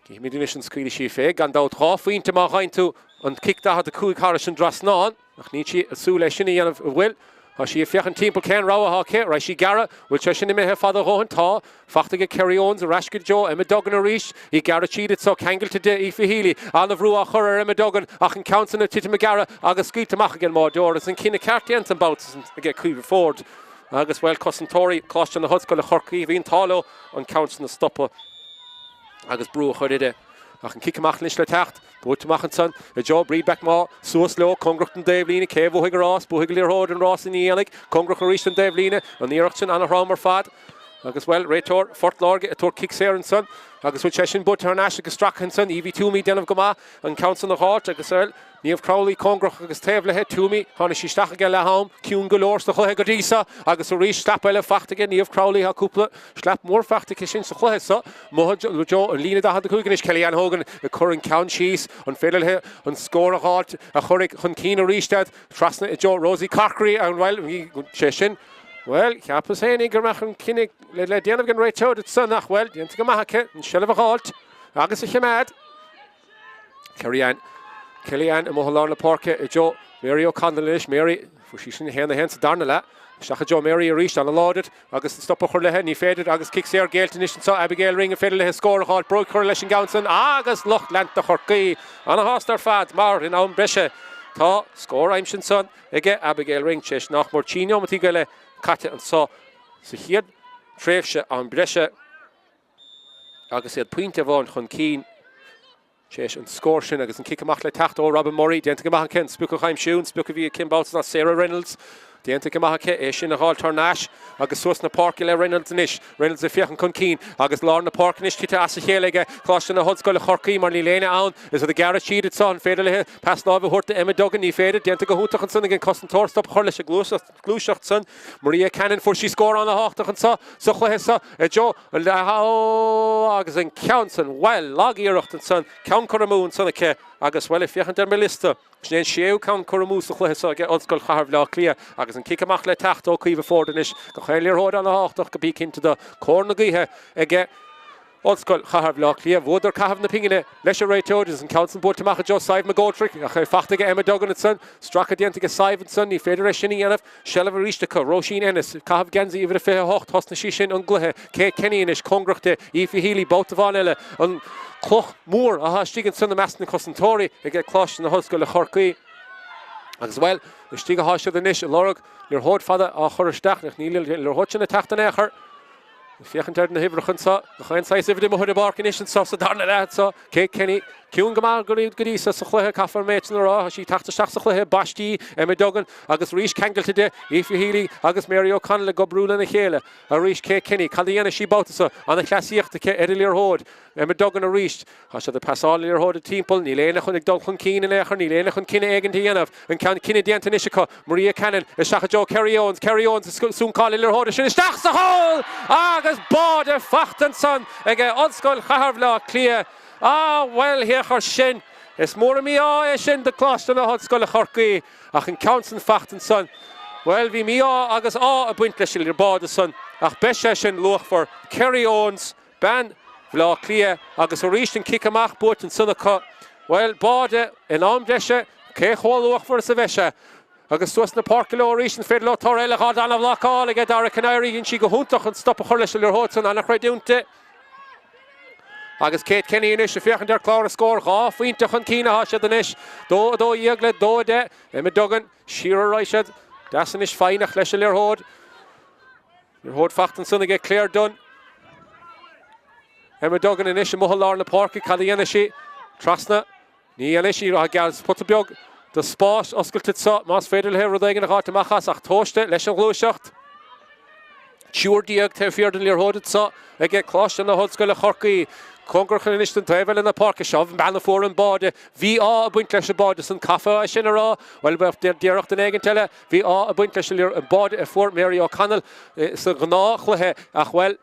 Cífimid anois an scaoilfidh sí fé, gan dabht dhá phointe má fhaigheann tú an cic 45 thairis an dtrasnán. Ach níl sí ag súil é sin a dhéanamh, an bhfuil? Tá sí ag féachaint timpeall cén rogha atá aici. Raghaidh sí ag gearradh. Bhfuil sé sin imithe fada a dhóthain? Tá. Fachta aige Kerry Owens ar ais go deo Emma Duggan arís. Í ag gearradh tríd anso. Ceangailte di Aoife Healy. An-bhrú á chur ar Emma Duggan ach an ceann san ag titim ag gearradh agus scaoilte amach ag an mbáireoir. Agus an cinneadh ceart déanta an babhta san aige Caoimhe Ford. Agus, bhuel, cosantóirí Choláiste na hOllscoile Chorcaí, bhí an t-ádh leo an ceann sin a stopadh agus brú a chur uirthi. Ach an cic amach anois le teacht. Buailte amach ansan i dtreo Bríd Becquemont. Suas leo, cóngarach don dtaobhlíne. Cé a bhuafaidh an rás? Buafaidh an liathróid an rás ina dhiaidh. Cóngarach arís don dtaobhlíne. An iarracht sin an-throm ar fad. Agus, bhuel, réiteoir Phort Láirge ag tabhairt cic saor ansan. Agus bhfuil sé sin buailte thar n-ais agus stractha ansan. Evie Twomey ag déanamh go maith an ceann san a dh'fháilt agus, bhuel, Niamh Crowley cóngarach agus taobh léi, Twomey, tháinig sí isteach ag leath-am, ciúin go leor sa chluiche go dtí seo agus arís slap eile fachta aige Niamh Crowley, tá cúpla slap mór fachta aici sin sa chluiche seo. Amuigh i dtreo an líne 45 anois, Kellyanne Hogan ag cur an ceann síos, an féidir léi an scór a dh'fháilt a chuirfidh chun cinn arís iad, trasna i dtreo Rosie Corkery, an bhfuil, bhí sé sin, bhuel, cheapas fhéinig go mbeadh an cinneadh le déanamh ag an réiteoir ansan ach, bhuel, déanta go maith aici an seilbh a dh'fháilt agus a chimeád. Kerry-Ann. Kellyanne amuigh i lár na páirce i dtreo Mary O'Connell anois. Mary, fuair sí sin 1-1 sa darna leath. Isteach i dtreo Mary arís, an-láidir agus an stop a chur léi, ní féidir agus cic saor géillte anois anseo. Abigail Ring, an féidir léi scór a dh'fháilt, bróig curtha leis an gceann san agus lucht leanta Chorcaí ana-shásta ar fad mar in am breise tá scór aimsithe ansan aige Abigail Ring tar éis nach mór 3 neomataí go leith caite anseo sa chéad tréimhse am breise. Agus iad pointe amháin chun cinn tar éis an scór sin agus an cic amach le teacht ó Robin Murray. Déanta go maith aici an sprioc a aimsiú, an sprioc a bhí aici an babhta ná Sarah Reynolds. Déanta go maith aici é sin a dh'fháilt thar n-ais agus suas na páirce le Reynolds anois. Reynolds ag féachaint chun cinn agus lár na páirce anois tite as a chéile aige Coláiste na hOllscoile Chorcaí mar níl éinne ann. Is iad ag gearradh tríd anso. An féidir léi pas láimhe a thabhairt do Emma Duggan? Ní féidir. Déanta go hiontach ansan ag an cosantóir stop a chur leis an gluaiseacht san. Maria Cannon, fuair sí scór ana-thábhachtach anso sa chluiche seo. A Joe, agus an ceann san, bhuel, lag-iarracht ansan, ceann curtha amú ansan aici agus, bhuel, ag féachaint ar mo liosta, Sin é an séú ceann curtha amú sa chluiche seo aige Ollscoil Chathair Bhaile Átha Cliath agus an cic amach le teacht ó Caoimhe Forde anois gach aon liathróid ana-thábhachtach go bí cinnte de. Cóir na gaoithe aige Ollscoil Chathair Bhaile Átha Cliath. Bhuadar caitheamh na pingine leis an réiteoir agus an ceann san buailte amach i dtreo Sadhbh McGoldrick ach é fachta aige Emma Duggan ansan. Stracadh déanta aige Sadhbh ansan, ní féidir é sin a dhéanamh. Seilbh arís acu. Róisín Ennis, caitheamh geansaí uimhir a 28, thosnaigh sí sin an gcluiche. Kate Kenny anois, cóngarach di. Aoife Healy, babhta amháin eile. An cloch mhór atá istigh ansan i measc na cosantóirí ag Coláiste na hOllscoile Chorcaí. Agus, bhuel, istigh atá siad anois ag lorg liathróid fada á chur isteach, ach níl an liathróid sin ag teacht in aon chor. Ag féachaint ar na huimhreacha anseo, gach aon saghas uimhir amuigh ar an bpáirc anois anseo sa darna leath anseo. Kate Kenny, ciúin go maith go dtí seo sa chluiche, caithfear an méid sin a rá. Tá sí ag teacht isteach sa chluiche, baistí, Emma Duggan agus arís ceangailte di, Aoife Healy agus Mary O'Connell ag oibriú lena chéile. Arís Kate Kenny, cad a dhéanfaidh sí babhta seo? Ana-chleasaíocht aici ar an liathróid. Emma Duggan arís. Tá siad ag pasáil na liathróide timpeall, níl éinne chun ag dul chun cinn in aon chor, níl éinne chun cinneadh éigin a dhéanamh. An ceann cinneadh déanta anois acu, Maria Cannon isteach i dtreo Kerry Owens, Kerry Owens ag suncáil na liathróide sin isteach sa chúl agus báide fachta ansan ag Ollscoil Chathair Bhaile Átha Cliath. Ah bhuel, féach air sin! Is mór an mí-ádh é sin do Choláiste na hOllscoile Chorcaí ach an ceann san fachta ansan, bhuel bhí mí-ádh agus ádh ag baint leis an báide san ach beidh sé sin luachmhar. Kerry Owens. Bean Bhaile Átha Cliath agus arís an cic amach buaite ansan acu. Bhuel, báide in am breise, cé chomh luachmhar is a bheidh sé? Agus suas na páirce leo arís, an féidir leo toradh eile a dh'fháil? Ana-bhlocáil aige Dara Calleary, dhein sí go hiontach an stop a chur leis an liathróid san, ana-chreidiúint di. Agus Kate Kenny anois ag féachaint ar chlár an scóir, 2 phointe chun cinn atá siad anois, 2 12 le 2 10. Emma Duggan, siar a raghaidh siad, deas anois foighneach leis an liathróid. Liathróid fachta ansan aige Claire Dunne. Emma Duggan anois amuigh i lár na páirce. Cad a dhéanfaidh sí? Trasna? Ní dhéanfaidh sí. Tá pota beag de spás oscailte anseo más féidir léi rud éigin a dh'fháilt amach as ach tomhaiste leis an ghluaiseacht. 13 taobh thiar den liathróid anseo aige Coláiste na hOllscoile Chorcaí. Cóngarach anois don taobh eile na páirce seo. An bhean a fuair an báide. Bhí ádh ag baint leis an báide san. Caithfear é sin a rá. Bhuel, déarfadh duine éigint eile. Bhí ádh ag baint leis an báide a fuair Mary O'Connell sa ghnáthchluiche ach, bhuel,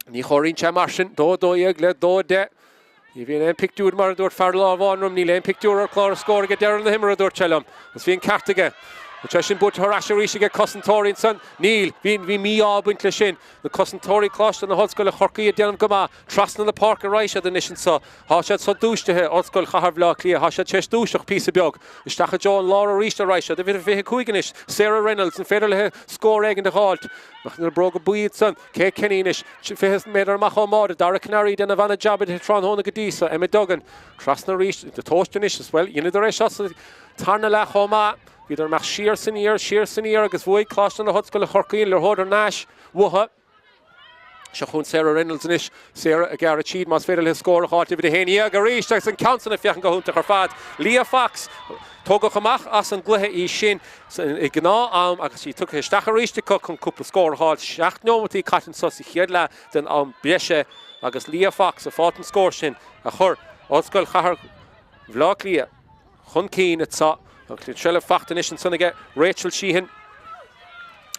ní chomhairíonn sé mar sin. 2 12 le 2 10. Ní bhíonn aon pictiúr, mar a dúirt fear lámh amháin liom, níl aon pictiúr ar chlár an scóir ag deireadh na himeartha, a dúirt sé liom. Agus bhí an ceart aige. Bhfuil sé sin buaite thar ais arís ag cosantóirí ansan? Níl. Bhí, bhí mí-ádh ag baint leis sin. Na cosantóirí Coláiste na hOllscoile Chorcaí ag déanamh go maith. Trasna na páirce a raghaidh siad anois anso. Tá siad so dúisithe, Ollscoil Chathair Bhaile Átha Cliath, tá siad tar éis dúiseacht píosa beag. Isteach i dtreo an lár arís a raghaidh siad. Uimhir a 25 anois, Sarah Reynolds, an féidir léi scór éigin a dh'fháilt? Ach na bróga buí ansan, Kate Kenny anois, 20 méadar amach ón mbáide, Dara Calleary ag déanamh ana-jab di tráthnóna go dtí so, Emma Duggan, trasna arís, tomhaiste anois, is bhuel, dheineadar é seo sa tarna leath chomh maith. Bhíodar amach siar is aniar, siar is aniar agus bhuaigh Coláiste na hOllscoile Chorcaí an liathróid thar n-ais uathu. Seo chugainn Sarah Reynolds anois. Sarah ag gearradh tríd más féidir léi scór a dh'fháilt uimhir 11 arís agus an ceann san ag féachaint go hiontach ar fad. Leah Fox, tógadh amach as an gcluiche í sin i ngnáth am agus í tugtha isteach arís acu chun cúpla scór a dh'fháilt. 7 neomataí caite anso sa chéad leath den am breise agus Leah Fox ag fáilt an scór sin a chuir Ollscoil Chathair Bhaile Átha Cliath chun cinn anso. An tseilbh fachta anois ansan aige Rachel Sheehan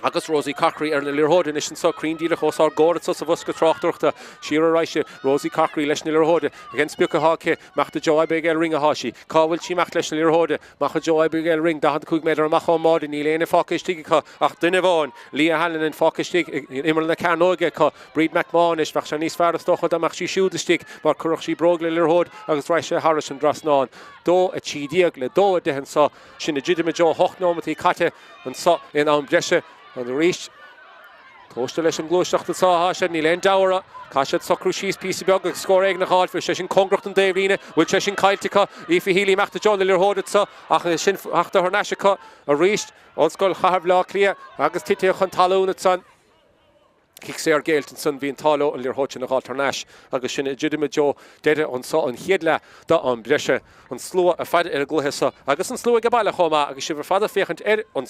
agus Rosie Corkery ar an liathróid anois anso, cruinn díreach os ár gcomhair anso sa bhosca tráchtaireachta. Siar a raghaidh sí, Rosie Corkery leis na liathróide. Cén sprioc atá aici? Amach do Joe Abigail Ring atá sí. Cá bhfuil sí amach leis na liathróide? Amach do Joe Abigail Ring, 45 méadar amach ón mbáide. Níl éinne fágtha istigh acu ach duine amháin, Leah Hallinan fágtha istigh in imeall na cearnóige acu. Bríd McMahon anois, bheadh sé níos fearr is dócha dá mbeadh sí siúd istigh mar chuirfeadh sí bróg le liathróid agus raghaidh sé thairis an dtrasnán. 2, 13 le 2, 10 anso. Sin ag druidim i dtreo 8 nóimeataí caite anso in am breise. Agus arís, tomhaiste leis an ngluaiseacht anso atá siad, níl aon deabhadh orthu. Caithfidh siad socrú síos píosa beag agus scór éigin a dh'fháil. Bhfuil sé sin cóngarach don dtaobhlíne? Bhfuil sé sin caillte acu? Aoife Healy amach i dtreo na liathróide anso ach é sin fachta thar n-ais acu arís. Ollscoil Chathair Bhaile Átha Cliath agus titithe chun talún ansan. Cic saor géillte ansan, bhí an t-ádh leo an liathróid sin a dh'fháilt thar n-ais agus sin ag druidim i dtreo deireadh anso an chéad leath d'am breise. An slua ar fad ar an gcluiche seo agus an slua ag baile chomh maith agus sibh ar fad ag féachaint ar an.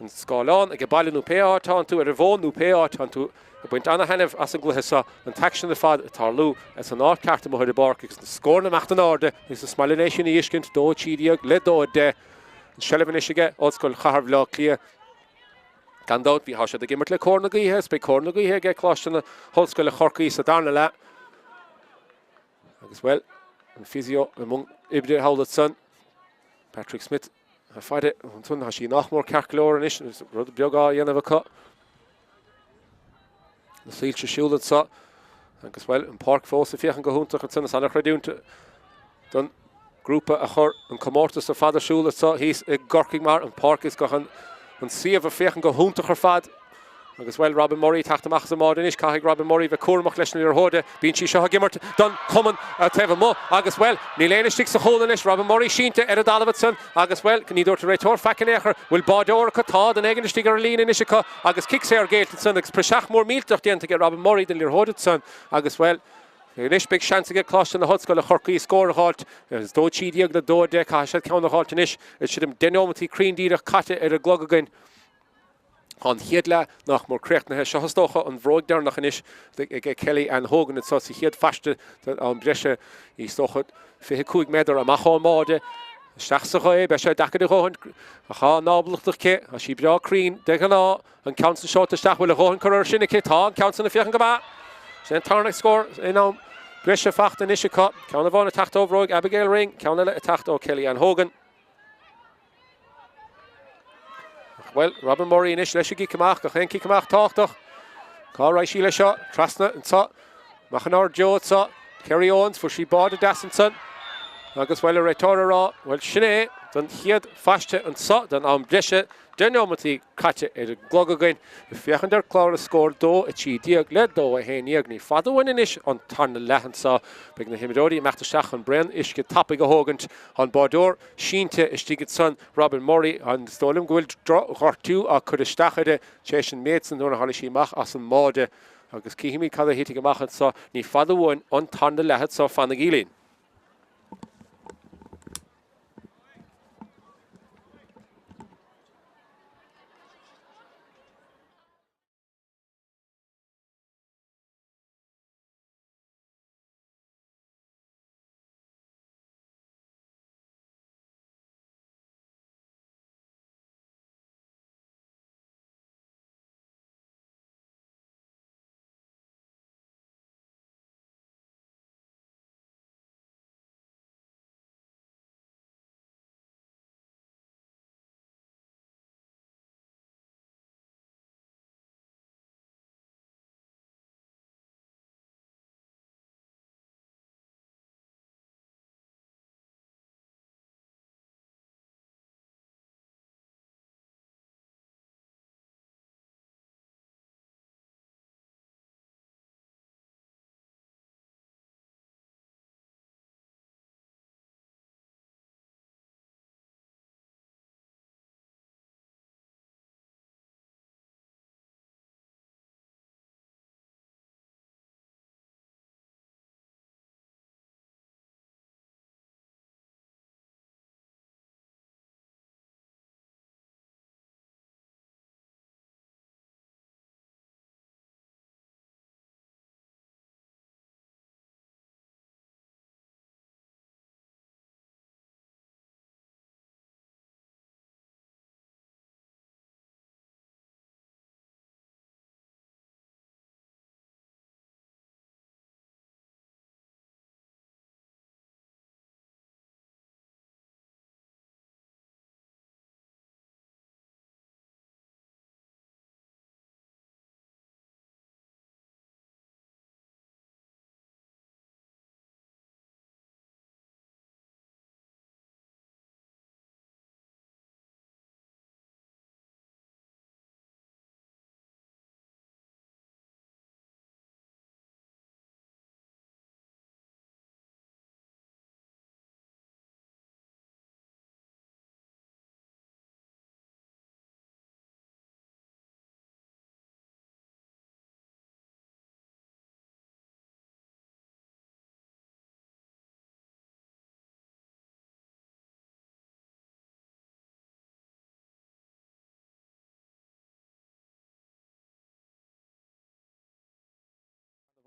an scáileán ag baile nó pé áit atánn tú ar an bhfón nó pé áit atánn tú ag baint ana-thaitneamh as an gcluiche seo, an t-aicsean ar fad ag tarlú san áit ceart amuigh ar an bpáirc agus na scóranna ag imeacht in airde agus is maith linn é sin a fheiscint, 2 13 le 2 10. An seilbh anois aige Ollscoil Chathair Bhaile Átha Cliath. Gan dabht bhí, tá siad ag imirt le cóir na gaoithe is beidh cóir na gaoithe aige Coláiste na hOllscoile Chorcaí sa darna leath. Agus bhuel, an physio i mbun oibre thall ansan, Patrick Smith, ag faire ansan, tá sí nach mór ceart go leor anois, rud beag á dhéanamh acu. Na soilse siúl anso agus bhuel, an páirc fós ag féachaint go hiontach ansan, is an-chreidiúint don grúpa a chuir an comórtas ar fad ar siúl anso thíos i gCorcaigh mar an páirc is go an suíomh ag féachaint go hiontach ar fad. Agus bhuel, Robin Murray ag teacht amach as an mbád anois, caithfidh Robin Murray bheith cúramach leis an liathróid. Bíonn sí seo ag imirt don chumann taobh amuigh agus bhuel, níl éinne istigh sa chúl anois, Robin Murray sínte ar an dtalamh ansan agus bhuel, ní dúirt an réiteoir faic in aon chor, bhfuil báideoir acu, tá, duine éigin istigh ar an líne anois acu agus cic saor géillte ansan agus praiseach mór millteach déanta aige Robin Murray den liathróid ansan agus bhuel, Anois beidh seans aige Coláiste na hOllscoile Chorcaí scór a dh'fháilt. Is 2 13 le 2 10 caithfidh siad ceann a dh'fháilt anois. Is sílim 10 neomataí cruinn díreach caite ar an gclog againn. Tá an chéad leath nach mór críochnaithe. Seo is dócha an bhróig deireanach anois ag Kelly Ann Hogan anseo sa chéad phaiste den am breise. Í is dócha 25 méadar amach ón mbáide. Isteach sa ghaoth, beidh sé deacair a dhóthain ach tá an ábaltacht aici. Tá sí breá cruinn de ghnáth. An ceann san seolta isteach, bhfuil a dhóthain curtha air sin aici? Tá, an ceann san ag féachaint go maith. Sin an tarna scór in am breise fachta anois acu. Ceann amháin ag teacht ó bhróig Abigail Ring, ceann eile ag teacht ó Kelly Ann Hogan. Ach bhuel, Robin Murray anois leis an gcic amach, gach aon cic amach tábhachtach. Cá raghaidh sí leis seo? Trasna anseo. Amach in ard Joe anseo. Kerry Owens, fuair sí báide deas ansan. Agus bhuel, an réiteoir ag rá, bhuel sin é don chéad phaiste anseo den am breise. 10 neomataí caite ar an gclog againn. Ag féachaint ar clár na scór 2, 13 le 2, 11. Ní fada uainn anois an tarna leath anseo. Beidh na himreoirí ag imeacht isteach chun braon uisce tapaidh a thógaint. Tá an báideoir sínte istigh ansan, Robin Murray. Is dóigh liom go bhfuil droch-ghortú á cur isteach uirthi tar éis an méid san nuair a tháinig sí amach as an mbáide. Agus cífimid cad a thitfidh amach anseo. Ní fada uainn an tarna leath anseo. Fanaigí linn.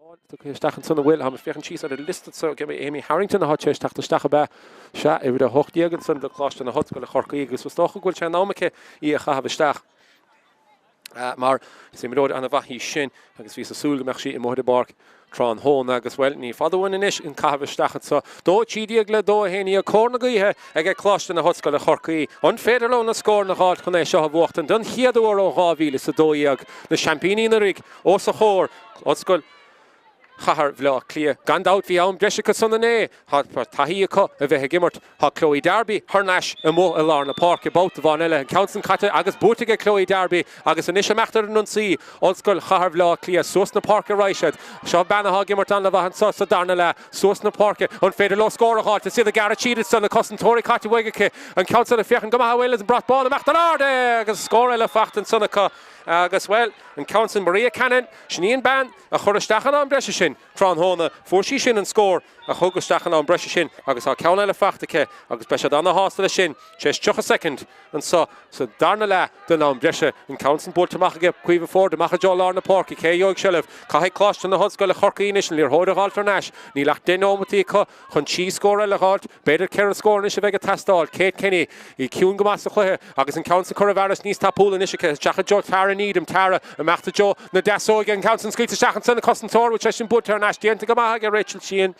Tugtha isteach ansan an bhfuil? Táim ag féachaint síos ar an liosta anseo. Amy Harrington atá tar éis teacht isteach ab ea? Sea, uimhir 18 ansan do Choláiste na hOllscoile Chorcaí agus is dócha go bhfuil sé in am aici í a chaitheamh isteach mar is imreoir an-mhaith í sin agus bhíos ag súil go mbeadh sí amuigh ar an bpáirc tráthnóna agus, bhuel, ní fada uainn anois an caitheamh isteach anseo. 2 13 le 2 11 cóir na gaoithe ag Coláiste na hOllscoile Chorcaí. An féidir leo na scóranna a dh'fháilt chun é seo a bhuachtain don chéad uair ó 2012? Na seaimpíní anuraidh os a chomhair, Ollscoil Chathair Bhaile Átha Cliath. Gan dabht bhí am breise acu san inné. Tá taithí acu a bheith ag imirt. Tá Chloe Darby thar n-ais amuigh i lár na páirce babhta amháin eile. An ceann san caite agus buaite aige Chloe Darby agus anois imeacht ar an ionsaí. Ollscoil Chathair Bhaile Átha Cliath suas na páirce ar aghaidh siad. Seo bean atá ag imirt an-mhaith anseo sa darna leath. Suas na páirce. An féidir leo scór a dh'fháilt? Is iad ag gearradh tríd ansan. Na cosantóirí caite uaidh aici. An ceann san ag féachaint go maith a bhfuil an brat bán imeacht in airde agus scór eile faighte ansan acu. Agus, bhuel, an ceann sin Maria Cannon, sin í an bean a chuir isteach an am breise sin tráthnóna. Fuair sí sin an scór a thug isteach an am breise sin agus tá ceann eile faighte aici agus beidh siad ana-shásta leis sin. Sé is 30 soicind anso sa darna leath den am breise. An ceann sin buailte amach aige Caoimhe Forde amach i dtreo lár na páirce. Cé a gheobhaidh seilbh? Caithfidh Coláiste na hOllscoile Chorcaí anois an liathróid a dh'fháilt thar n-ais. Níl ach 10 neomataí acu chun trí scór eile a dh'fháilt, b'fhéidir ceithre scór anois a bheidh ag teastáil. Kate Kenny, í ciúin go maith sa chluiche agus an ceann san curtha i bhfearas níos tapúla anois aici. Isteach i dtreo Tara Needham, Tara, imeacht i dtreo na deasóige, an ceann san scaoilte isteach ansan, an cosantóir, bhfuil sé sin buailte thar n-ais, déanta go maith aige Rachel Sheehan.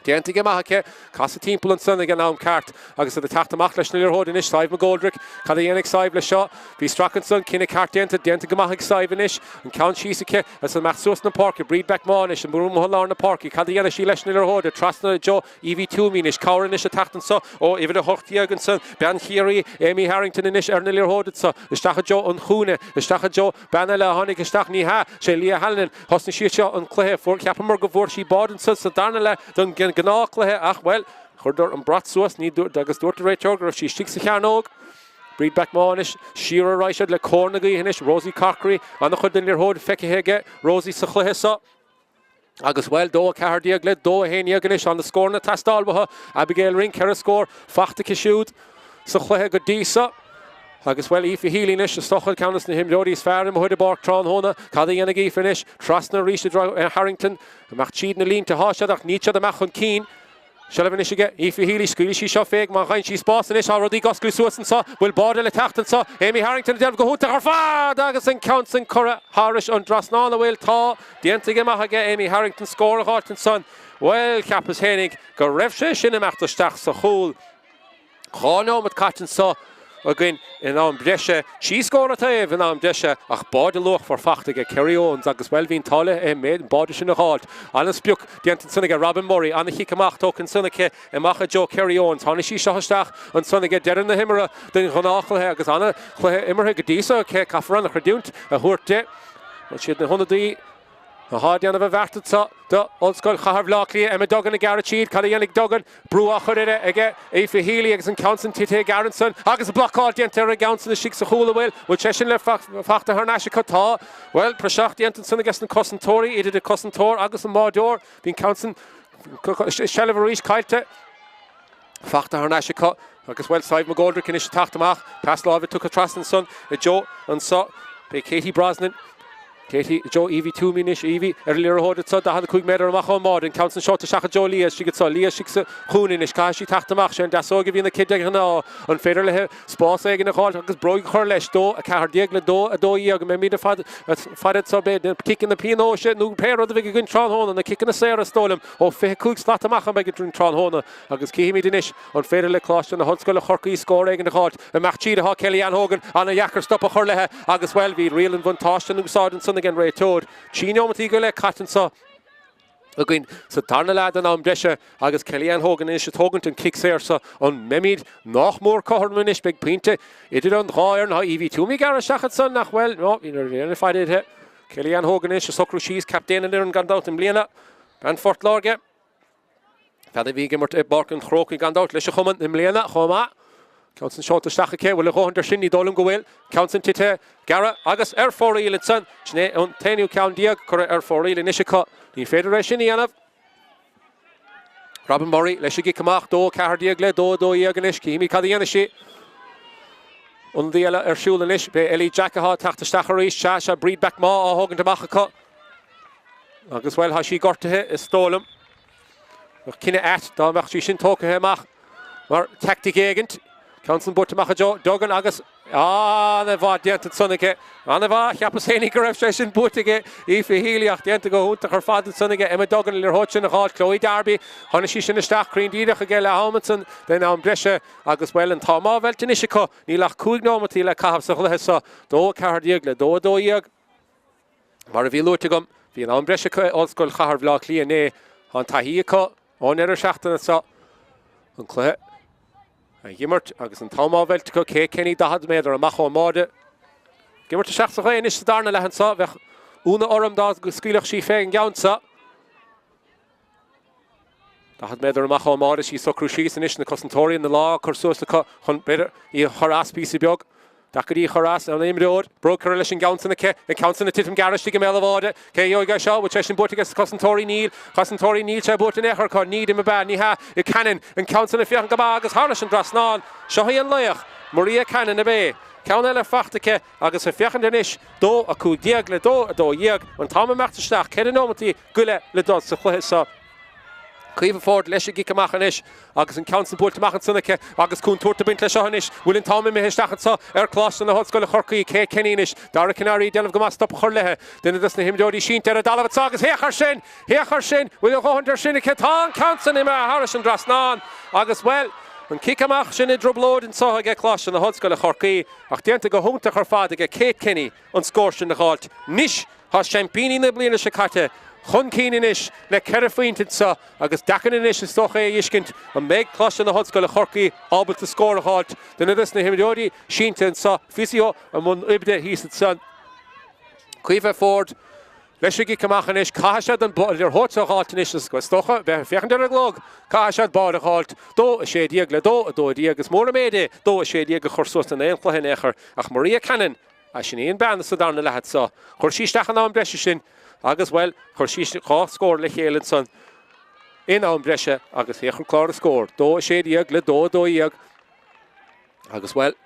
Déanta go maith aici. Casadh timpeall ansan ag an am ceart agus iad ag teacht amach leis an liathróid anois. Sadhbh McGoldrick, cad a dhéanfaidh Sadhbh leis seo? Bhí stracadh ansan, cinneadh ceart déanta, déanta go maith ag Sadhbh anois. An ceann síos aici. Is imeacht suas na páirce, Bríd Becquemont anois, an brú amuigh i lár na páirce, cad a dhéanfaidh sí leis an liathróid, trasna i dtreo Evie Twomey anois, cabhair anois ag teacht anso ó uimhir 18 ansan, bean Chiarraí, Amy Harrington anois ar an liathróid anso, isteach i dtreo an chúinne, isteach i dtreo bean eile a tháinig isteach, ní hea, sé Leah Hallinan, thosnaigh sí seo an cluiche, fuair, cheapamar go bhfuair sí báide anso sa darna leath den gnáthchluiche ach, bhuel, chuireadar an brat suas, ní, agus dúirt an réiteoir go raibh sí istigh sa chearnóg. Bríd Becquemont anois, siar ar aghaidh siad le cóir na gaoithe anois, Rosie Corkery, an-chuid den liathróid feicthe aige Rosie sa chluiche seo. Agus, bhuel, 2 14 le 2 11 anois, tá na scóranna ag teastáil uathu. Abigail Ring, ceithre scór faighte aici siúd sa chluiche go dtí seo. Agus, bhuel, Aoife Healy anois, is dócha ceann de na himreoirí is fearr amuigh ar an bpáirc tráthnóna. Cad a dhéanfaidh Aoife anois? Trasna arís i dtreo Harrington. Amach tríd na línte atá siad ach níl siad amach chun cinn. Seilbh anois aige Aoife Healy, scaoilfidh sí seo féig má fhaigheann sí spás anois, tá rudaí ag osclú suas anseo, bhfuil báide le teacht anseo, Amy Harrington ag déanamh go hiontach ar fad agus an ceann san curtha thairis an dtrasnán, an bhfuil? Tá, déanta go maith aige Amy Harrington scór a dh'fháilt ansan, bhuel cheapas fhéinig go raibh sé sin imeacht isteach sa chúl. 2 neomat caite anso againn in am breise. 3 scór an taobh in am breise ach báide luachmhar faighte aige Kerry Owens agus, bhuel, bhí an t-ádh léi an báide sin a dh'fháilt. An-sprioc déanta ansan aige Robin Murray. An-chic amach tógtha ansan aici amach i dtreo Kerry Owens. Tháinig sí seo isteach ansan aige deireadh na himeartha den ghnáthchluiche agus an-chluiche imeartha go dtí so aici. Caithfear an-chreidiúint a thabhairt di. Bhuel, siad na hionadaí. Atá ag déanamh a bheart anseo do Ollscoil Chathair Bhaile Átha Cliath, Emma Duggan ag gearradh tríd. Cad a dhéanfaidh Duggan? Brú á chur uirthi aige Aoife Healy agus an ceann san tite i gcearr ansan agus blocáil déanta ar an gceann san istigh sa chúl an bhfuil? Bhfuil sé sin le faighte thar n-ais acu? Tá. Bhuel, praiseach déanta ansan aige na cosantóirí, idir an cosantóir agus an mbáideoir. Bhí an ceann san seilbh arís caillte. Faighte thar n-ais acu agus, bhuel, Sadhbh McGoldrick anois ag teacht amach. Pas láimhe tugtha trasna ansan i dtreo anso. Beidh Katie Brosnan, Katie i dtreo Evie Twomey anois. Evie ar an liathróid anso, 45 méadar amach ón mbáide. An ceann san seolta isteach i dtreo Leah istigh anso. Leah istigh sa chúinne anois. Caithfidh sí teacht amach. Sé an deasóg a bhíonn aici de ghnáth. An féidir léi spás éigin a dh'fháil agus bróig a chur leis? 2, 14 le 2, 12. An mbeimid ag faire anso? Beidh na ciceanna pionóis nó pé rud a bheidh againn tráthnóna, na ciceanna saora is dóigh liom. Ó 25 slat amach a bheidh againn tráthnóna agus cífimid anois an féidir le Coláiste na hOllscoile Chorcaí scór éigin a dh'fháilt. Amach tríd atá Kelly-Ann Hogan, ana-dheacair stop a chur léi agus, bhuel, bhí riail an bhuntáiste in úsáid ansan ag an réiteoir. 3 neomataí go leith caite anso againn sa darna leath den am breise agus Kelly-Ann Hogan anois ag tógaint an cic saor so. An mbeimid nách mór cothrom anois? Beidh pointe idir an dhá fhoireann. Tá Evie Twomey ag gearradh isteach ansan nach bhfuil? No, bhí an fhaid uirthi. Kelly-Ann Hogan anois ag socrú síos, captaen an fhoireann gan dabht i mbliana. Bean Phort Láirge. Bean a bhí ag imirt i bPáirc an Chrócaigh gan dabht leis an chumann i mbliana chomh maith. Ceann san seolta isteach aici. Bhfuil a dhóthain de sin? Ní dóigh liom go bhfuil. Ceann san tite, gearradh agus ar fóraoil ansan. Sin é an t-aonú ceann curtha ar fóraoil anois acu. Ní féidir é sin a dhéanamh. Robin Murray leis an gcic amach, 2 14 le 2 12 anois. Cífimid cad a dhéanfaidh sí. Ionadaí eile ar siúl anois. B'é Ellie Jack atá ag teacht isteach arís. Sea, sea, Bríd Becquemont á thógaint amach acu. Agus, bhuel, tá sí gortaithe, is dóigh liom. Bheadh cinneadh ait dá mbeadh sí sin tógtha amach mar teaictic éigint. Ceann san buaite amach i dtreo Duggan agus an-mhaith déanta ansan aici. An-mhaith, cheapas féinig go raibh sé sin buaite aige Aoife Healy ach déanta go hiontach ar fad ansan aige Emma Duggan an liathróid sin a dh'fháilt. Chloe Darby, tháinig sí sin isteach cruinn díreach aige leath am ansan den am breise agus, bhuel, an t-am á mheilt anois acu. Níl ach 5 nóimeataí le caitheamh sa chluiche seo, 2-14 le 2-12. Mar a bhí luaite agam, bhí an am breise acu ag Ollscoil Chathair Bhaile Átha Cliath inné. Tá an taithí acu ón ndeireadh seachtaine seo an cluiche a dh'imirt agus an t-am á mheilt acu. Kate Kenny 40 méadar amach ón mbáide. Ag imirt isteach sa ghaoth anois sa darna leath anseo. Bheadh ionadh orm dá scaoilfeadh sí fén gceann seo. 40 méadar amach ón mbáide, is í ag socrú síos anois, na cosantóirí an lá á cur suas acu chun, b'fhéidir, í a chur as píosa beag. Deacair í a chur as, an imreoir. Brúitear leis an gceann san aici, an ceann san ag titim gearr istigh i mbéal an bháide. Cé a gheobhaidh é seo? Bhfuil sé sin buaite aige na cosantóirí? Níl. Cosantóirí, níl sé buaite in aon chor acu. Needham ab ea? Ní hea. Cannon, an ceann san ag féachaint go maith agus thairis an dtrasnán. Seo í an laoch, Maria Cannon ab é. Ceann eile faighte aici agus ag féachaint anois, 2, 15 le 2, 12, an t-am imeacht isteach, ceithre nóimeataí. go leith le dul sa chluiche seo. Caoimhe Forde leis an gcic amach anois agus an ceann san buailte amach ansan aici agus contúirt ag baint leis seo anois. Bhfuil an t-am imithe isteach anso ar Choláiste na hOllscoile Chorcaí. Kate Kenny anois. Dara Calleary ag déanamh go maith stop a chur léi. Duine dos na himreoirí sínte ar an dtalamh anso agus féach ar sin! Féach ar sin! Bhfuil a dhóthaint ar sin aici? Tá an ceann san imithe thairis an dtrasnán agus, bhuel, an cic amach sin i dtrioblóid anso aige Coláiste na hOllscoile Chorcaí ach déanta go hiontach ar fad aige Kate Kenny an scór sin a dh'fháilt. Anois Tá seaimpíní na bliana seo caite chun cinn anois le ceithre phointe anseo agus deacair anois is dócha é a fheiscint an mbeidh Coláiste na hOllscoile Chorcaí ábalta scór a dh'fháilt. Duine des na himreoirí sínte anseo, physio i mbun oibre thíos ansan. Caoimhe Forde leis an gcic amach anois. Caithfidh siad an liathróid seo a dh'fháilt anois is dócha, bheith ag féachaint ar an gclog, caithfidh siad báide a dh'fháilt. 2, 16 le 2, 12. Is mór an méid é 2, 16 a chur suas in aon chluiche in aon chor ach Maria Cannon, Ach sin í an bean sa darna leath anso. Chuir sí isteach an am breise sin agus, bhuel, chuir sí 2 scór le chéile ansan in am breise agus féach ar chlár na scór, 2, 16 le 2, 12 agus, bhuel,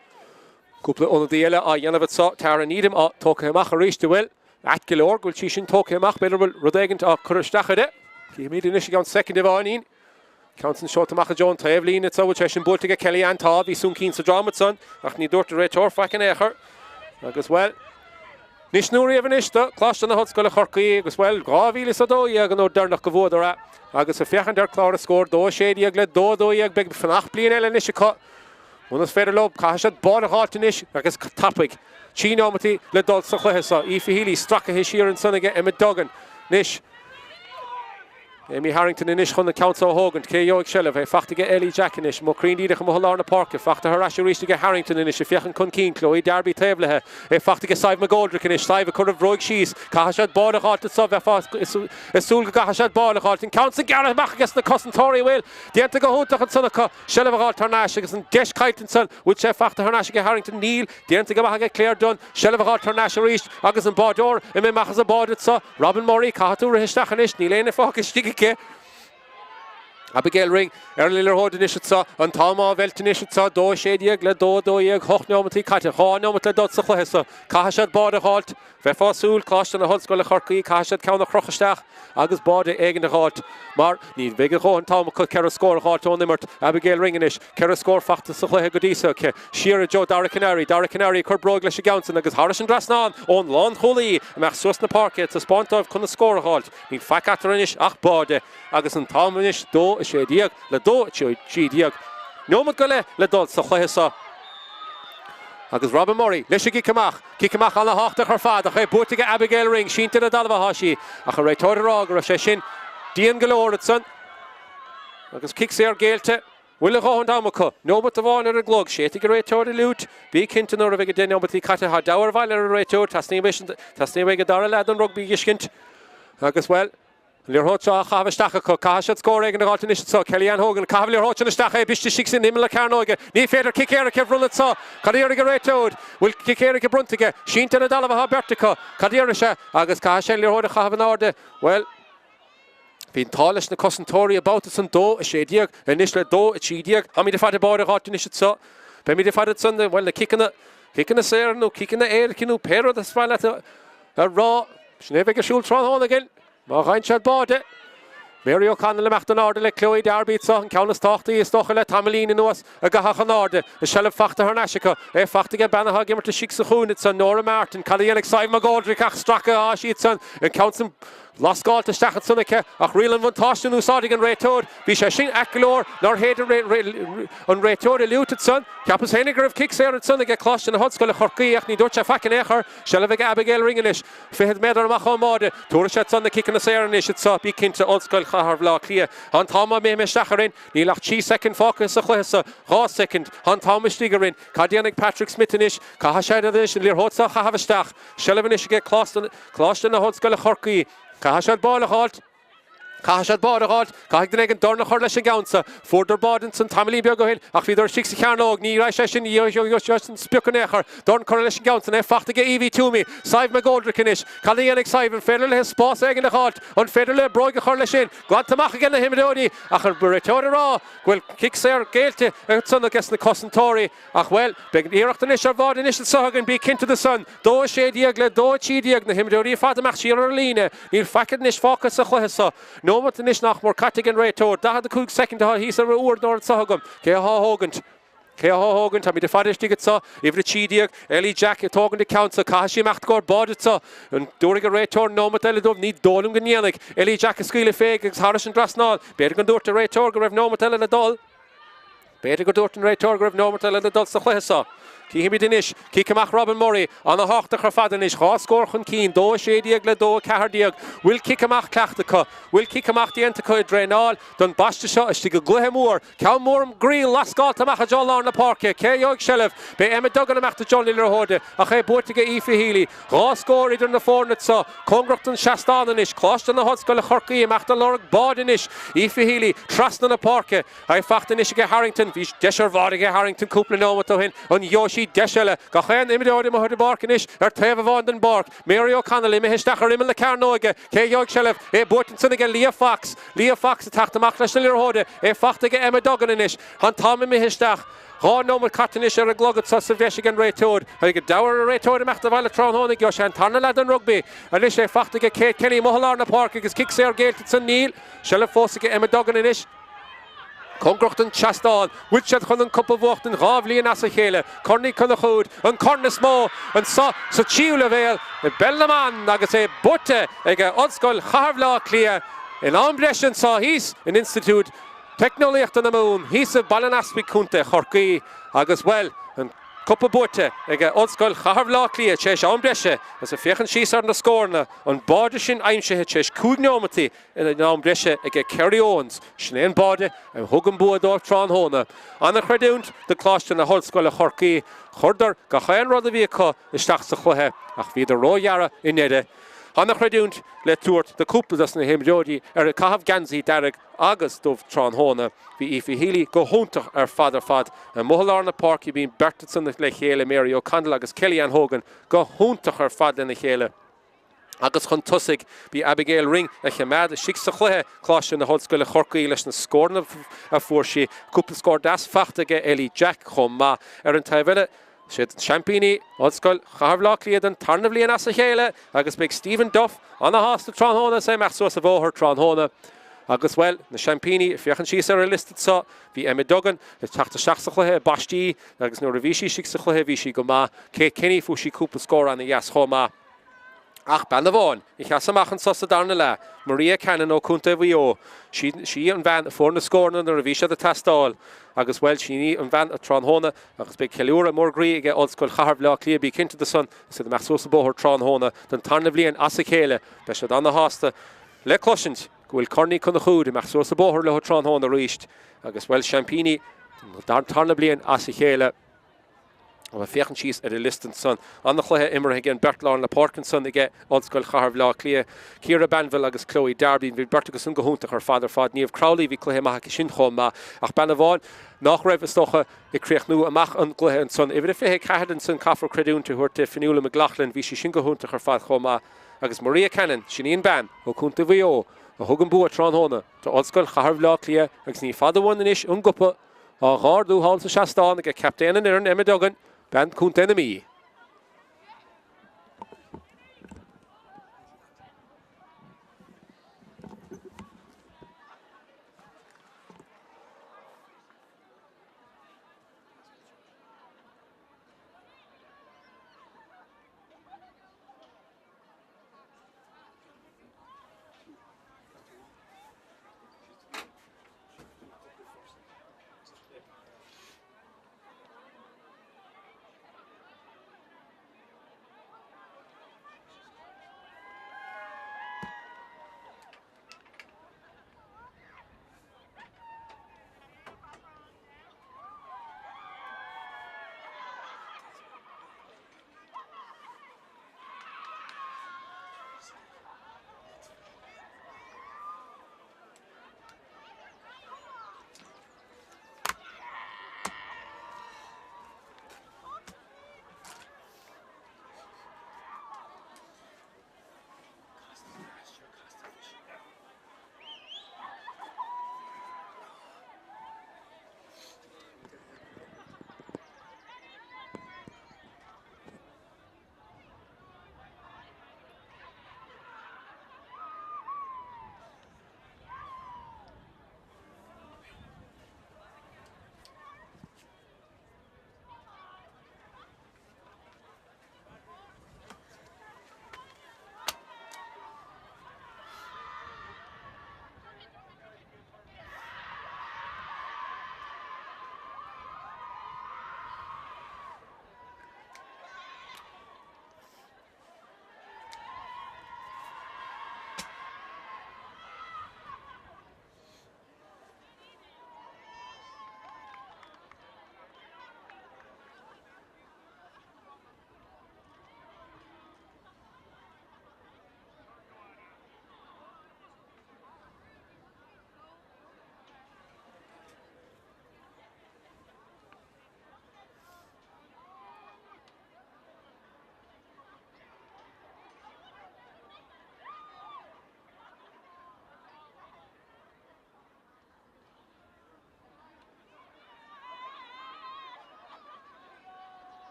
cúpla ionadaí eile á dhéanamh anso. Tara Needham á tógtha amach arís, an bhfuil? Ait go leor go bhfuil sí sin tógtha amach, b'fhéidir go bhfuil rud éigint á cur isteach uirthi. Cífimid anois i gceann soicind amháinín. Ceann san seolta amach i dtreo an taobh líne anso, bhfuil sé sin buailte aige Kelly Ann? Tá, bhí Sún Cinn sa drom ansan ach ní dúirt an réiteoir faic in aon chor. Agus, bhuel, anois nó riamh anois do Choláiste na hOllscoile Chorcaí agus, bhuel, 2012 an uair deireanach go bhuadar é agus ag féachaint ar chlár na scór, 2 16 le 2 12, beidh fanacht bliain eile anois acu. Munas féidir leo, caithfidh siad báide a dh'fháilt anois agus tapaidh. Trí neomataí le dul sa chluiche seo. Aoife Healy stracaithe siar ansan aige Emma Duggan. Anois. Amy Harrington anois chun an ceann seo a thógaint. Cé a gheobhaidh seilbh? É faighte aige Ellie Jack anois. Amuigh cruinn díreach amuigh i lár na páirce. Faighte thar ais arís aige Harrington anois. Ag féachaint chun cinn. Chloe Darby taobh léi. É faighte aige Sadhbh McGoldrick anois. Sadhbh ag cur an bhróig síos. Caithfidh siad báide a dh'fháilt anso. Bheifeá ag súil go gcaithfidh siad báide a dh'fháilt. An ceann san gearrtha amach aige sna cosantóirí. Bhfuil? Déanta go hiontach ansan acu. Seilbh a dh'fháilt thar n-ais agus an deis caillte ansan. Bhfuil sé faighte thar n-ais aige Harrington? Níl. Déanta go maith aige Claire Dunne. Seilbh a dh'fháilt thar n-ais arís agus an báideoir imithe amach as an báide anso. Robin Murray, caithfidh tú rith isteach anois, níl éinne fágtha istigh aici. Abigail Ring ar an liathróid anois anso, an t-am á mheilt anois anso, 2 16 le 2 12, 8 neomataí caite, 2 neomat le dul sa chluiche so. Caithfidh siad báide a dh'fháilt. Bheifeá ag súil, Coláiste na hOllscoile Chorcaí, caithfidh siad ceann a chrochadh isteach agus báide éigin a dh'fháilt mar ní bheidh a dhóthain t-am acu ceithre scór a dh'fháilt ón imirt. Abigail Ring anois, ceithre scór faighte sa chluiche go dtí so aici. Siar i dtreo Dara Calleary, Dara Calleary ag cur bróig leis an gceann san agus thairis an dtrasnán ón lánchúlaí amach suas na páirce ag taispeáint dóibh conas scór a dh'fháilt. Níl faic eatarthu anois ach báide agus an t-am anois 2 16 le 2 13. Neomat go leith le dul sa chluiche seo agus Robin Murray leis an gcic amach. Cic amach ana-thábhachtach ar fad ach é buaite aige Abigail Ring. Sínte ar an dtalamh atá sí ach an réiteoir ag rá go raibh sé sin dian go leor ansan agus cic saor géillte. Bhfuil a dhóthain am acu? Neomat amháin ar an gclog. Séidfidh an réiteoir an fhliúit. Bí cinnte nuair a bheidh 10 neomataí caite tá deabhadh ar bhaile ar an réiteoir. Teastaíonn uaidh an dara leath den rugbaí a dh'fheiscint. Agus, bhuel, an liathróid seo á chaitheamh isteach acu. Caithfidh siad scór éigin a dh'fháilt anois anso. Kelly Ann Hogan ag caitheamh an liathróid sin isteach é briste istigh in imeall na cearnóige. Ní féidir cic éirice a bhronnadh anso. Cad a déarfaidh an réiteoir? Bhfuil cic éirice bronnta aige? Sínte ar an dtalamh atá beirt acu. Cad a déarfaidh sé? Agus caithfidh sé an liathróid a chaitheamh in airde. Bhuel. Bhí an t-ádh leis na cosantóirí an babhta san 2, 16, anois le 2, 13. Táimid ag faire báide a dh'fháilt anois anso. Beimid ag faire ansan, bhuel, na ciceanna, ciceanna saora nó ciceanna éirice nó pé rud is maith leat a rá. Sin é a bheidh ar siúl tráthnóna againn. Má fhaigheann siad báide, Mary O'Connell imeacht in airde le Chloe Darby anseo, an ceann is tábhachtaí is dócha le tamaillín anuas a gcaitheadh in airde. An seilbh fachta thar n-ais acu. É fachta ag bean atá ag imirt istigh sa chúinne ansan, Nora Martin. Cad a dhéanfaidh Sadhbh McGoldrick ach stracadh atá sí ansan, an ceann san lascáilte isteach ansan aici ach riail an bhuntáiste in úsáid ag an réiteoir. Bhí sé sin ait go leor nár shéid an réiteoir an fhliúit ansan. Cheapas féinig go raibh cic saor ansan aige Coláiste na hOllscoile Chorcaí ach ní dúirt sé faic in aon chor. Seilbh ag Abigail Ring anois. Fichead méadar amach ón mbáide. Tabharfaidh siad san na ciceanna saora anois anso, bí cinnte, Ollscoil Chathair Bhaile Átha Cliath. Tá an t-am imithe isteach orainn. Níl ach 3 soicind fágtha sa chluiche so. 2 soicind. Tá an t-am istigh orainn. Cad déanfaidh Patrick Smith anois? Caithfidh sé anois an liathróid so a chaitheamh isteach. Seilbh anois aige Coláiste na hOllscoile Chorcaí. Caithfidh siad báide a dh'fháilt. Caithfidh siad báide a dh'fháilt. Caithfidh duine éigin dorn a chur leis an gceann so. Fuaireadar báide ansan tamaillín beag ó shin ach bhíodar istigh sa chearnóg. Ní raibh sé sin an sprioc in aon chor. Dorn curtha leis an gceann san. É fachta aige Evie Twomey. Sadhbh McGoldrick anois. Cad a dhéanfaidh Sadhbh? An féidir léi spás éigin a dh'fháilt? An féidir léi bróig a chur leis sin? Glanta amach aige na himreoirí ach an réiteoir ag rá go bhfuil cic saor géillte ansan aige sna cosantóirí. Ach, bhuel, beidh iarracht anois ar bháide anois anso againn, bí cinnte de san. 2 16 le 2 13, na himreoirí ar fad amach siar ar an líne. Níl faic anois fágtha sa chluiche so. Nóimeat anois nach mór caite ag an réiteoir. 45 soicind atá thíos ar an uaireadóir anso agam. Cé atá á thógaint? Cé atá á thógaint? Táimid ar fad istigh anso. Uimhir 13, Ellie Jack ag tógaint an ceann so. Caithfidh sí imeacht i gcomhair báide anso. An dtabharfaidh an réiteoir nóimeat eile dóibh? Ní dóigh liom go ndéanfaidh. Ellie Jack ag scaoileadh fé agus thairis an dtrasnán. B'fhéidir go ndúirt an réiteoir go raibh nóimeat eile le dul. B'fhéidir gur dúirt an réiteoir go raibh nóimeat eile le dul sa chluiche seo. Cífimid anois. Cic amach Robin Murray. Ana-thábhachtach ar fad anois. 2 scór chun cinn, 2 16 le 2 14. Bhfuil cic amach cleachta acu? Bhfuil cic amach déanta acu i dtraenáil don bpaiste seo istigh i gcluiche mór? Ceann mór groí lascáilte amach i dtreo lár na páirce. Cé a gheobhaidh seilbh? Beidh Emma Duggan imeacht i dtreo na liathróide ach é buaite aige Aoife Healy. 2 scór idir na foirne seo. Cóngarach don seastán anois. Coláiste na hOllscoile Chorcaí imeacht ag lorg báide anois. Aoife Healy trasna na páirce. É fachta anois aige Harrington. Bhí deis ar bháide aige Harrington cúpla nóimeat ó shin. An gheobhaidh sí deis eile? Gach aon imreoir amuigh ar an bpáirc anois ar taobh amháin den bpáirc. Mary O'Connell imithe isteach ar imeall na cearnóige. Cé a gheobhaidh seilbh? É buaite ansan aige Leah Fox. Leah Fox ag teacht amach leis na liathróide. É fachta aige Emma Duggan anois. Tá an t-am imithe isteach. 2 nóimeat caite anois ar an gclog anso sa bhreis ag an réiteoir. Ag an deabhadh ar an réiteoir imeacht abhaile tráthnóna gheobhaidh sé an tarna leath den rugbaí. Anois é fachta aige Kate Kenny amuigh i lár na páirce agus cic saor géillte ansan. Níl. Seilbh fós aige Emma Duggan anois. Cóngarach don tseastán. Bhfuil siad chun an cupa a bhuachtaint 2 bhliain as a chéile? Corn Uí Chonchúir, an corn is mó anso sa tríú leibhéal i bPeil na mBan agus é buaite ag Ollscoil Chathair Bhaile Átha Cliath in am breise anso thíos in Institiúid Teicneolaíochta na Mumhan thíos i Baile an Easpaig, Co. Chorcaí agus, bhuel, an cupa buaite ag Ollscoil Chathair Bhaile Átha Cliath tar éis am breise agus ag féachaint síos ar na scóranna, an báide sin aimsithe tar éis 5 neomataí In am breise aige Kerry Owens, sin é an báide a thug an bua dóibh tráthnóna. An-chreidiúint do Coláiste na hOllscoile Chorcaí, chuireadar gach aon rud a bhí acu isteach sa chluiche ach bhíodar róghearr i ndeireadh. An-chreidiúint le tabhairt do cúpla dos na himreoirí ar caitheamh geansaí dearg agus dubh tráthnóna. Bhí Aoife Healy go hiontach ar fad ar fad. Amuigh i lár na páirce bhí an beirt ansan le chéile, Mary O'Connell agus Kelly-Ann Hogan, go hiontach ar fad lena chéile. Agus chun tosaigh, bhí Abigail Ring a choimeád istigh sa chluiche, Coláiste na hOllscoile Chorcaí leis na scóranna a fuair sí. Cúpla scór deas fachta aige Ellie Jack chomh maith. Ar an taobh eile, siad seaimpíní Ollscoil Chathair Bhaile Átha Cliath den tarna bhliain as a chéile agus beidh Stephen Duff ana-shásta tráthnóna is é imeacht suas an bhóthar tráthnóna. Agus, bhuel, na seaimpíní, ag féachaint síos ar an liosta anseo, bhí Emma Duggan ag teacht isteach sa chluiche i bpaistí agus nuair a bhí sí istigh sa chluiche bhí sí go maith. Kate Kenny, fuair sí cúpla scór ana-dheas chomh maith. Ach bean amháin a sheas amach anso sa darna leath, Maria Cannon ó Contae Mhaigh Eo. Sí an bhean a fuair na scóranna nuair a bhí siad ag teastáil. Agus, bhuel, sin í an bhean tráthnóna agus beidh ceiliúradh mór groí aige Ollscoil Chathair Bhaile Átha Cliath, bí cinnte de san, is iad ag imeacht suas an bóthar tráthnóna don tarna bhliain as a chéile. Beidh siad ana-shásta le cloisint go bhfuil Corn Uí Chonchúir ag imeacht suas an bóthar leo tráthnóna arís agus, bhuel, seaimpíní don tarna bliain as a chéile. Ag féachaint síos ar an liosta ansan, an-chluiche imeartha ag an beirt lár na páirce ansan aige Ollscoil Chathair Bhaile Átha Cliath, Ciara Banville agus Chloe Darby. Bhí beirt acu san go hiontach ar fad ar fad. Niamh Crowley, bhí cluiche maith aici sin chomh maith. Ach bean amháin nach raibh, is dócha, ag críochnú amach an gcluiche ansan, uimhir a 24 ansan, caithfear creidiúint a thabhairt di, Fionnuala McLaughlin, bhí sí sin go hiontach ar fad chomh maith. Agus Maria Cannon, sin í an bean ó Chontae Mhaigh Eo a thug an bua tráthnóna d'Ollscoil Chathair Bhaile Átha Cliath agus ní fada uainn anois an gcupa Á dh'ardú thall sa seastán aige captaen an fhoireann, Emma Duggan, bean Contae na Mí.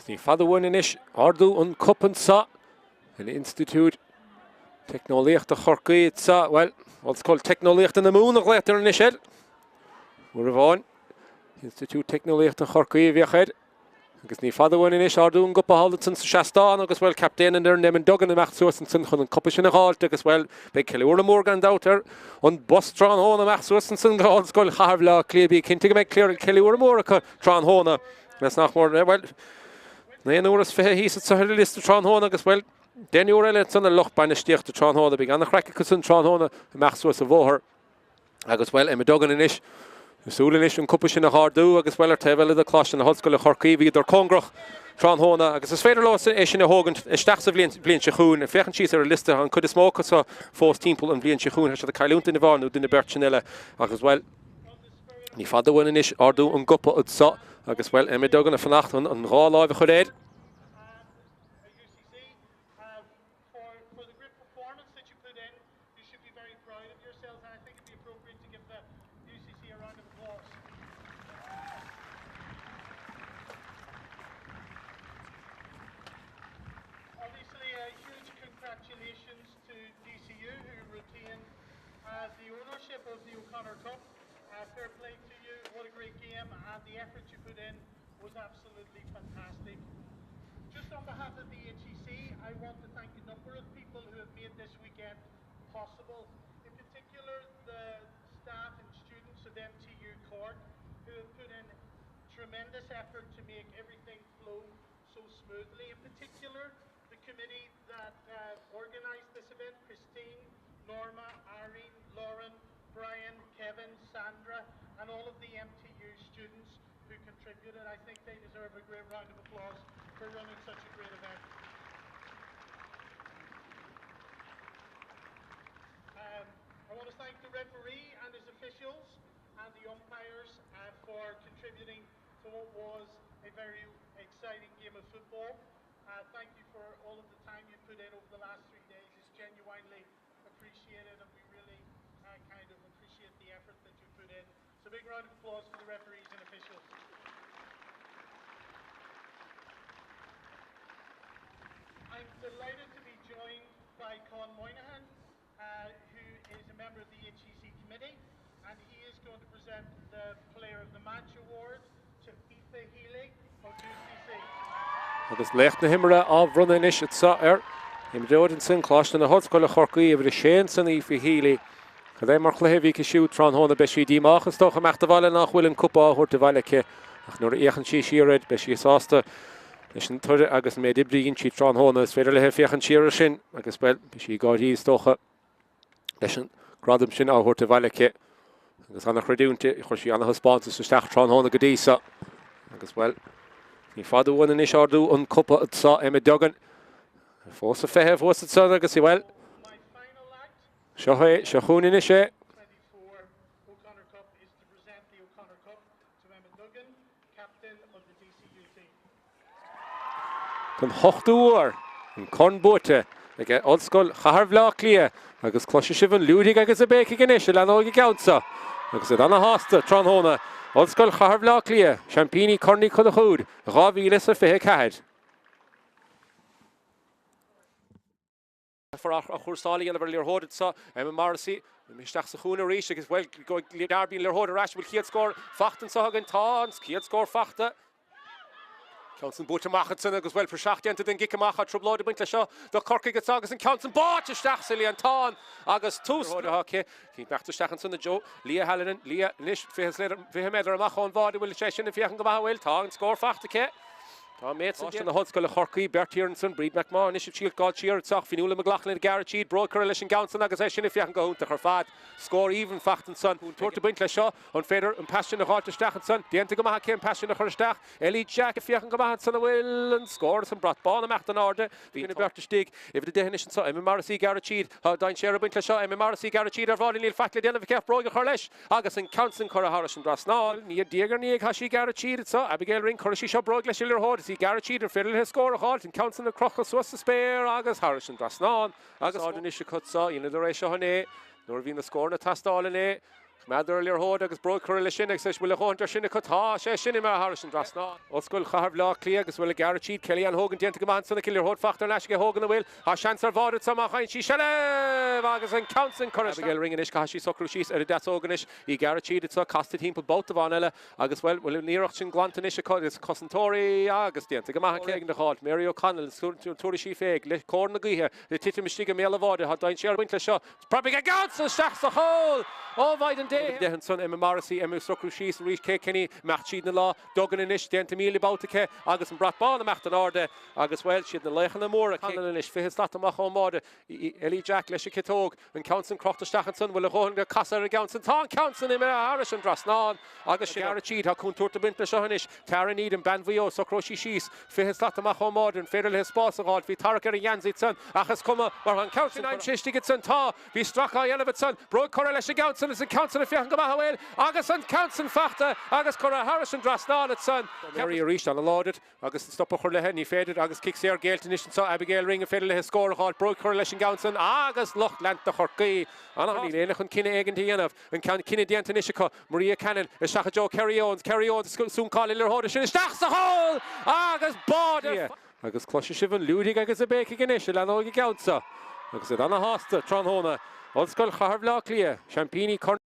Agus ní fada uainn anois ardú an cup anseo in Institiúid Teicneolaíochta Chorcaí anseo, bhuel, Ollscoil Teicneolaíochta na Mumhan a ghlaotar anois air. Uair amháin, Institiúid Teicneolaíochta Chorcaí a bhíodh air. Agus ní fada uainn anois ardú an gcupa thall ansan sa seastán agus, bhuel, captaen an fhoireann Eamon Duggan imeacht suas ansan chun an cupa sin a dh'fháilt agus, bhuel, beidh ceiliúradh mór gan dabht ar an bus tráthnóna imeacht suas ansan go hOllscoil Chathair Bhaile Átha Cliath. Bí cinnte go mbeidh ceiliúradh mór acu tráthnóna. Meas nach mór, bhuel, naonúr is 20 thíos anso ar an liosta tráthnóna agus, bhuel, deichniúr eile ansan ar lucht bainistíochta tráthnóna. Beidh an-chraic acu san tráthnóna imeacht suas an bhóthar. Agus, bhuel, Emma Duggan anois, ag súil anois an cupa sin a dh'ardú agus, bhuel, ar taobh eile de Coláiste na hOllscoile Chorcaí, bhíodar cóngarach tráthnóna agus is féidir leo é sin a thógaint isteach sa bhliain, bhliain seo chugainn. Ag féachaint síos ar an liosta, an chuid is mó acu seo fós timpeall an bhliain seo chugainn, tá siad ag cailliúint duine amháin nó duine beirt sin eile agus, bhuel, ní fada uainn anois ardú an gcupa anseo agus, bhuel, Emma Duggan ag fanacht chun an dhá láimh a chur air. For for the great performance that you put in, you should be very proud of yourselves and I think it'd be appropriate to give the UCC a round of applause. Obviously a huge congratulations to DCU who retain uh, the ownership of the O'Connor Cup. Uh, fair play to you, what a great game and the effort you put in was absolutely fantastic. Just on behalf of the HEC, I want to thank a number of people who have made this weekend possible. In particular, the staff and students of MTU Cork, who have put in tremendous effort to make everything flow so smoothly. In particular, the committee that uh, organised this event, Christine, Norma, Irene, Lauren, Brian, Kevin, Sandra, and all of the MTU students who contributed. I think they deserve a great round of applause for running such a great event. Um, I want to thank the referee and his officials and the umpires uh, for contributing to what was a very exciting game of football. Uh, thank you for all of the time you put in over the last three days. It's genuinely appreciated and we really uh, kind of appreciate the effort that you put in. So big round of applause for the referees and officials. I'm delighted to be joined by Con Moynihan, uh, who is a member of the HEC committee, and he is going to present the Player of the Match award to Aoife Healy of UCC. Agus laoch na himeartha á bhronnadh anois anseo ar imreoir ansin, Coláiste na hOllscoile Chorcaí, uimhir a sé ansin, Aoife Healy. Cad é mar chluiche a bhí aici siúd tráthnóna? Beidh sí díomách is dócha imeacht abhaile nach bhfuil an cupa á thabhairt abhaile aici ach nuair a fhéachann sí siar air beidh sí sásta leis an toradh agus an méid oibre a dhein sí tráthnóna. Is féidir léi féachaint siar air sin agus, bhuel, beidh sí ag gáirí is dócha leis an gradam sin á thabhairt abhaile aici. Agus ana-chreidiúint di, chuir sí ana-thaispeántas isteach tráthnóna go dtí so. Agus, bhuel, ní fada uainn anois ardú an cupa anseo, Emma Duggan fós ag feitheamh thuas ansan agus, bhuel, Seo é, seo chugainn anois é. Don hochtú huair, an corn buaite ag Ollscoil Chathair Bhaile Átha Cliath agus cloisfidh sibh an liúirigh agus an béicigh anois a leathnóidh an gceann seo agus iad ana-shásta tráthnóna. Ollscoil Chathair Bhaile Átha Cliath, seaimpíní Corn Uí Chonchúir 2024. Caithfear athchúrsáil a dhéanamh ar an liathróid anseo. Emma Morrissey imithe isteach sa chúinne arís agus, bhuel, dearbhaíonn an liathróid ar ais. An bhfuil chéad scór fachta anseo againn? Tá an chéad scór fachta. Ceann san buaite amach ansin agus, bhuel, praiseach déanta den gcic amach. Tá trioblóid ag baint leis seo do Chorcaigh anseo agus an ceann san báite isteach sa líontán agus tús. Liathróid atá aici. Cinn isteach ansin i dtreo Leah Hallinan. Leah anois 20 méadar amach ón bháide. An bhfuil sé sin ag féachaint go maith? An bhfuil? Tá an scór fachta aici. Tá an méid san déanta. na hOllscoile Chorcaí, beirt thiar ansan, Bríd McMahon anois ag triail gabháil siar anseo, Fionnuala McLaughlin ag gearradh tríd, bróig curtha leis an gceann san agus é sin ag féachaint go hiontach ar fad. Scór aoibhinn fachta ansan. Contúirt ag baint leis seo. An féidir an pas sin a dh'fháilt isteach ansan? Déanta go maith aici an pas sin a chur isteach. Ellie Jack ag féachaint go maith ansan an bhfuil an scór is an brat bán imeacht in airde. Bhí na beirt istigh. Uimhir 10 anois anseo, Emma Morrissey ag gearradh tríd. Tá dainséar ag baint leis seo. Emma Morrissey ag gearradh tríd ar bháide. Níl faic le déanamh aici ach bróig a chur leis. Agus an ceann san curtha thairis an dtrasnán. Diaidh ar ndiaidh tá sí ag gearradh tríd anseo. Abigail Ring, cuirfidh sí seo bróig leis an liathróid. Is í ag gearradh tríd. An féidir léi scór a dh'fháilt? An ceann san ag crochadh suas sa spéir agus thairis an dtrasnán. Agus anois acu anseo. Dheineadar é seo inné nuair a bhí na scóranna ag teastáil inné. Choimeádadar an liathróid agus bróg curtha leis sin agus an bhfuil a dhóthain de sin acu. Tá sé sin imithe thairis an dtrasnán. Ollscoil Chathair Bhaile Átha Cliath agus bhfuil gearradh tríd Kelly Ann Hogan déanta go maith ansan aici. Liathróid fachta thar n-ais aige Hogan an bhfuil. Tá seans ar bháide anseo má fhaigheann sí seilbh agus an ceann sin curtha isteach. Abigail Ring anois, caithfidh sí socrú síos ar a deasóg anois. Í gearradh tríd anseo, casta timpeall babhta amháin eile agus, bhuel, bhfuil an iarracht sin glanta anois acu agus cosantóirí agus déanta go maith aici ag an gcáil. Mary O'Connell, tabharfaidh sí fé le cóir na gaoithe ag titim istigh i mbéal an bháide. Tá dainséar ag baint leis seo. Prapig ag ansan isteach sa chúl! Ó Mhaighdean Dé! Deich ansan, Emma Morrissey, Emma ag socrú síos arís, Kate Kenny, imeacht tríd na lá, Duggan anois, déanta 1,000 babhta aici agus an brat bán imeacht in airde agus, bhuel, siad na laochanna móra, Connell anois, 20 slat amach ón mbáide, Ellie Jack leis an ciotóg, an ceann san crochta isteach ansan, bhfuil a dhóthain go casadh ar an gceann san, tá an ceann san imithe thairis an dtrasnán agus sin gearradh tríd, tá contúirt ag baint leis seo anois, Tara Needham, bean Mhaigh Eo, socróidh sí síos, 20 slat amach ón mbáide, an féidir léi spás a dh'fháilt, bhí tarrac ar an gheansaí ansan ach is cuma mar tá an ceann sin aimsithe istigh ansan, tá, bhí stracadh á dhéanamh ansan, bróg curtha leis an gceann san, is an ceann san ag féachaint go maith an bhfuil, agus an ceann san fachta agus curtha thairis an dtrasnán ansan. Mary arís ana-láidir agus stop a chur léi, ní féidir agus cic saor géillte anois anso, Abigail Ring an féidir léi scór a dh'fháilt, bróg curtha leis an gceann san agus lucht leanta Chorcaí ana-shásta. Níl éinne chun cinneadh éigin a dhéanamh, an ceann cinneadh déanta anois acu. Maria Cannon isteach i dtreo Kerry Owens, Kerry Owens ag suncáil an liathróid sin isteach sa chúl agus bád ar fad. Agus cloisfidh sibh an liúirigh agus a béicigh anois a leanóidh an gceann seo agus iad ana-shásta tráthnóna. Ollscoil Chathair Bhaile Átha Cliath, seaimpíní Corn.